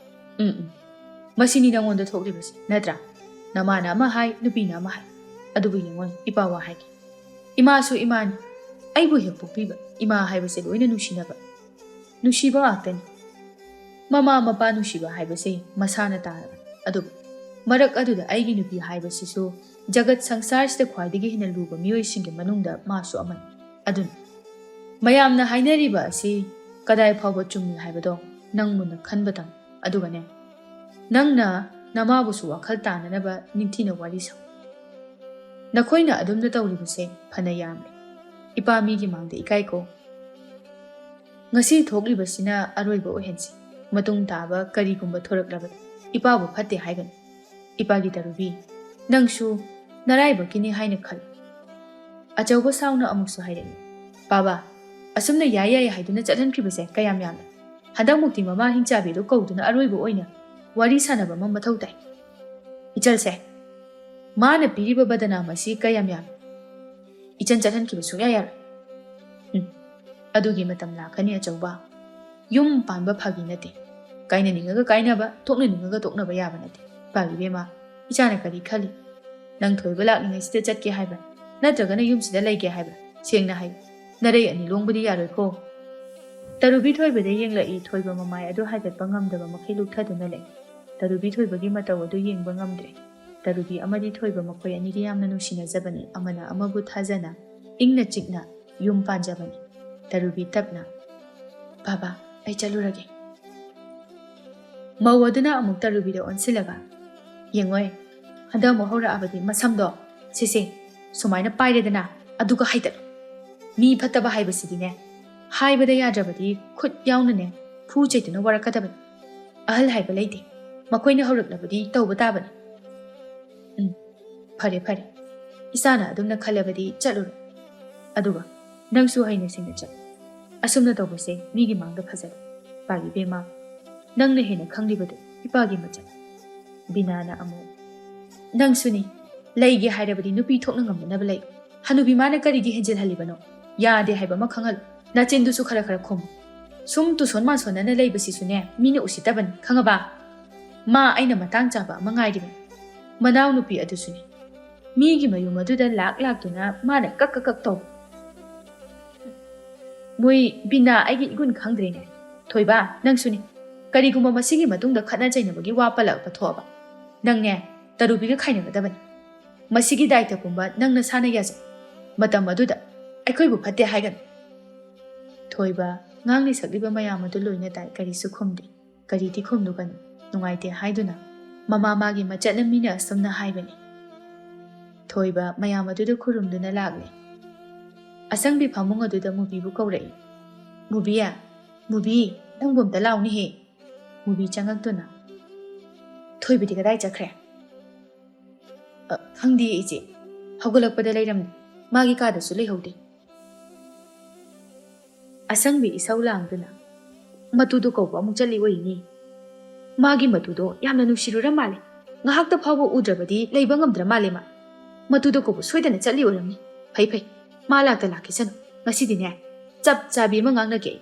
ꯎꯝ, ꯎꯝ, ꯃꯁꯤꯅꯤ ꯅꯪꯉꯣꯟꯗ ꯊꯣꯛꯂꯤꯕꯁꯤ, ꯅꯠꯇ꯭ꯔꯥ? ꯅꯃꯥꯅ ꯑꯃ ꯍꯥꯏ, ꯅꯨꯄꯤꯅ ꯑꯃ ꯍꯥꯏ꯫ ꯑꯗꯨꯕꯨ ꯌꯦꯡꯉꯣ, ꯏꯄꯥ ꯋꯥ ꯍꯥꯏꯒꯦ꯫ ꯏꯃꯥꯁꯨ ꯏꯃꯥꯅꯤ꯫ ꯑꯩꯕꯨ ꯍꯦꯛ ꯄꯣꯛꯄꯤꯕ ꯏꯃꯥ ꯍꯥꯏꯕꯁꯦ ꯂꯣꯏꯅ ꯅꯨꯡꯁꯤꯅꯕ, ꯅꯨꯡꯁꯤꯕ ꯉꯥꯛꯇꯅꯤ꯫ ꯃꯃꯥ ꯃꯄꯥ ꯅꯨꯡꯁꯤꯕ ꯍꯥꯏꯕꯁꯦ ꯃꯁꯥꯅ ꯇꯥꯔꯕꯅꯤ꯫ ꯑꯗꯨꯕꯨ ꯃꯔꯛ ꯑꯗꯨꯗ ꯑꯩꯒꯤ ꯅꯨꯄꯤ ꯍꯥꯏꯕꯁꯤꯁꯨ ꯖꯒꯠ ꯁꯪꯁꯥꯔꯁꯤꯗ ꯈ꯭ꯋꯥꯏꯗꯒꯤ ꯍꯦꯟꯅ ꯂꯨꯕ ꯃꯤꯑꯣꯏꯁꯤꯡꯒꯤ ꯃꯅꯨꯡꯗ ꯃꯥꯁꯨ ꯑꯃꯅꯤ꯫ ꯑꯗꯨꯅ ꯃꯌꯥꯝꯅ ꯍꯥꯏꯅꯔꯤꯕ ꯑꯁꯤ ꯀꯗꯥꯏ ꯐꯥꯎꯕ ꯆꯨꯝꯃꯤ ꯍꯥꯏꯕꯗꯣ ꯅꯪ ꯃꯨꯟꯅ ꯈꯟꯕ ꯇꯝꯃꯨ꯫ ꯑꯗꯨꯒꯅꯦ, ꯅꯪꯅ ꯅꯃꯥꯕꯨꯁꯨ ꯋꯥꯈꯜ ꯇꯥꯅꯅꯕ ꯅꯤꯡꯊꯤꯅ ꯋꯥꯔꯤ ꯁꯥꯎ꯫ ꯅꯈꯣꯏꯅ ꯑꯗꯨꯝꯅ ꯇꯧꯔꯤꯕꯁꯦ ꯐꯅ ꯌꯥꯝꯂꯦ꯫ ꯏꯄꯥ ꯃꯤꯒꯤ ꯃꯥꯡꯗ ꯏꯀꯥꯏꯀꯣ꯫ ꯉꯁꯤ ꯊꯣꯛꯂꯤꯕꯁꯤꯅ ꯑꯔꯣꯏꯕ ꯑꯣꯏꯍꯟꯁꯤ꯫ ꯃꯇꯨꯡ ꯇꯥꯕ ꯀꯔꯤꯒꯨꯝꯕ ꯊꯣꯔꯛꯂꯕꯗꯤ ꯏꯄꯥꯕꯨ ꯐꯠꯇꯦ ꯍꯥꯏꯒꯅꯨ꯫ ꯏꯄꯥꯒꯤ ꯇꯔꯨꯕꯤ, ꯅꯪꯁꯨ ꯅꯔꯥꯏꯕꯛꯀꯤꯅꯤ ꯍꯥꯏꯅ ꯈꯜꯂꯨ꯫ ꯑꯆꯧꯕ ꯁꯥꯎꯅ ꯑꯃꯨꯛꯁꯨ ꯍꯥꯏꯔꯛꯏ, "ꯕꯥꯕꯥ, ꯑꯁꯨꯝꯅ ꯌꯥꯏ ꯌꯥꯏ ꯍꯥꯏꯗꯨꯅ ꯆꯠꯍꯟꯈ꯭ꯔꯤꯕꯁꯦ ꯀꯌꯥꯝ ꯌꯥꯝꯃꯤ꯫ ꯍꯟꯗꯛꯃꯨꯛꯇꯤ ꯃꯃꯥ ꯍꯤꯡꯆꯥꯕꯤꯗꯨ ꯀꯧꯗꯨꯅ ꯑꯔꯣꯏꯕ ꯑꯣꯏꯅ ꯋꯥꯔꯤ ꯁꯥꯟꯅꯕ ꯑꯃ ꯃꯊꯧ ꯇꯥꯏ꯫ ꯏꯆꯜꯁꯦ, ꯃꯥꯅ ꯄꯤꯔꯤꯕ ꯕꯗꯅꯥꯝ ꯑꯁꯤ ꯀꯌꯥꯝ ꯌꯥꯝꯃꯤ꯫ ꯏꯆꯟ ꯆꯠꯍꯟꯈꯤꯕ ꯁꯨꯡꯌꯥ ꯌꯥꯔꯣꯏ꯫ ꯎꯝ, ꯑꯗꯨꯒꯤ ꯃꯇꯝ ꯂꯥꯛꯀꯅꯤ ꯑꯆꯧꯕ꯫ ꯌꯨꯝ ꯄꯥꯟꯕ ꯐꯥꯒꯤ ꯅꯠꯇꯦ꯫ ꯀꯥꯏꯅꯅꯤꯡꯉꯒ ꯀꯥꯏꯅꯕ, ꯇꯣꯛꯅꯅꯤꯡꯉꯒ ꯇꯣꯛꯅꯕ ꯌꯥꯕ ꯅꯠꯇꯦ꯫ ꯏꯄꯥꯒꯤ ꯏꯕꯦꯝꯃ, ꯏꯆꯥꯅ ꯀꯔꯤ ꯈꯜꯂꯤ? ꯅꯪ ꯊꯣꯏꯕ ꯂꯥꯛꯂꯤꯉꯩꯁꯤꯗ ꯆꯠꯀꯦ ꯍꯥꯏꯕ꯭ꯔꯥ? ꯅꯠꯇ꯭ꯔꯒꯅ ꯌꯨꯝꯁꯤꯗ ꯂꯩꯒꯦ ꯍꯥꯏꯕ꯭ꯔꯥ? ꯁꯦꯡꯅ ꯍꯥꯏꯌꯨ꯫ ꯅꯔꯩ ꯑꯅꯤ ꯂꯣꯡꯕꯗꯤ ꯌꯥꯔꯣꯏꯀꯣ꯫" ꯇꯔꯨꯕꯤ ꯊꯣꯏꯕꯗ ꯌꯦꯡꯂꯛꯏ꯫ ꯊꯣꯏꯕ ꯃꯃꯥꯏ ꯑꯗꯨ ꯍꯥꯏꯒꯠꯄ ꯉꯝꯗꯕ ꯃꯈꯩ ꯂꯨꯞꯊꯗꯨꯅ ꯂꯩ꯫ ꯇꯔꯨꯕꯤ ꯊꯣꯏꯕꯒꯤ ꯃꯇꯧ ꯑꯗꯨ ꯌꯦꯡꯕ ꯉꯝꯗ꯭ꯔꯦ꯫ ꯇꯔꯨꯕꯤ ꯑꯃꯗꯤ ꯊꯣꯏꯕ ꯃꯈꯣꯏ ꯑꯅꯤꯗꯤ ꯌꯥꯝꯅ ꯅꯨꯡꯁꯤꯅꯖꯕꯅꯤ꯫ ꯑꯃꯅ ꯑꯃꯕꯨ ꯊꯥꯖꯅ, ꯏꯪꯅ ꯆꯤꯛꯅ ꯌꯨꯝ ꯄꯥꯟꯖꯕꯅꯤ꯫ ꯇꯔꯨꯕꯤ ꯇꯞꯅ, "ꯕꯥꯕꯥ, ꯑꯩ ꯆꯠꯂꯨꯔꯒꯦ꯫" ꯃꯧ ꯑꯗꯨꯅ ꯑꯃꯨꯛ ꯇꯔꯨꯕꯤꯗ ꯑꯣꯟꯁꯤꯜꯂꯒ, "ꯌꯦꯡꯉꯣꯏ, ꯍꯟꯗꯛ ꯑꯃꯨꯛ ꯍꯧꯔꯛꯑꯕꯗꯤ ꯃꯁꯝꯗꯣ, ꯁꯤꯁꯦ, ꯁꯨꯃꯥꯏꯅ ꯄꯥꯏꯔꯦꯗꯅ, ꯑꯗꯨꯒ ꯍꯥꯏꯗꯠꯂꯨ꯫ ꯃꯤ ꯐꯠꯇꯕ ꯍꯥꯏꯕꯁꯤꯗꯤꯅꯦ, ꯍꯥꯏꯕꯗ ꯌꯥꯗ꯭ꯔꯕꯗꯤ ꯈꯨꯠ ꯌꯥꯎꯅꯅꯦ ꯐꯨ ꯆꯩꯗꯨꯅ ꯋꯥꯔꯛꯀꯗꯕꯅꯤ꯫ ꯑꯍꯜ ꯍꯥꯏꯕ ꯂꯩꯇꯦ, ꯃꯈꯣꯏꯅ ꯍꯧꯔꯛꯂꯕꯗꯤ ꯇꯧꯕ ꯇꯥꯕꯅꯤ꯫" "ꯎꯝ, ꯐꯔꯦ, ꯐꯔꯦ, ꯏꯆꯥꯅ ꯑꯗꯨꯝꯅ ꯈꯜꯂꯕꯗꯤ ꯆꯠꯂꯨꯔꯣ꯫ ꯑꯗꯨꯒ ꯅꯪꯁꯨ ꯍꯩꯅ ꯁꯤꯡꯅ ꯆꯠꯂꯨ꯫ ꯑꯁꯨꯝꯅ ꯇꯧꯕꯁꯦ ꯃꯤꯒꯤ ꯃꯥꯡꯗ ꯐꯖꯔꯣꯏ꯫ ꯄꯥꯏꯕꯤ ꯏꯕꯦꯝꯃ, ꯅꯪꯅ ꯍꯦꯟꯅ ꯈꯪꯂꯤꯕꯗꯨ ꯏꯄꯥꯒꯤ ꯃꯆꯠ꯫ ꯕꯤꯅꯥꯅ ꯑꯃꯨꯛ, ꯅꯪꯁꯨꯅꯤ, ꯂꯩꯒꯦ ꯍꯥꯏꯔꯕꯗꯤ ꯅꯨꯄꯤ ꯊꯣꯛꯅ ꯉꯝꯅꯅꯕ ꯂꯩ꯫ ꯍꯅꯨꯕꯤ ꯃꯥꯅ ꯀꯔꯤꯒꯤ ꯍꯦꯟꯖꯤꯜꯍꯜꯂꯤꯕꯅꯣ? ꯌꯥꯗꯦ ꯍꯥꯏꯕ ꯑꯃ ꯈꯪꯍꯜꯂꯨ꯫ ꯅꯆꯤꯟꯗꯨꯁꯨ ꯈꯔ ꯈꯔ ꯈꯨꯝꯃꯨ꯫ ꯁꯨꯝ ꯇꯨꯁꯣꯟ ꯃꯥꯟꯁꯣꯟꯅꯅ ꯂꯩꯕꯁꯤꯁꯨꯅꯦ, ꯃꯤꯅ ꯎꯁꯤꯠꯇꯕꯅꯤ, ꯈꯪꯉꯕ? ꯃꯥ ꯑꯩꯅ ꯃꯇꯥꯡ ꯆꯥꯕ ꯑꯃ ꯉꯥꯏꯔꯤꯕꯅꯤ꯫ ꯃꯅꯥꯎꯅꯨꯄꯤ ꯑꯗꯨꯁꯨꯅꯤ꯫ ꯃꯤꯒꯤ ꯃꯌꯨꯝ ꯑꯗꯨꯗ ꯂꯥꯛ ꯂꯥꯛꯇꯨꯅ ꯃꯥꯅ ꯀꯛ ꯀꯛ ꯀꯛ ꯇꯧꯕ꯫ ꯃꯣꯏ ꯕꯤꯅꯥ ꯑꯩꯒꯤ ꯏꯒꯨꯟ ꯈꯪꯗ꯭ꯔꯦꯅꯦ꯫ ꯊꯣꯏꯕ, ꯅꯪꯁꯨꯅꯤ꯫ ꯀꯔꯤꯒꯨꯝꯕ ꯃꯁꯤꯒꯤ ꯃꯇꯨꯡꯗ ꯈꯠꯅ ꯆꯩꯅꯕꯒꯤ ꯋꯥ ꯄꯜꯂꯛꯄ ꯊꯣꯛꯑꯕ, ꯅꯪꯅꯦ, ꯇꯔꯨꯕꯤꯒ ꯈꯥꯏꯅꯒꯗꯕꯅꯤ꯫ ꯃꯁꯤꯒꯤ ꯗꯥꯏꯇꯒꯨꯝꯕ ꯅꯪ ꯅꯁꯥꯅ ꯌꯥꯖꯧ꯫ ꯃꯇꯝ ꯑꯗꯨꯗ ꯑꯩꯈꯣꯏꯕꯨ ꯐꯠꯇꯦ ꯍꯥꯏꯒꯅꯨ꯫ ꯊꯣꯏꯕ, ꯉꯥꯡꯂꯤ ꯁꯛꯂꯤꯕ ꯃꯌꯥꯝ ꯑꯗꯨ ꯂꯣꯏꯅ ꯇꯥꯏ, ꯀꯔꯤꯁꯨ ꯈꯨꯝꯗꯦ꯫ ꯀꯔꯤꯗꯤ ꯈꯨꯝꯂꯨꯒꯅꯤ? ꯅꯨꯡꯉꯥꯏꯇꯦ ꯍꯥꯏꯗꯨꯅ ꯃꯃꯥ ꯃꯥꯒꯤ ꯃꯆꯠꯅ ꯃꯤꯅ ꯑꯁꯨꯝꯅ ꯍꯥꯏꯕꯅꯤ꯫ ꯊꯣꯏꯕ ꯃꯌꯥꯝ ꯑꯗꯨꯗ ꯈꯨꯔꯨꯝꯗꯨꯅ ꯂꯥꯛꯂꯦ꯫ ꯑꯁꯪꯕꯤ ꯐꯃꯨꯡ ꯑꯗꯨꯗ ꯃꯨꯕꯤꯕꯨ ꯀꯧꯔꯛꯏ꯫ "ꯃꯨꯕꯤ, ꯃꯨꯕꯤ, ꯅꯪꯕꯨ ꯑꯝꯇ ꯂꯥꯎꯅꯦꯍꯦ!" ꯃꯨꯕꯤ ꯆꯪꯉꯛꯇꯨꯅ, "ꯊꯣꯏꯕꯗꯤ ꯀꯗꯥꯏ ꯆꯠꯈ꯭ꯔꯦ?" "ꯑ, ꯈꯪꯗꯦ ꯏꯆꯦ, ꯍꯧꯒꯠꯂꯛꯄꯗ ꯂꯩꯔꯝꯗꯦ, ꯃꯥꯒꯤ ꯀꯥꯗꯁꯨ ꯂꯩꯍꯧꯗꯦ꯫" ꯑꯁꯪꯕꯤ ꯏꯁꯧ ꯂꯥꯡꯗꯨꯅ, "ꯃꯇꯨꯗꯣ ꯀꯧꯕ ꯑꯃꯨꯛ ꯆꯠꯂꯤ ꯑꯣꯏꯅꯤ꯫ ꯃꯥꯒꯤ ꯃꯇꯨꯗꯣ ꯌꯥꯝꯅ ꯅꯨꯡꯁꯤꯔꯨꯔ ꯃꯥꯜꯂꯦ꯫ ꯉꯥꯏꯍꯥꯛꯇ ꯐꯥꯎꯕ ꯎꯗ꯭ꯔꯕꯗꯤ ꯂꯩꯕ ꯉꯝꯗ꯭ꯔ ꯃꯥꯜꯂꯦ ꯃꯥ꯫ ꯃꯇꯨꯗꯣ ꯀꯧꯕ ꯁꯣꯏꯗꯅ ꯆꯠꯂꯤ ꯑꯣꯏꯔꯝꯅꯤ꯫ ꯐꯩ ꯐꯩ, ꯃꯥ ꯂꯥꯛꯇ ꯂꯥꯛꯈꯤꯁꯅꯨ꯫ ꯉꯁꯤꯗꯤꯅꯦ, ꯆꯞ ꯆꯥꯕꯤ ꯑꯃ ꯉꯥꯡꯅꯒꯦ ꯑꯩ꯫"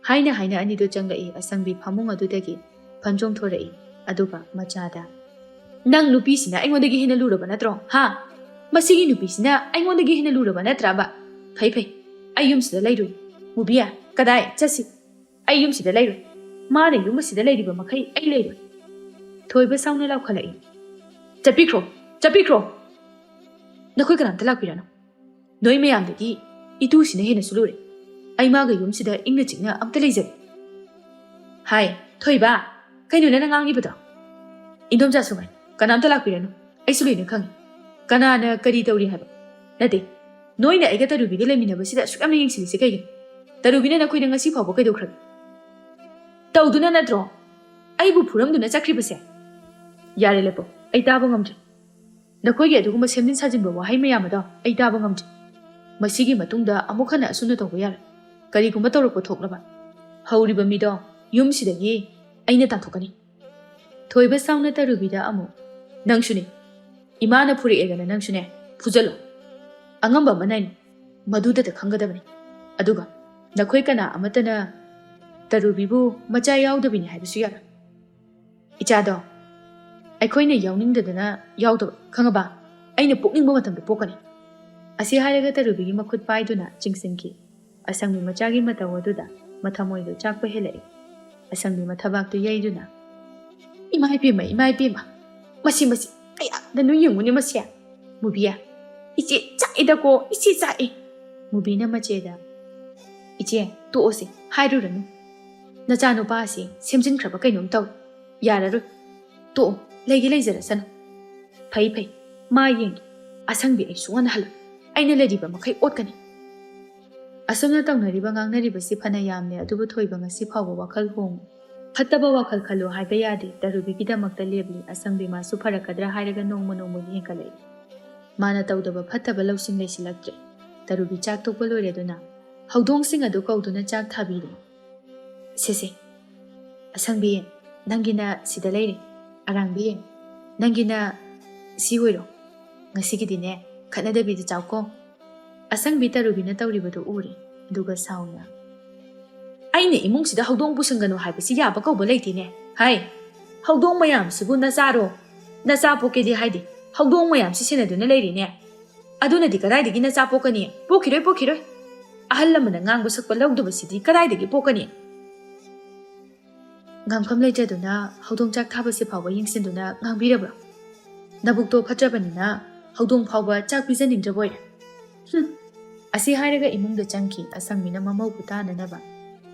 ꯍꯥꯏꯅ ꯍꯥꯏꯅ ꯑꯅꯤꯗꯨ ꯆꯪꯂꯛꯏ꯫ ꯑꯁꯪꯕꯤ ꯐꯃꯨꯡ ꯑꯗꯨꯗꯒꯤ ꯐꯟ ꯆꯣꯡꯊꯣꯔꯛꯏ꯫ ꯑꯗꯨꯒ ꯃꯆꯥꯗ, "ꯅꯪ ꯅꯨꯄꯤꯁꯤꯅ ꯑꯩꯉꯣꯟꯗꯒꯤ ꯍꯦꯟꯅ ꯂꯨꯔꯕ ꯅꯠꯇ꯭ꯔꯣ? ꯍꯥ? ꯃꯁꯤꯒꯤ ꯅꯨꯄꯤꯁꯤꯅ ꯑꯩꯉꯣꯟꯗꯒꯤ ꯍꯦꯟꯅ ꯂꯨꯔꯕ ꯅꯠꯇ꯭ꯔꯕ? ꯐꯩ ꯐꯩ, ꯑꯩ ꯌꯨꯝꯁꯤꯗ ꯂꯩꯔꯣꯏ꯫ ꯃꯨꯕꯤꯌꯥ, ꯀꯗꯥꯏ? ꯆꯠꯁꯤ꯫ ꯑꯩ ꯌꯨꯝꯁꯤꯗ ꯂꯩꯔꯣꯏ꯫ ꯃꯥꯅ ꯌꯨꯝ ꯑꯁꯤꯗ ꯂꯩꯔꯤꯕ ꯃꯈꯩ ꯑꯩ ꯂꯩꯔꯣꯏ꯫" ꯊꯣꯏꯕ ꯁꯥꯎꯅ ꯂꯥꯎꯈꯠꯂꯛꯏ꯫ "ꯆꯠꯄꯤꯈ꯭ꯔꯣ, ꯆꯠꯄꯤꯈ꯭ꯔꯣ꯫ ꯅꯈꯣꯏ ꯀꯅꯥꯝꯇ ꯂꯥꯛꯄꯤꯔꯅꯨ꯫ ꯅꯣꯏ ꯃꯌꯥꯝꯗꯒꯤ ꯏꯇꯨꯁꯤꯅ ꯍꯦꯟꯅꯁꯨ ꯂꯨꯔꯦ꯫ ꯑꯩ ꯃꯥꯒ ꯌꯨꯝꯁꯤꯗ ꯏꯪꯅ ꯆꯤꯛꯅ ꯑꯝꯇ ꯂꯩꯖꯒꯦ꯫" "ꯍꯥꯏ, ꯊꯣꯏꯕ, ꯀꯩꯅꯣ ꯅꯪꯅ ꯉꯥꯡꯉꯤꯕꯗꯣ? ꯏꯟꯗꯣꯝꯆꯥꯁꯨ ꯉꯥꯏ, ꯀꯅꯥꯝꯇ ꯂꯥꯛꯄꯤꯔꯅꯨ꯫ ꯑꯩꯁꯨ ꯂꯣꯏꯅ ꯈꯪꯉꯤ꯫ ꯀꯅꯥꯅ ꯀꯔꯤ ꯇꯧꯔꯤ ꯍꯥꯏꯕ? ꯅꯠꯇꯦ, ꯅꯣꯏꯅ ꯑꯩꯒ ꯇꯔꯨꯕꯤꯒ ꯂꯩꯃꯤꯟꯅꯕꯁꯤꯗ ꯑꯁꯨꯛ ꯌꯥꯝꯅ ꯌꯦꯡꯁꯤꯜꯂꯤꯁꯦ ꯀꯩꯒꯤꯅꯣ? ꯇꯔꯨꯕꯤꯅ ꯅꯈꯣꯏꯗ ꯉꯁꯤ ꯐꯥꯎꯕ ꯀꯩꯗꯧꯈ꯭ꯔꯒꯦ? ꯇꯧꯗꯨꯅ ꯅꯠꯇ꯭ꯔꯣ ꯑꯩꯕꯨ ꯐꯨꯔꯝꯗꯨꯅ ꯆꯠꯈ꯭ꯔꯤꯕꯁꯦ?" "ꯌꯥꯔꯦ, ꯂꯦꯞꯄꯣ꯫ ꯑꯩ ꯇꯥꯕ ꯉꯝꯗ꯭ꯔꯦ꯫ ꯅꯈꯣꯏꯒꯤ ꯑꯗꯨꯒꯨꯝꯕ ꯁꯦꯝꯖꯤꯟ ꯁꯥꯖꯤꯟꯕ ꯋꯥꯍꯩ ꯃꯌꯥꯝ ꯑꯗꯣ ꯑꯩ ꯇꯥꯕ ꯉꯝꯗ꯭ꯔꯦ꯫ ꯃꯁꯤꯒꯤ ꯃꯇꯨꯡꯗ ꯑꯃꯨꯛ ꯍꯟꯅ ꯑꯁꯨꯝꯅ ꯇꯧꯕ ꯌꯥꯔꯣꯏ꯫ ꯀꯔꯤꯒꯨꯝꯕ ꯇꯧꯔꯛꯄ ꯊꯣꯛꯂꯕ, ꯍꯧꯔꯤꯕ ꯃꯤꯗꯣ ꯌꯨꯝꯁꯤꯗꯒꯤ ꯑꯩꯅ ꯇꯥꯟꯊꯣꯛꯀꯅꯤ꯫ ꯊꯣꯏꯕ ꯁꯥꯎꯅ ꯇꯔꯨꯕꯤꯗ ꯑꯃꯨꯛ, "ꯅꯪꯁꯨꯅꯦ, ꯏꯃꯥꯅ ꯐꯨꯔꯛꯑꯦꯗꯅ ꯅꯪꯁꯨꯅꯦ, ꯐꯨꯖꯜꯂꯣ꯫ ꯑꯉꯝꯕ ꯑꯃꯅꯅꯦ, ꯃꯗꯨꯗꯇ ꯈꯪꯒꯗꯕꯅꯤ꯫ ꯑꯗꯨꯒ ꯅꯈꯣꯏ ꯀꯅꯥ ꯑꯃꯠꯇꯅ ꯇꯔꯨꯕꯤꯕꯨ ꯃꯆꯥ ꯌꯥꯎꯗꯕꯤꯅꯤ ꯍꯥꯏꯕꯁꯨ ꯌꯥꯔꯣꯏ꯫ ꯏꯆꯥꯗꯣ ꯑꯩꯈꯣꯏꯅ ꯌꯥꯎꯅꯤꯡꯗꯗꯅ ꯌꯥꯎꯗꯕ, ꯈꯪꯉꯕ? ꯑꯩꯅ ꯄꯣꯛꯅꯤꯡꯕ ꯃꯇꯝꯗ ꯄꯣꯛꯀꯅꯤ"꯫ ꯑꯁꯤ ꯍꯥꯏꯔꯒ ꯇꯔꯨꯕꯤꯒꯤ ꯃꯈꯨꯠ ꯄꯥꯏꯗꯨꯅ ꯆꯤꯡꯁꯤꯟꯈꯤ꯫ ꯑꯁꯪꯕꯤ ꯃꯆꯥꯒꯤ ꯃꯇꯧ ꯑꯗꯨꯗ ꯃꯊꯃꯣꯏꯗꯣ ꯆꯥꯛꯄ ꯍꯦꯜꯂꯛꯏ꯫ ꯑꯁꯪꯕꯤ ꯃꯊꯕꯥꯛꯇꯨ ꯌꯩꯗꯨꯅ, "ꯏꯃꯥ ꯏꯕꯦꯝꯃ, ꯏꯃꯥ ꯏꯕꯦꯝꯃ, ꯃꯁꯤ, ꯃꯁꯤ, ꯀꯌꯥꯗꯅꯣ ꯌꯦꯡꯉꯨꯅꯦ ꯃꯁꯤ꯫ ꯃꯨꯕꯤ, ꯏꯆꯦ ꯆꯥꯛꯏꯗꯀꯣ, ꯏꯆꯦ ꯆꯥꯛꯏ"꯫ ꯃꯨꯕꯤꯅ ꯃꯆꯦꯗ, "ꯏꯆꯦ, ꯇꯣꯛꯑꯣꯁꯦ, ꯍꯥꯏꯔꯨꯔꯅꯨ꯫ ꯅꯆꯥꯅꯨꯄꯥ ꯑꯁꯤ ꯁꯦꯝꯖꯤꯟꯈ꯭ꯔꯕ ꯀꯩꯅꯣꯝ ꯇꯧꯏ꯫ ꯌꯥꯔꯔꯣꯏ꯫ ꯇꯣꯛꯑꯣ, ꯂꯩꯒꯦ ꯂꯩꯖꯔꯁꯅꯨ꯫ ꯐꯩ, ꯐꯩ, ꯃꯥ ꯌꯦꯡꯒꯦ꯫ ꯑꯁꯪꯕꯤ ꯑꯩ ꯁꯨꯡꯍꯟ ꯍꯜꯂꯣꯏ꯫ ꯑꯩꯅ ꯂꯩꯔꯤꯕ ꯃꯈꯩ ꯑꯣꯠꯀꯅꯤ"꯫ ꯑꯁꯨꯝꯅ ꯇꯧꯅꯔꯤꯕ ꯉꯥꯡꯅꯔꯤꯕꯁꯤ ꯐꯅ ꯌꯥꯝꯂꯦ, ꯑꯗꯨꯕꯨ ꯊꯣꯏꯕ ꯉꯁꯤ ꯐꯥꯎꯕ ꯋꯥꯈꯜ ꯍꯣꯡꯉꯤ꯫ ꯐꯠꯇꯕ ꯋꯥꯈꯜ ꯈꯜꯂꯨ ꯍꯥꯏꯕ ꯌꯥꯗꯦ꯫ ꯇꯔꯨꯕꯤꯒꯤꯗꯃꯛꯇ ꯂꯦꯞꯂꯤ꯫ ꯑꯁꯪꯕꯤ ꯃꯥꯁꯨ ꯐꯔꯛꯀꯗ꯭ꯔꯥ ꯍꯥꯏꯔꯒ ꯅꯣꯡꯃ ꯅꯣꯡꯃꯒꯤ ꯍꯦꯟꯀꯠꯂꯛꯏ꯫ ꯃꯥꯅ ꯇꯧꯗꯕ ꯐꯠꯇꯕ ꯂꯧꯁꯤꯡ ꯂꯩꯁꯤꯜꯂꯛꯇ꯭ꯔꯦ꯫ ꯇꯔꯨꯕꯤ ꯆꯥꯛ ꯇꯣꯛꯄ ꯂꯣꯏꯔꯦ ꯑꯗꯨꯅ ꯍꯧꯗꯣꯡꯁꯤꯡ ꯑꯗꯨ ꯀꯧꯗꯨꯅ ꯆꯥꯛ ꯊꯥꯕꯤꯔꯦ꯫ "ꯁꯦ, ꯁꯦ, ꯑꯁꯪꯕꯤ, ꯅꯪꯒꯤꯅ ꯁꯤꯗ ꯂꯩꯔꯦ꯫ ꯑꯔꯥꯡꯕꯤ, ꯅꯪꯒꯤꯅ ꯁꯤ ꯑꯣꯏꯔꯣ꯫ ꯉꯁꯤꯒꯤꯗꯤꯅꯦ, ꯈꯠꯅꯗꯕꯤꯗ ꯆꯥꯎꯀꯣ"꯫ ꯑꯁꯪꯕꯤ ꯇꯔꯨꯕꯤꯅ ꯇꯧꯔꯤꯕꯗꯨ ꯎꯔꯦ, ꯑꯗꯨꯒ ꯁꯥꯎꯅ, "ꯑꯩꯅ ꯏꯃꯨꯡꯁꯤꯗ ꯍꯧꯗꯣꯡ ꯄꯨꯁꯤꯟꯒꯅꯨ ꯍꯥꯏꯕꯁꯤ ꯌꯥꯕ ꯀꯧꯕ ꯂꯩꯇꯦꯅꯦ꯫ ꯍꯥꯏ, ꯍꯧꯗꯣꯡ ꯃꯌꯥꯝꯁꯤꯕꯨ ꯅꯆꯥꯔꯣ? ꯅꯆꯥ ꯄꯣꯛꯀꯦꯗꯤ ꯍꯥꯏꯗꯦ, ꯍꯧꯗꯣꯡ ꯃꯌꯥꯝꯁꯤ ꯁꯦꯟꯅꯗꯨꯅ ꯂꯩꯔꯤꯅꯦ꯫ ꯑꯗꯨꯅꯗꯤ ꯀꯗꯥꯏꯗꯒꯤ ꯅꯆꯥ ꯄꯣꯛꯀꯅꯤ? ꯄꯣꯛꯈꯤꯔꯣꯏ, ꯄꯣꯛꯈꯤꯔꯣꯏ꯫ ꯑꯍꯜ ꯑꯃꯅ ꯉꯥꯡꯕ ꯁꯛꯄ ꯂꯧꯗꯕꯁꯤꯗꯤ ꯀꯗꯥꯏꯗꯒꯤ ꯄꯣꯛꯀꯅꯤ?" ꯉꯥꯡꯐꯝ ꯂꯩꯇꯗꯨꯅ ꯍꯧꯗꯣꯡ ꯆꯥꯛ ꯊꯥꯕꯁꯤ ꯐꯥꯎꯕ ꯌꯦꯡꯁꯤꯟꯗꯨꯅ ꯉꯥꯡꯕꯤꯔꯕ꯭ꯔꯣ? ꯅꯕꯨꯛꯇꯣ ꯐꯠꯇ꯭ꯔꯕꯅꯤꯅ ꯍꯧꯗꯣꯡ ꯐꯥꯎꯕ ꯆꯥꯛ ꯄꯤꯖꯅꯤꯡꯗ꯭ꯔꯕ ꯑꯣꯏꯔꯦ꯫ ꯍꯨꯝ꯫ ꯑꯁꯤ ꯍꯥꯏꯔꯒ ꯏꯃꯨꯡꯗ ꯆꯪꯈꯤ ꯑꯁꯪꯕꯤꯅ ꯃꯃꯧꯕꯨ ꯇꯥꯅꯅꯕ꯫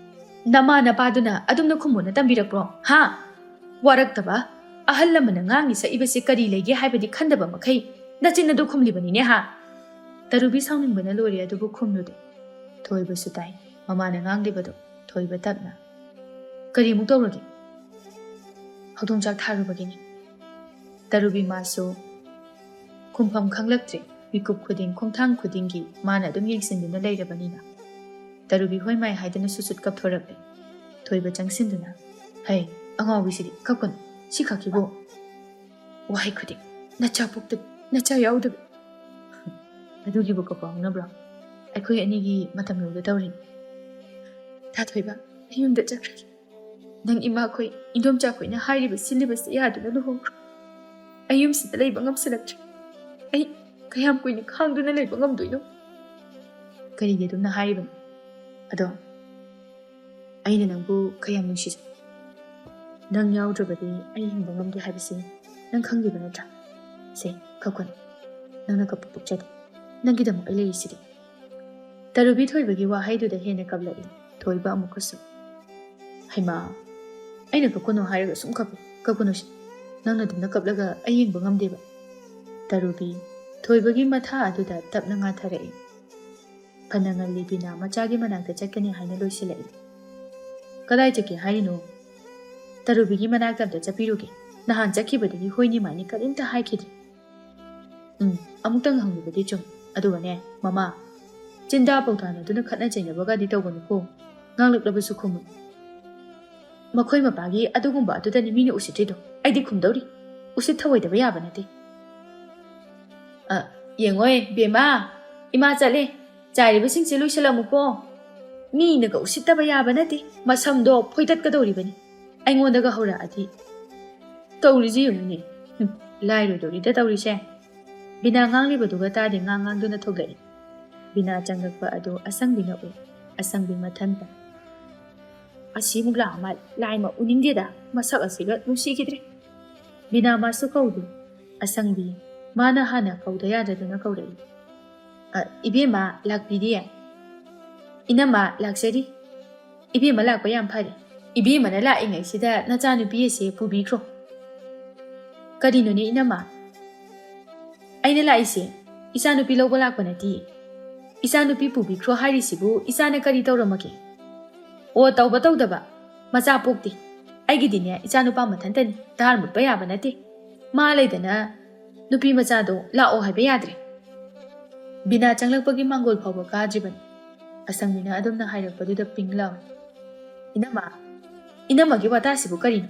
"ꯅꯃꯥ ꯅꯄꯥꯗꯨꯅ ꯑꯗꯨꯝꯅ ꯈꯨꯝꯃꯣꯅ ꯇꯝꯕꯤꯔꯛꯄ꯭ꯔꯣ? ꯍꯥ? ꯋꯥꯔꯛꯇꯕ? ꯑꯍꯜ ꯂꯃꯟꯅ ꯉꯥꯡꯉꯤ ꯁꯛꯏꯕꯁꯤ ꯀꯔꯤ ꯂꯩꯒꯦ ꯍꯥꯏꯕꯗꯤ ꯈꯟꯗꯕ ꯃꯈꯩ ꯅꯆꯤꯟ ꯑꯗꯨ ꯈꯨꯝꯂꯤꯕꯅꯤꯅꯦ ꯍꯥ?" ꯇꯔꯨꯕꯤ ꯁꯥꯎꯅꯤꯡꯕꯅ ꯂꯣꯏꯔꯦ, ꯑꯗꯨꯕꯨ ꯈꯨꯝꯂꯨꯗꯦ꯫ ꯊꯣꯏꯕꯁꯨ ꯇꯥꯏ ꯃꯃꯥꯅ ꯉꯥꯡꯂꯤꯕꯗꯨ꯫ ꯊꯣꯏꯕ ꯇꯞꯅ, "ꯀꯔꯤꯃꯨꯛ ꯇꯧꯔꯒꯦ?" "ꯍꯧꯗꯣꯡ ꯆꯥꯛ ꯊꯥꯔꯨꯕꯒꯤꯅꯤ"꯫ ꯇꯔꯨꯕꯤ ꯃꯥꯁꯨ ꯈꯨꯝꯐꯝ ꯈꯪꯂꯛꯇ꯭ꯔꯦ꯫ ꯃꯤꯀꯨꯞ ꯈꯨꯗꯤꯡ, ꯈꯣꯡꯊꯥꯡ ꯈꯨꯗꯤꯡꯒꯤ ꯃꯥꯅ ꯑꯗꯨꯝ ꯌꯦꯡꯁꯤꯟꯗꯨꯅ ꯂꯩꯔꯕꯅꯤꯅ꯫ ꯇꯔꯨꯕꯤ ꯍꯣꯏ ꯃꯥꯏ ꯍꯥꯏꯗꯅ ꯁꯨꯠ ꯁꯨꯠ ꯀꯞꯊꯣꯔꯛꯂꯦ꯫ ꯊꯣꯏꯕ ꯆꯪꯁꯤꯟꯗꯨꯅ, "ꯍꯩ, ꯑꯉꯥꯎꯕꯤꯁꯤꯗꯤ ꯀꯞꯀꯅꯨ, ꯁꯤ ꯈꯛꯀꯤꯕꯨ ꯋꯥꯍꯩ ꯈꯨꯗꯤꯡ ꯅꯆꯥ ꯄꯣꯛꯇꯕꯤ, ꯅꯆꯥ ꯌꯥꯎꯗꯕꯤ꯫ ꯑꯗꯨꯒꯤꯕꯨ ꯀꯞꯄ ꯍꯧꯅꯕ꯭ꯔꯣ? ꯑꯩꯈꯣꯏ ꯑꯅꯤꯒꯤ ꯃꯇꯝ ꯌꯧꯒꯗꯧꯔꯤꯅꯤ꯫ ꯊꯥꯊꯣꯏꯕ, ꯑꯩ ꯌꯨꯝꯗ ꯆꯠꯈ꯭ꯔꯒꯦ꯫ ꯅꯪ ꯏꯃꯥꯈꯣꯏ, ꯏꯟꯗꯣꯝꯆꯥꯈꯣꯏꯅ ꯍꯥꯏꯔꯤꯕ ꯁꯤꯜꯂꯤꯕꯁꯤ ꯌꯥꯗꯨꯅ ꯂꯨꯍꯣꯡꯈ꯭ꯔꯣ꯫ ꯑꯩ ꯌꯨꯝꯁꯤꯗ ꯂꯩꯕ ꯉꯝꯁꯤꯜꯂꯛꯇ꯭ꯔꯦ꯫ ꯑꯩ ꯀꯌꯥꯝ ꯀꯨꯏꯅ ꯈꯥꯡꯗꯨꯅ ꯂꯩꯕ ꯉꯝꯗꯣꯏꯅꯣ?" "ꯀꯔꯤꯒꯤ ꯑꯗꯨꯝꯅ ꯍꯥꯏꯔꯤꯕꯅꯣ? ꯑꯗꯣ ꯑꯩꯅ ꯅꯪꯕꯨ ꯀꯌꯥꯝ ꯅꯨꯡꯁꯤꯖꯩ꯫ ꯅꯪ ꯌꯥꯎꯗ꯭ꯔꯕꯗꯤ ꯑꯩ ꯍꯤꯡꯕ ꯉꯝꯗꯦ ꯍꯥꯏꯕꯁꯤ ꯅꯪ ꯈꯪꯂꯤꯕ ꯅꯠꯇ꯭ꯔꯥ? ꯁꯦ, ꯀꯞꯀꯅꯨ꯫ ꯅꯪꯅ ꯀꯞꯄ ꯄꯣꯛꯆꯗꯦ꯫ ꯅꯪꯒꯤꯗꯃꯛ ꯑꯩ ꯂꯩꯔꯤꯁꯤꯗꯤ꯫" ꯇꯔꯨꯕꯤ ꯊꯣꯏꯕꯒꯤ ꯋꯥꯍꯩꯗꯨꯗ ꯍꯦꯟꯅ ꯀꯞꯂꯛꯏ ꯊꯣꯏꯕ ꯑꯃꯨꯛꯀꯁꯨ꯫ "ꯍꯩꯃꯥ, ꯑꯩꯅ ꯀꯞꯀꯅꯨ ꯍꯥꯏꯔꯒ ꯁꯨꯝ ꯀꯞꯄꯤ꯫ ꯀꯞꯀꯅꯨꯁꯦ꯫ ꯅꯪ ꯅꯊꯟꯗ ꯀꯞꯂꯒ ꯑꯩ ꯌꯦꯡꯕ ꯉꯝꯗꯦꯕ꯫" ꯇꯔꯨꯕꯤ ꯊꯣꯏꯕꯒꯤ ꯃꯊꯥ ꯑꯗꯨꯗ ꯇꯞꯅ ꯉꯥꯊꯔꯛꯏ꯫ ꯐꯅ ꯉꯜꯂꯤ ꯕꯤꯅꯥ ꯃꯆꯥꯒꯤ ꯃꯅꯥꯛꯇ ꯆꯠꯀꯅꯤ ꯍꯥꯏꯅ ꯂꯣꯏꯁꯤꯜꯂꯛꯏ꯫ "ꯀꯗꯥꯏ ꯆꯠꯀꯦ ꯍꯥꯏꯔꯤꯅꯣ?" "ꯇꯔꯨꯕꯤꯒꯤ ꯃꯅꯥꯛꯇ ꯑꯝꯇ ꯆꯠꯄꯤꯔꯨꯒꯦ꯫ ꯅꯍꯥꯟ ꯆꯠꯈꯤꯕꯗꯒꯤ ꯍꯣꯏꯅꯤ ꯃꯥꯏꯅꯤ ꯀꯔꯤꯝꯇ ꯍꯥꯏꯈꯤꯗ꯭ꯔꯦ꯫" "ꯎꯝ, ꯑꯃꯨꯛꯇꯪ ꯍꯪꯂꯨꯕꯗꯤ ꯆꯨꯝ꯫ ꯑꯗꯨꯒꯅꯦ, ꯃꯃꯥ, ꯆꯤꯟꯗꯥ ꯄꯥꯎꯊꯥꯅꯗꯨꯅ ꯈꯠꯅ ꯆꯩꯅꯕꯒꯗꯤ ꯇꯧꯒꯅꯨꯀꯣ꯫ ꯉꯥꯡꯂꯛꯂꯕꯁꯨ ꯈꯨꯝꯃꯨ꯫ ꯃꯈꯣꯏ ꯃꯄꯥꯒꯤ ꯑꯗꯨꯒꯨꯝꯕ ꯑꯗꯨꯗꯅꯤ ꯃꯤꯅ ꯎꯁꯤꯠꯇ꯭ꯔꯤꯗꯣ꯫ ꯑꯩꯗꯤ ꯈꯨꯝꯗꯧꯔꯤ꯫ ꯎꯁꯤꯠ ꯊꯑꯣꯏꯗꯕ ꯌꯥꯕ ꯅꯠꯇꯦ꯫" "ꯑ, ꯌꯦꯡꯉꯣꯏ, ꯕꯦꯝꯃ, ꯏꯃꯥ ꯆꯠꯂꯦ꯫ ꯆꯥꯏꯔꯤꯕꯁꯤꯡꯁꯦ ꯂꯣꯏꯁꯤꯜꯂꯝꯃꯨꯀꯣ꯫ ꯃꯤꯅꯒ ꯎꯁꯤꯠꯇꯕ ꯌꯥꯕ ꯅꯠꯇꯦ꯫ ꯃꯁꯝꯗꯣ ꯐꯣꯏꯗꯠꯀꯗꯧꯔꯤꯕꯅꯤ꯫ ꯑꯩꯉꯣꯟꯗꯒ ꯍꯧꯔꯛꯑꯗꯤ꯫ ꯇꯧꯔꯤꯁꯤ ꯌꯦꯡꯉꯨꯅꯦ꯫ ꯍꯨꯝ, ꯂꯥꯏꯔꯣꯏꯗꯧꯔꯤꯗ ꯇꯧꯔꯤꯁꯦ꯫" ꯕꯤꯅꯥ ꯉꯥꯡꯂꯤꯕꯗꯨꯒ ꯇꯥꯗꯦ ꯉꯥꯡ ꯉꯥꯡꯗꯨꯅ ꯊꯣꯛꯂꯛꯏ꯫ ꯕꯤꯅꯥ ꯆꯪꯂꯛꯄ ꯑꯗꯨ ꯑꯁꯪꯕꯤꯅ ꯎꯏ꯫ ꯑꯁꯪꯕꯤ ꯃꯊꯟꯇ꯫ "ꯑꯁꯤꯃꯨꯛ ꯂꯥꯛꯑ ꯃꯥꯜꯂꯦ꯫ ꯂꯥꯏꯃ ꯎꯅꯤꯡꯗꯦꯗ꯫ ꯃꯁꯛ ꯑꯁꯤꯒ ꯅꯨꯡꯁꯤꯈꯤꯗ꯭ꯔꯦ꯫" ꯕꯤꯅꯥ ꯃꯥꯁꯨ ꯀꯧꯗꯦ꯫ ꯑꯁꯪꯕꯤ ꯃꯥꯅ ꯍꯥꯟꯅ ꯀꯧꯗ ꯌꯥꯗꯗꯨꯅ ꯀꯧꯔꯛꯏ꯫ "ꯑ, ꯏꯕꯦꯝꯃ, ꯂꯥꯛꯄꯤꯔꯦ꯫" "ꯏꯅꯝꯃ, ꯂꯥꯛꯆꯔꯤ꯫" "ꯏꯕꯦꯝꯃ ꯂꯥꯛꯄ ꯌꯥꯝ ꯐꯔꯦ꯫ ꯏꯕꯦꯝꯃꯅ ꯂꯥꯛꯏꯉꯩꯁꯤꯗ ꯅꯆꯥꯅꯨꯄꯤ ꯑꯁꯦ ꯄꯨꯕꯤꯈ꯭ꯔꯣ꯫" "ꯀꯔꯤꯅꯣꯅꯦ ꯏꯅꯝꯃ?" "ꯑꯩꯅ ꯂꯥꯛꯏꯁꯦ ꯏꯆꯥꯅꯨꯄꯤ ꯂꯧꯕ ꯂꯥꯛꯄ ꯅꯠꯇꯦ꯫ ꯏꯆꯥꯅꯨꯄꯤ ꯄꯨꯕꯤꯈ꯭ꯔꯣ ꯍꯥꯏꯔꯤꯁꯤꯕꯨ ꯏꯆꯥꯅ ꯀꯔꯤ ꯇꯧꯔꯝꯃꯒꯦ?" "ꯑꯣ, ꯇꯧꯕ ꯇꯧꯗꯕ ꯃꯆꯥ ꯄꯣꯛꯇꯦ꯫ ꯑꯩꯒꯤꯗꯤꯅꯦ ꯏꯆꯥꯅꯨꯄꯥ ꯃꯊꯟꯇꯅꯤ, ꯙꯥꯔ ꯃꯨꯠꯄ ꯌꯥꯕ ꯅꯠꯇꯦ꯫ ꯃꯥ ꯂꯩꯗꯅ ꯅꯨꯄꯤ ꯃꯆꯥꯗꯣ ꯂꯥꯛꯑꯣ ꯍꯥꯏꯕ ꯌꯥꯗ꯭ꯔꯦ꯫ ꯕꯤꯅꯥ ꯆꯪꯂꯛꯄꯒꯤ ꯃꯥꯡꯒꯣꯜ ꯐꯥꯎꯕ ꯀꯥꯗ꯭ꯔꯤꯕꯅꯤ꯫ ꯑꯁꯪꯕꯤꯅ ꯑꯗꯨꯝꯅ ꯍꯥꯏꯔꯛꯄꯗꯨꯗ ꯄꯤꯡ ꯂꯥꯎꯏ꯫ "ꯏꯅꯝꯃ, ꯏꯅꯝꯃꯒꯤ ꯋꯥꯇꯥꯁꯤꯕꯨ ꯀꯔꯤꯅꯣ?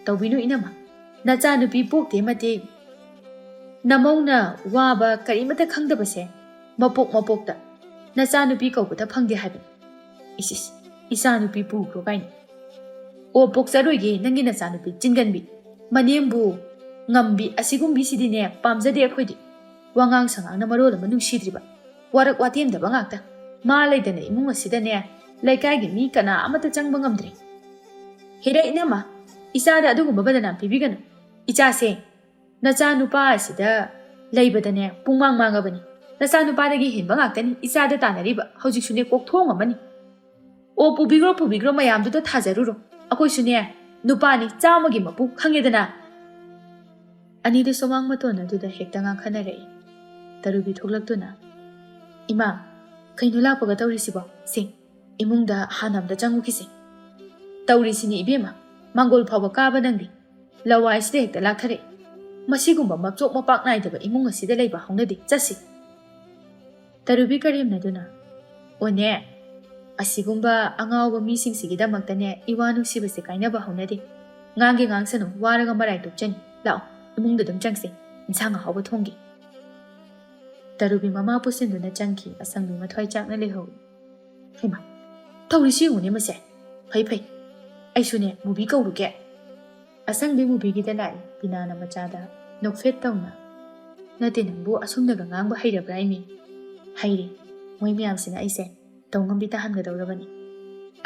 ꯇꯧꯕꯤꯅꯨ ꯏꯅꯝꯃ, ꯅꯆꯥꯅꯨꯄꯤ ꯄꯣꯛꯇꯦ ꯃꯇꯤꯛ ꯅꯃꯧꯅ ꯋꯥꯕ ꯀꯔꯤꯃꯠꯇ ꯈꯪꯗꯕꯁꯦ ꯃꯄꯣꯛ ꯃꯄꯣꯛꯇ ꯅꯆꯥꯅꯨꯄꯤ ꯀꯧꯕꯗ ꯐꯪꯗꯦ ꯍꯥꯏꯕꯅꯤ꯫ ꯏꯁ ꯏꯁ, ꯏꯆꯥꯅꯨꯄꯤ ꯄꯨꯈ꯭ꯔꯣ ꯀꯥꯏꯅ꯫ ꯑꯣ, ꯄꯣꯛꯆꯔꯣꯏꯒꯦ ꯅꯪꯒꯤ ꯅꯆꯥꯅꯨꯄꯤ ꯆꯤꯟꯒꯟꯕꯤ, ꯃꯅꯦꯝꯕꯨ ꯉꯝꯕꯤ ꯑꯁꯤꯒꯨꯝꯕꯤꯁꯤꯗꯤꯅꯦ ꯄꯥꯝꯖꯗꯦ ꯑꯩꯈꯣꯏꯗꯤ꯫ ꯋꯥꯉꯥꯡ ꯁꯉꯥꯡꯅ ꯃꯔꯣꯜ ꯑꯃ ꯅꯨꯡꯁꯤꯗ꯭ꯔꯤꯕ, ꯋꯥꯔꯛ ꯋꯥꯇꯦꯝꯗꯕ ꯉꯥꯛꯇ꯫ ꯃꯥ ꯂꯩꯇꯅ ꯏꯃꯨꯡ ꯑꯁꯤꯗꯅꯦ ꯂꯩꯀꯥꯏꯒꯤ ꯃꯤ ꯀꯅꯥ ꯑꯃꯠꯇ ꯆꯪꯕ ꯉꯝꯗ꯭ꯔꯦ꯫ ꯍꯦꯔꯦ ꯏꯅꯝꯃ, ꯏꯆꯥꯗ ꯑꯗꯨꯒꯨꯝꯕ ꯕꯗꯅꯥꯝ ꯄꯤꯕꯤꯒꯅꯨ꯫ ꯏꯆꯥꯁꯦ ꯅꯆꯥ ꯅꯨꯄꯥ ꯑꯁꯤꯗ ꯂꯩꯕꯗꯅꯦ ꯄꯨꯡꯃꯥꯡ ꯃꯥꯡꯉꯕꯅꯤ꯫ ꯅꯆꯥ ꯅꯨꯄꯥꯗꯒꯤ ꯍꯦꯟꯕ ꯉꯥꯛꯇꯅꯤ ꯏꯆꯥꯗ ꯇꯥꯟꯅꯔꯤꯕ꯫ ꯍꯧꯖꯤꯛꯁꯨꯅꯦ ꯀꯣꯛꯊꯣꯡ ꯑꯃꯅꯤ꯫ ꯑꯣ, ꯄꯨꯕꯤꯈ꯭ꯔꯣ, ꯄꯨꯕꯤꯈ꯭ꯔꯣ, ꯃꯌꯥꯝꯗꯨꯗ ꯊꯥꯖꯔꯨꯔꯣ꯫ ꯑꯩꯈꯣꯏꯁꯨꯅꯦ ꯅꯨꯄꯥꯅꯤ, ꯆꯥꯝꯃꯒꯤ ꯃꯄꯨ, ꯈꯪꯉꯦꯗꯅ?" ꯑꯅꯤꯗꯨ ꯁꯨꯃꯥꯡ ꯃꯇꯣꯟ ꯑꯗꯨꯗ ꯍꯦꯛꯇ ꯉꯥꯡꯈꯠꯅꯔꯛꯏ꯫ ꯇꯔꯨꯕꯤ ꯊꯣꯛꯂꯛꯇꯨꯅ, "ꯏꯃꯥ, ꯀꯩꯅꯣ ꯂꯥꯛꯄꯒ ꯇꯧꯔꯤꯁꯤꯕꯣ? ꯁꯦ, ꯏꯃꯨꯡꯗ ꯍꯥꯟꯅ ꯑꯝꯇ ꯆꯪꯉꯨꯈꯤꯁꯦ꯫ ꯇꯧꯔꯤꯁꯤꯅꯤ ꯏꯕꯦꯝꯃ, ꯃꯥꯡꯒꯣꯜ ꯐꯥꯎꯕ ꯀꯥꯕ ꯅꯪꯗꯤ ꯂꯋꯥꯏꯁꯤꯗ ꯍꯦꯛꯇ ꯂꯥꯛꯊꯔꯛꯏ꯫ ꯃꯁꯤꯒꯨꯝꯕ ꯃꯆꯣꯛ ꯃꯄꯥꯛ ꯅꯥꯏꯗꯕ ꯏꯃꯨꯡ ꯑꯁꯤꯗ ꯂꯩꯕ ꯍꯧꯅꯗꯦ꯫ ꯆꯠꯁꯤ꯫" ꯇꯔꯨꯕꯤ ꯀꯔꯦꯝꯅꯗꯨꯅ, "ꯑꯣꯅꯦ, ꯑꯁꯤꯒꯨꯝꯕ ꯑꯉꯥꯎꯕ ꯃꯤꯁꯤꯡꯁꯤꯒꯤꯗꯃꯛꯇꯅꯦ ꯏꯋꯥ ꯅꯨꯡꯁꯤꯕꯁꯦ ꯀꯥꯏꯅꯕ ꯍꯧꯅꯗꯦ꯫ ꯉꯥꯡꯒꯦ ꯉꯥꯡꯁꯅꯨ, ꯋꯥꯔꯒ ꯃꯔꯥꯏ ꯇꯣꯛꯆꯅꯤ꯫ ꯂꯥꯛꯑꯣ, ꯏꯃꯨꯡꯗ ꯑꯗꯨꯝ ꯆꯪꯁꯦ, ꯏꯟꯁꯥꯡ ꯑꯍꯥꯎꯕ ꯊꯣꯡꯒꯦ꯫" ꯇꯔꯨꯕꯤ ꯃꯃꯥ ꯄꯨꯁꯤꯟꯗꯨꯅ ꯆꯪꯈꯤ꯫ ꯑꯁꯪꯕꯤ ꯃꯊ꯭ꯋꯥꯏ ꯆꯥꯛꯅ ꯂꯩꯍꯧꯏ꯫ "ꯍꯩꯃꯥ, ꯇꯧꯔꯤꯁꯤ ꯌꯦꯡꯉꯨꯅꯦ ꯃꯁꯦ꯫ ꯐꯩ ꯐꯩ, ꯑꯩꯁꯨꯅꯦ ꯃꯨꯚꯤ ꯀꯧꯔꯨꯒꯦ꯫" ꯑꯁꯪꯕꯤ ꯃꯨꯚꯤꯒꯤꯗ ꯂꯥꯛꯏ꯫ ꯕꯤꯅꯥꯅ ꯃꯆꯥꯗ ꯅꯣꯛꯐꯦꯠ ꯇꯧꯅ, "ꯅꯠꯇꯦ, ꯅꯪꯕꯨ ꯑꯁꯨꯝꯅꯒ ꯉꯥꯡꯕ ꯍꯩꯔꯕ꯭ꯔꯥ ꯏꯃꯤ? ꯍꯩꯔꯦ꯫ ꯃꯣꯏ ꯃꯌꯥꯝꯁꯤꯅ ꯑꯩꯁꯦ ꯇꯧꯉꯝꯕꯤ ꯇꯥꯍꯟꯒꯗꯧꯔꯕꯅꯤ꯫"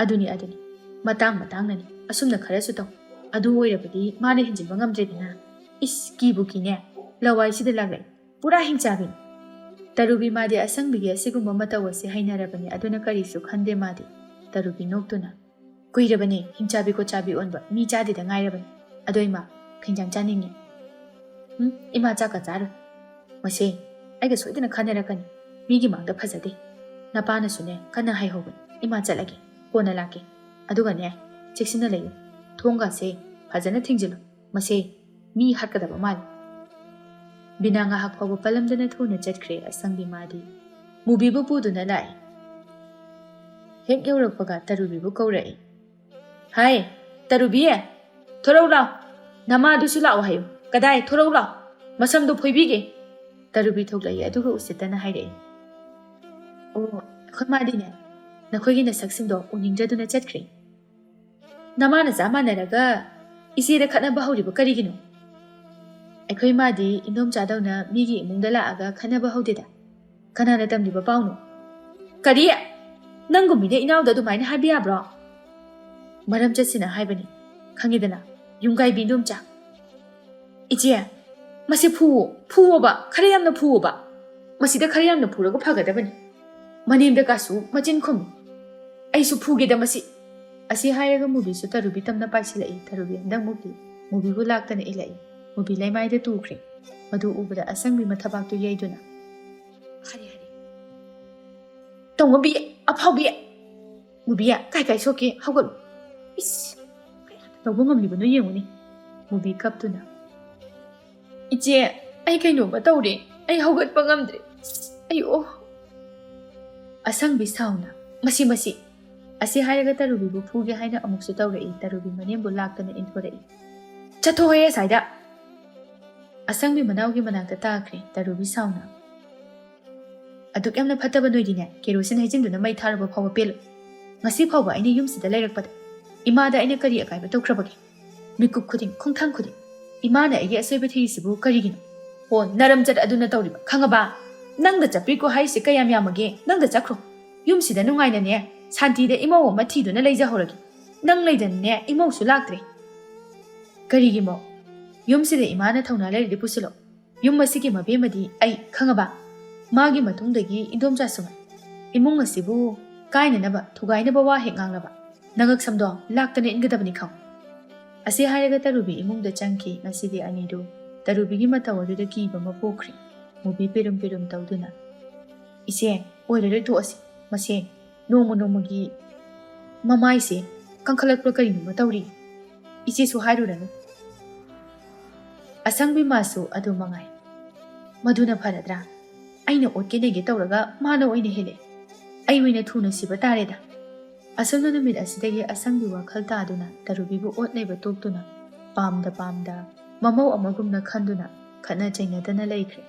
"ꯑꯗꯨꯅꯤ, ꯑꯗꯨꯅꯤ, ꯃꯇꯥꯡ ꯃꯇꯥꯡꯅꯅꯤ꯫ ꯑꯁꯨꯝꯅ ꯈꯔꯁꯨ ꯇꯧ꯫ ꯑꯗꯨ ꯑꯣꯏꯔꯕꯗꯤ ꯃꯥꯅ ꯍꯦꯟꯖꯤꯟꯕ ꯉꯝꯗ꯭ꯔꯦꯗꯅ꯫ ꯏꯁ, ꯀꯤꯕꯨ ꯀꯤꯅꯦ, ꯂꯋꯥꯏꯁꯤꯗ ꯂꯥꯛꯂꯛꯏ꯫ ꯄꯨꯔꯥ ꯍꯤꯡꯆꯥꯕꯤꯅꯤ꯫" ꯇꯔꯨꯕꯤ ꯃꯥꯗꯤ ꯑꯁꯪꯕꯤꯒꯤ ꯑꯁꯤꯒꯨꯝꯕ ꯃꯇꯧ ꯑꯁꯤ ꯍꯩꯅꯔꯕꯅꯤ, ꯑꯗꯨꯅ ꯀꯔꯤꯁꯨ ꯈꯟꯗꯦ ꯃꯥꯗꯤ꯫ ꯇꯔꯨꯕꯤ ꯅꯣꯛꯇꯨꯅ, "ꯀꯨꯏꯔꯕꯅꯦ ꯍꯤꯡꯆꯥꯕꯤ ꯈꯣꯠꯆꯥꯕꯤ ꯑꯣꯟꯕ, ꯃꯤ ꯆꯥꯗꯦꯗ ꯉꯥꯏꯔꯕꯅꯤ꯫ ꯑꯗꯣ ꯏꯃꯥ, ꯀꯩ ꯏꯟꯖꯥꯡ ꯆꯥꯅꯤꯡꯉꯤ?" "ꯎꯝ, ꯏꯃꯥ ꯆꯥꯛꯀ ꯆꯥꯔꯣꯏ꯫ ꯃꯁꯦ, ꯑꯩꯒ ꯁꯣꯏꯗꯅ ꯈꯟꯅꯔꯛꯀꯅꯤ꯫ ꯃꯤꯒꯤ ꯃꯥꯡꯗ ꯐꯖꯗꯦ꯫ ꯅꯄꯥꯅꯁꯨꯅꯦ ꯀꯟꯅ ꯍꯥꯏꯍꯧꯕꯅꯤ꯫ ꯏꯃꯥ ꯆꯠꯂꯒꯦ, ꯀꯣꯟꯅ ꯂꯥꯛꯀꯦ꯫ ꯑꯗꯨꯒꯅꯦ, ꯆꯦꯛꯁꯤꯟꯅ ꯂꯩꯌꯨ꯫ ꯊꯣꯡꯒꯥꯁꯦ ꯐꯖꯅ ꯊꯤꯡꯖꯤꯜꯂꯨ꯫ ꯃꯁꯦ ꯃꯤ ꯍꯥꯠꯀꯗꯕ ꯃꯥꯜꯂꯤ꯫" ꯕꯤꯅꯥ ꯉꯥꯏꯍꯥꯛ ꯐꯥꯎꯕ ꯄꯜꯂꯝꯗꯅ ꯊꯨꯅ ꯆꯠꯈ꯭ꯔꯦ꯫ ꯑꯁꯪꯕꯤ ꯃꯥꯗꯤ ꯃꯨꯕꯤꯕꯨ ꯄꯨꯗꯨꯅ ꯂꯥꯛꯏ꯫ ꯍꯦꯛ ꯌꯧꯔꯛꯄꯒ ꯇꯔꯨꯕꯤꯕꯨ ꯀꯧꯔꯛꯏ꯫ "ꯍꯥꯏ, ꯇꯔꯨꯕꯤ, ꯊꯣꯔꯧ ꯂꯥꯎ꯫ ꯅꯃꯥꯗꯨꯁꯨ ꯂꯥꯛꯑꯣ ꯍꯥꯏꯌꯨ꯫ ꯀꯗꯥꯏ? ꯊꯣꯔꯧ ꯂꯥꯎ꯫ ꯃꯁꯝꯗꯣ ꯐꯣꯏꯕꯤꯒꯦ꯫" ꯇꯔꯨꯕꯤ ꯊꯣꯛꯂꯛꯏ, ꯑꯗꯨꯒ ꯎꯁꯤꯠꯇꯅ ꯍꯥꯏꯔꯛꯏ꯫ "ꯑꯣ, ꯑꯩꯈꯣꯏ ꯃꯥꯗꯤꯅꯦ, ꯅꯈꯣꯏꯒꯤ ꯅꯁꯛꯁꯤꯡꯗꯣ ꯎꯅꯤꯡꯗ꯭ꯔꯗꯨꯅ ꯆꯠꯈ꯭ꯔꯦ꯫" "ꯅꯃꯥ ꯅꯆꯥ ꯃꯥꯟꯅꯔꯒ ꯏꯆꯦꯗ ꯈꯠꯅꯕ ꯍꯧꯔꯤꯕ ꯀꯔꯤꯒꯤꯅꯣ?" "ꯑꯩꯈꯣꯏ ꯃꯥꯗꯤ ꯏꯟꯗꯣꯝꯆꯥꯗꯧꯅ ꯃꯤꯒꯤ ꯏꯃꯨꯡꯗ ꯂꯥꯛꯑꯒ ꯈꯠꯅꯕ ꯍꯧꯗꯦꯗ꯫ ꯀꯅꯥꯅ ꯇꯝꯂꯤꯕ ꯄꯥꯎꯅꯣ?" "ꯀꯔꯤ? ꯅꯪꯒꯨꯝꯕꯤꯅ ꯏꯅꯥꯎꯗ ꯑꯗꯨꯃꯥꯏꯅ ꯍꯥꯏꯕ ꯌꯥꯕ꯭ꯔꯣ?" "ꯃꯔꯝ ꯆꯠꯁꯤꯅ ꯍꯥꯏꯕꯅꯤ꯫ ꯈꯪꯉꯤꯗꯅ, ꯌꯨꯝꯒꯥꯏꯕꯤ ꯏꯟꯗꯣꯝꯆꯥ꯫" "ꯏꯆꯦ, ꯃꯁꯤ ꯐꯨꯋꯣ, ꯐꯨꯋꯣꯕ, ꯈꯔ ꯌꯥꯝꯅ ꯐꯨꯋꯣꯕ꯫ ꯃꯁꯤꯗ ꯈꯔ ꯌꯥꯝꯅ ꯐꯨꯔꯒ ꯐꯒꯗꯕꯅꯤ꯫ ꯃꯅꯦꯝꯗ ꯀꯥꯁꯨ ꯃꯆꯤꯟ ꯈꯨꯝꯃꯤ꯫ ꯑꯩꯁꯨ ꯐꯨꯒꯦꯗ ꯃꯁꯤ꯫" ꯑꯁꯤ ꯍꯥꯏꯔꯒ ꯃꯨꯕꯤꯁꯨ ꯇꯔꯨꯕꯤ ꯇꯝꯅ ꯄꯥꯏꯁꯤꯜꯂꯛꯏ꯫ ꯇꯔꯨꯕꯤ ꯍꯟꯗꯛꯃꯨꯛꯇꯤ ꯃꯨꯕꯤꯕꯨ ꯂꯥꯛꯇꯅ ꯏꯜꯂꯛꯏ꯫ ꯃꯨꯕꯤ ꯂꯩꯃꯥꯏꯗ ꯇꯨꯈ꯭ꯔꯦ꯫ ꯃꯗꯨ ꯎꯕꯗ ꯑꯁꯪꯕꯤ ꯃꯊꯕꯥꯛꯇꯨ ꯌꯩꯗꯨꯅ, "ꯍꯔꯦ, ꯍꯔꯦ꯫ ꯇꯧꯉꯝꯕꯤ, ꯑꯐꯥꯎꯕꯤ꯫ ꯃꯨꯕꯤ, ꯀꯥꯏ ꯀꯥꯏ ꯁꯣꯛꯀꯦ? ꯍꯧꯒꯠꯂꯨ꯫ ꯏꯁ, ꯀꯌꯥꯗ ꯇꯧꯕ ꯉꯝꯂꯤꯕꯅꯣ ꯌꯦꯡꯉꯨꯅꯦ꯫" ꯃꯨꯕꯤ ꯀꯞꯇꯨꯅ, "ꯏꯆꯦ, ꯑꯩ ꯀꯩꯅꯣꯝꯃ ꯇꯧꯔꯦ꯫ ꯑꯩ ꯍꯧꯒꯠꯄ ꯉꯝꯗ꯭ꯔꯦ꯫ ꯑꯩ, ꯑꯣ꯫" ꯑꯁꯪꯕꯤ ꯁꯥꯎꯅ, "ꯃꯁꯤ, ꯃꯁꯤ!" ꯑꯁꯤ ꯍꯥꯏꯔꯒ ꯇꯔꯨꯕꯤꯕꯨ ꯐꯨꯒꯦ ꯍꯥꯏꯅ ꯑꯃꯨꯛꯁꯨ ꯇꯧꯔꯛꯏ꯫ ꯇꯔꯨꯕꯤ ꯃꯅꯦꯝꯕꯨ ꯂꯥꯛꯇꯅ ꯏꯟꯊꯣꯔꯛꯏ꯫ "ꯆꯠꯊꯣꯛꯑꯣꯍꯦ ꯑꯁ꯭ꯋꯥꯏꯗ!" ꯑꯁꯪꯕꯤ ꯃꯅꯥꯎꯒꯤ ꯃꯅꯥꯛꯇ ꯇꯥꯈ꯭ꯔꯦ꯫ ꯇꯔꯨꯕꯤ ꯁꯥꯎꯅ, "ꯑꯗꯨꯛ ꯌꯥꯝꯅ ꯐꯠꯇꯕ ꯅꯣꯏꯗꯤꯅꯦ, ꯀꯦꯔꯣꯁꯤꯟ ꯍꯩꯖꯤꯟꯗꯨꯅ ꯃꯩ ꯊꯥꯔꯕ ꯐꯥꯎꯕ ꯄꯦꯜꯂꯣꯏ꯫ ꯉꯁꯤ ꯐꯥꯎꯕ ꯑꯩꯅ ꯌꯨꯝꯁꯤꯗ ꯂꯩꯔꯛꯄꯗ ꯏꯃꯥꯗ ꯑꯩꯅ ꯀꯔꯤ ꯑꯀꯥꯏꯕ ꯇꯧꯈ꯭ꯔꯕꯒꯦ? ꯃꯤꯀꯨꯞ ꯈꯨꯗꯤꯡ, ꯈꯣꯡꯊꯥꯡ ꯈꯨꯗꯤꯡ ꯏꯃꯥꯅ ꯑꯩꯒꯤ ꯑꯁꯣꯏꯕ ꯊꯤꯔꯤꯁꯤꯕꯨ ꯀꯔꯤꯒꯤꯅꯣ? ꯑꯣ, ꯅꯔꯝꯆꯠ ꯑꯗꯨꯅ ꯇꯧꯔꯤꯕ, ꯈꯪꯉꯕ? ꯅꯪꯗ ꯆꯠꯄꯤꯈꯣ ꯍꯥꯏꯔꯤꯁꯦ ꯀꯌꯥꯝ ꯌꯥꯝꯃꯒꯦ? ꯅꯪꯗ ꯆꯠꯈ꯭ꯔꯣ꯫ ꯌꯨꯝꯁꯤꯗ ꯅꯨꯡꯉꯥꯏꯅꯅꯦ, ꯁꯥꯟꯇꯤꯗ ꯏꯃꯧ ꯑꯃ ꯊꯤꯗꯨꯅ ꯂꯩꯖꯍꯧꯔꯒꯦ꯫ ꯅꯪ ꯂꯩꯗꯅꯅꯦ, ꯏꯃꯧꯁꯨ ꯂꯥꯛꯇ꯭ꯔꯦ꯫" "ꯀꯔꯤꯒꯤ ꯃꯧ? ꯌꯨꯝꯁꯤꯗ ꯏꯃꯥꯅ ꯊꯧꯅꯥ ꯂꯩꯔꯗꯤ ꯄꯨꯁꯤꯜꯂꯣ꯫ ꯌꯨꯝ ꯑꯁꯤꯒꯤ ꯃꯕꯦꯝꯃꯗꯤ ꯑꯩ, ꯈꯪꯉꯕ? ꯃꯥꯒꯤ ꯃꯇꯨꯡꯗꯒꯤ ꯏꯟꯗꯣꯝꯆꯥꯁꯨ ꯉꯥꯏ꯫ ꯏꯃꯨꯡ ꯑꯁꯤꯕꯨ ꯀꯥꯏꯅꯅꯕ, ꯊꯨꯒꯥꯏꯅꯕ ꯋꯥ ꯍꯦꯛ ꯉꯥꯡꯂꯕ, ꯅꯉꯛꯁꯝꯗꯣ ꯂꯥꯛꯇꯅ ꯏꯟꯒꯗꯕꯅꯤ ꯈꯪꯉꯨ꯫" ꯑꯁꯤ ꯍꯥꯏꯔꯒ ꯇꯔꯨꯕꯤ ꯏꯃꯨꯡꯗ ꯆꯪꯈꯤ꯫ ꯉꯁꯤꯗꯤ ꯑꯅꯤꯗꯨ ꯇꯔꯨꯕꯤꯒꯤ ꯃꯇꯧ ꯑꯗꯨꯗ ꯀꯤꯕ ꯑꯃ ꯄꯣꯛꯈ꯭ꯔꯦ꯫ ꯃꯨꯕꯤ ꯄꯤꯔꯨꯝ ꯄꯤꯔꯨꯝ ꯇꯧꯗꯨꯅ, "ꯏꯆꯦ, ꯑꯣꯏꯔꯔꯣꯏ, ꯇꯣꯛꯑꯁꯤ꯫ ꯃꯁꯦ ꯅꯣꯡꯃ ꯅꯣꯡꯃꯒꯤ ꯃꯃꯥꯏꯁꯦ ꯀꯟꯈꯠꯂꯛꯄ꯭ꯔꯥ ꯀꯔꯤꯅꯣꯃ ꯇꯧꯔꯤ꯫ ꯏꯆꯦꯁꯨ ꯍꯥꯏꯔꯨꯔꯅꯨ꯫" ꯑꯁꯪꯕꯤ ꯃꯥꯁꯨ ꯑꯗꯨ ꯃꯉꯥꯏ꯫ ꯃꯗꯨꯅ ꯐꯔꯗ꯭ꯔꯥ? ꯑꯩꯅ ꯑꯣꯠꯀꯦ ꯅꯩꯒꯦ ꯇꯧꯔꯒ ꯃꯥꯅ ꯑꯣꯏꯅ ꯍꯦꯜꯂꯦ꯫ ꯑꯩ ꯑꯣꯏꯅ ꯊꯨꯅ ꯁꯤꯕ ꯇꯥꯔꯦꯗ꯫ ꯑꯁꯨꯝꯅ ꯅꯨꯃꯤꯠ ꯑꯁꯤꯗꯒꯤ ꯑꯁꯪꯒꯤ ꯋꯥꯈꯜ ꯇꯥꯗꯨꯅ ꯇꯔꯨꯕꯤꯕꯨ ꯑꯣꯠ ꯅꯩꯕ ꯇꯣꯛꯇꯨꯅ, ꯄꯥꯝꯗ ꯄꯥꯝꯗ, ꯃꯃꯧ ꯑꯃꯒꯨꯝꯅ ꯈꯟꯗꯨꯅ ꯈꯠꯅ ꯆꯩꯅꯗꯅ ꯂꯩꯈ꯭ꯔꯦ꯫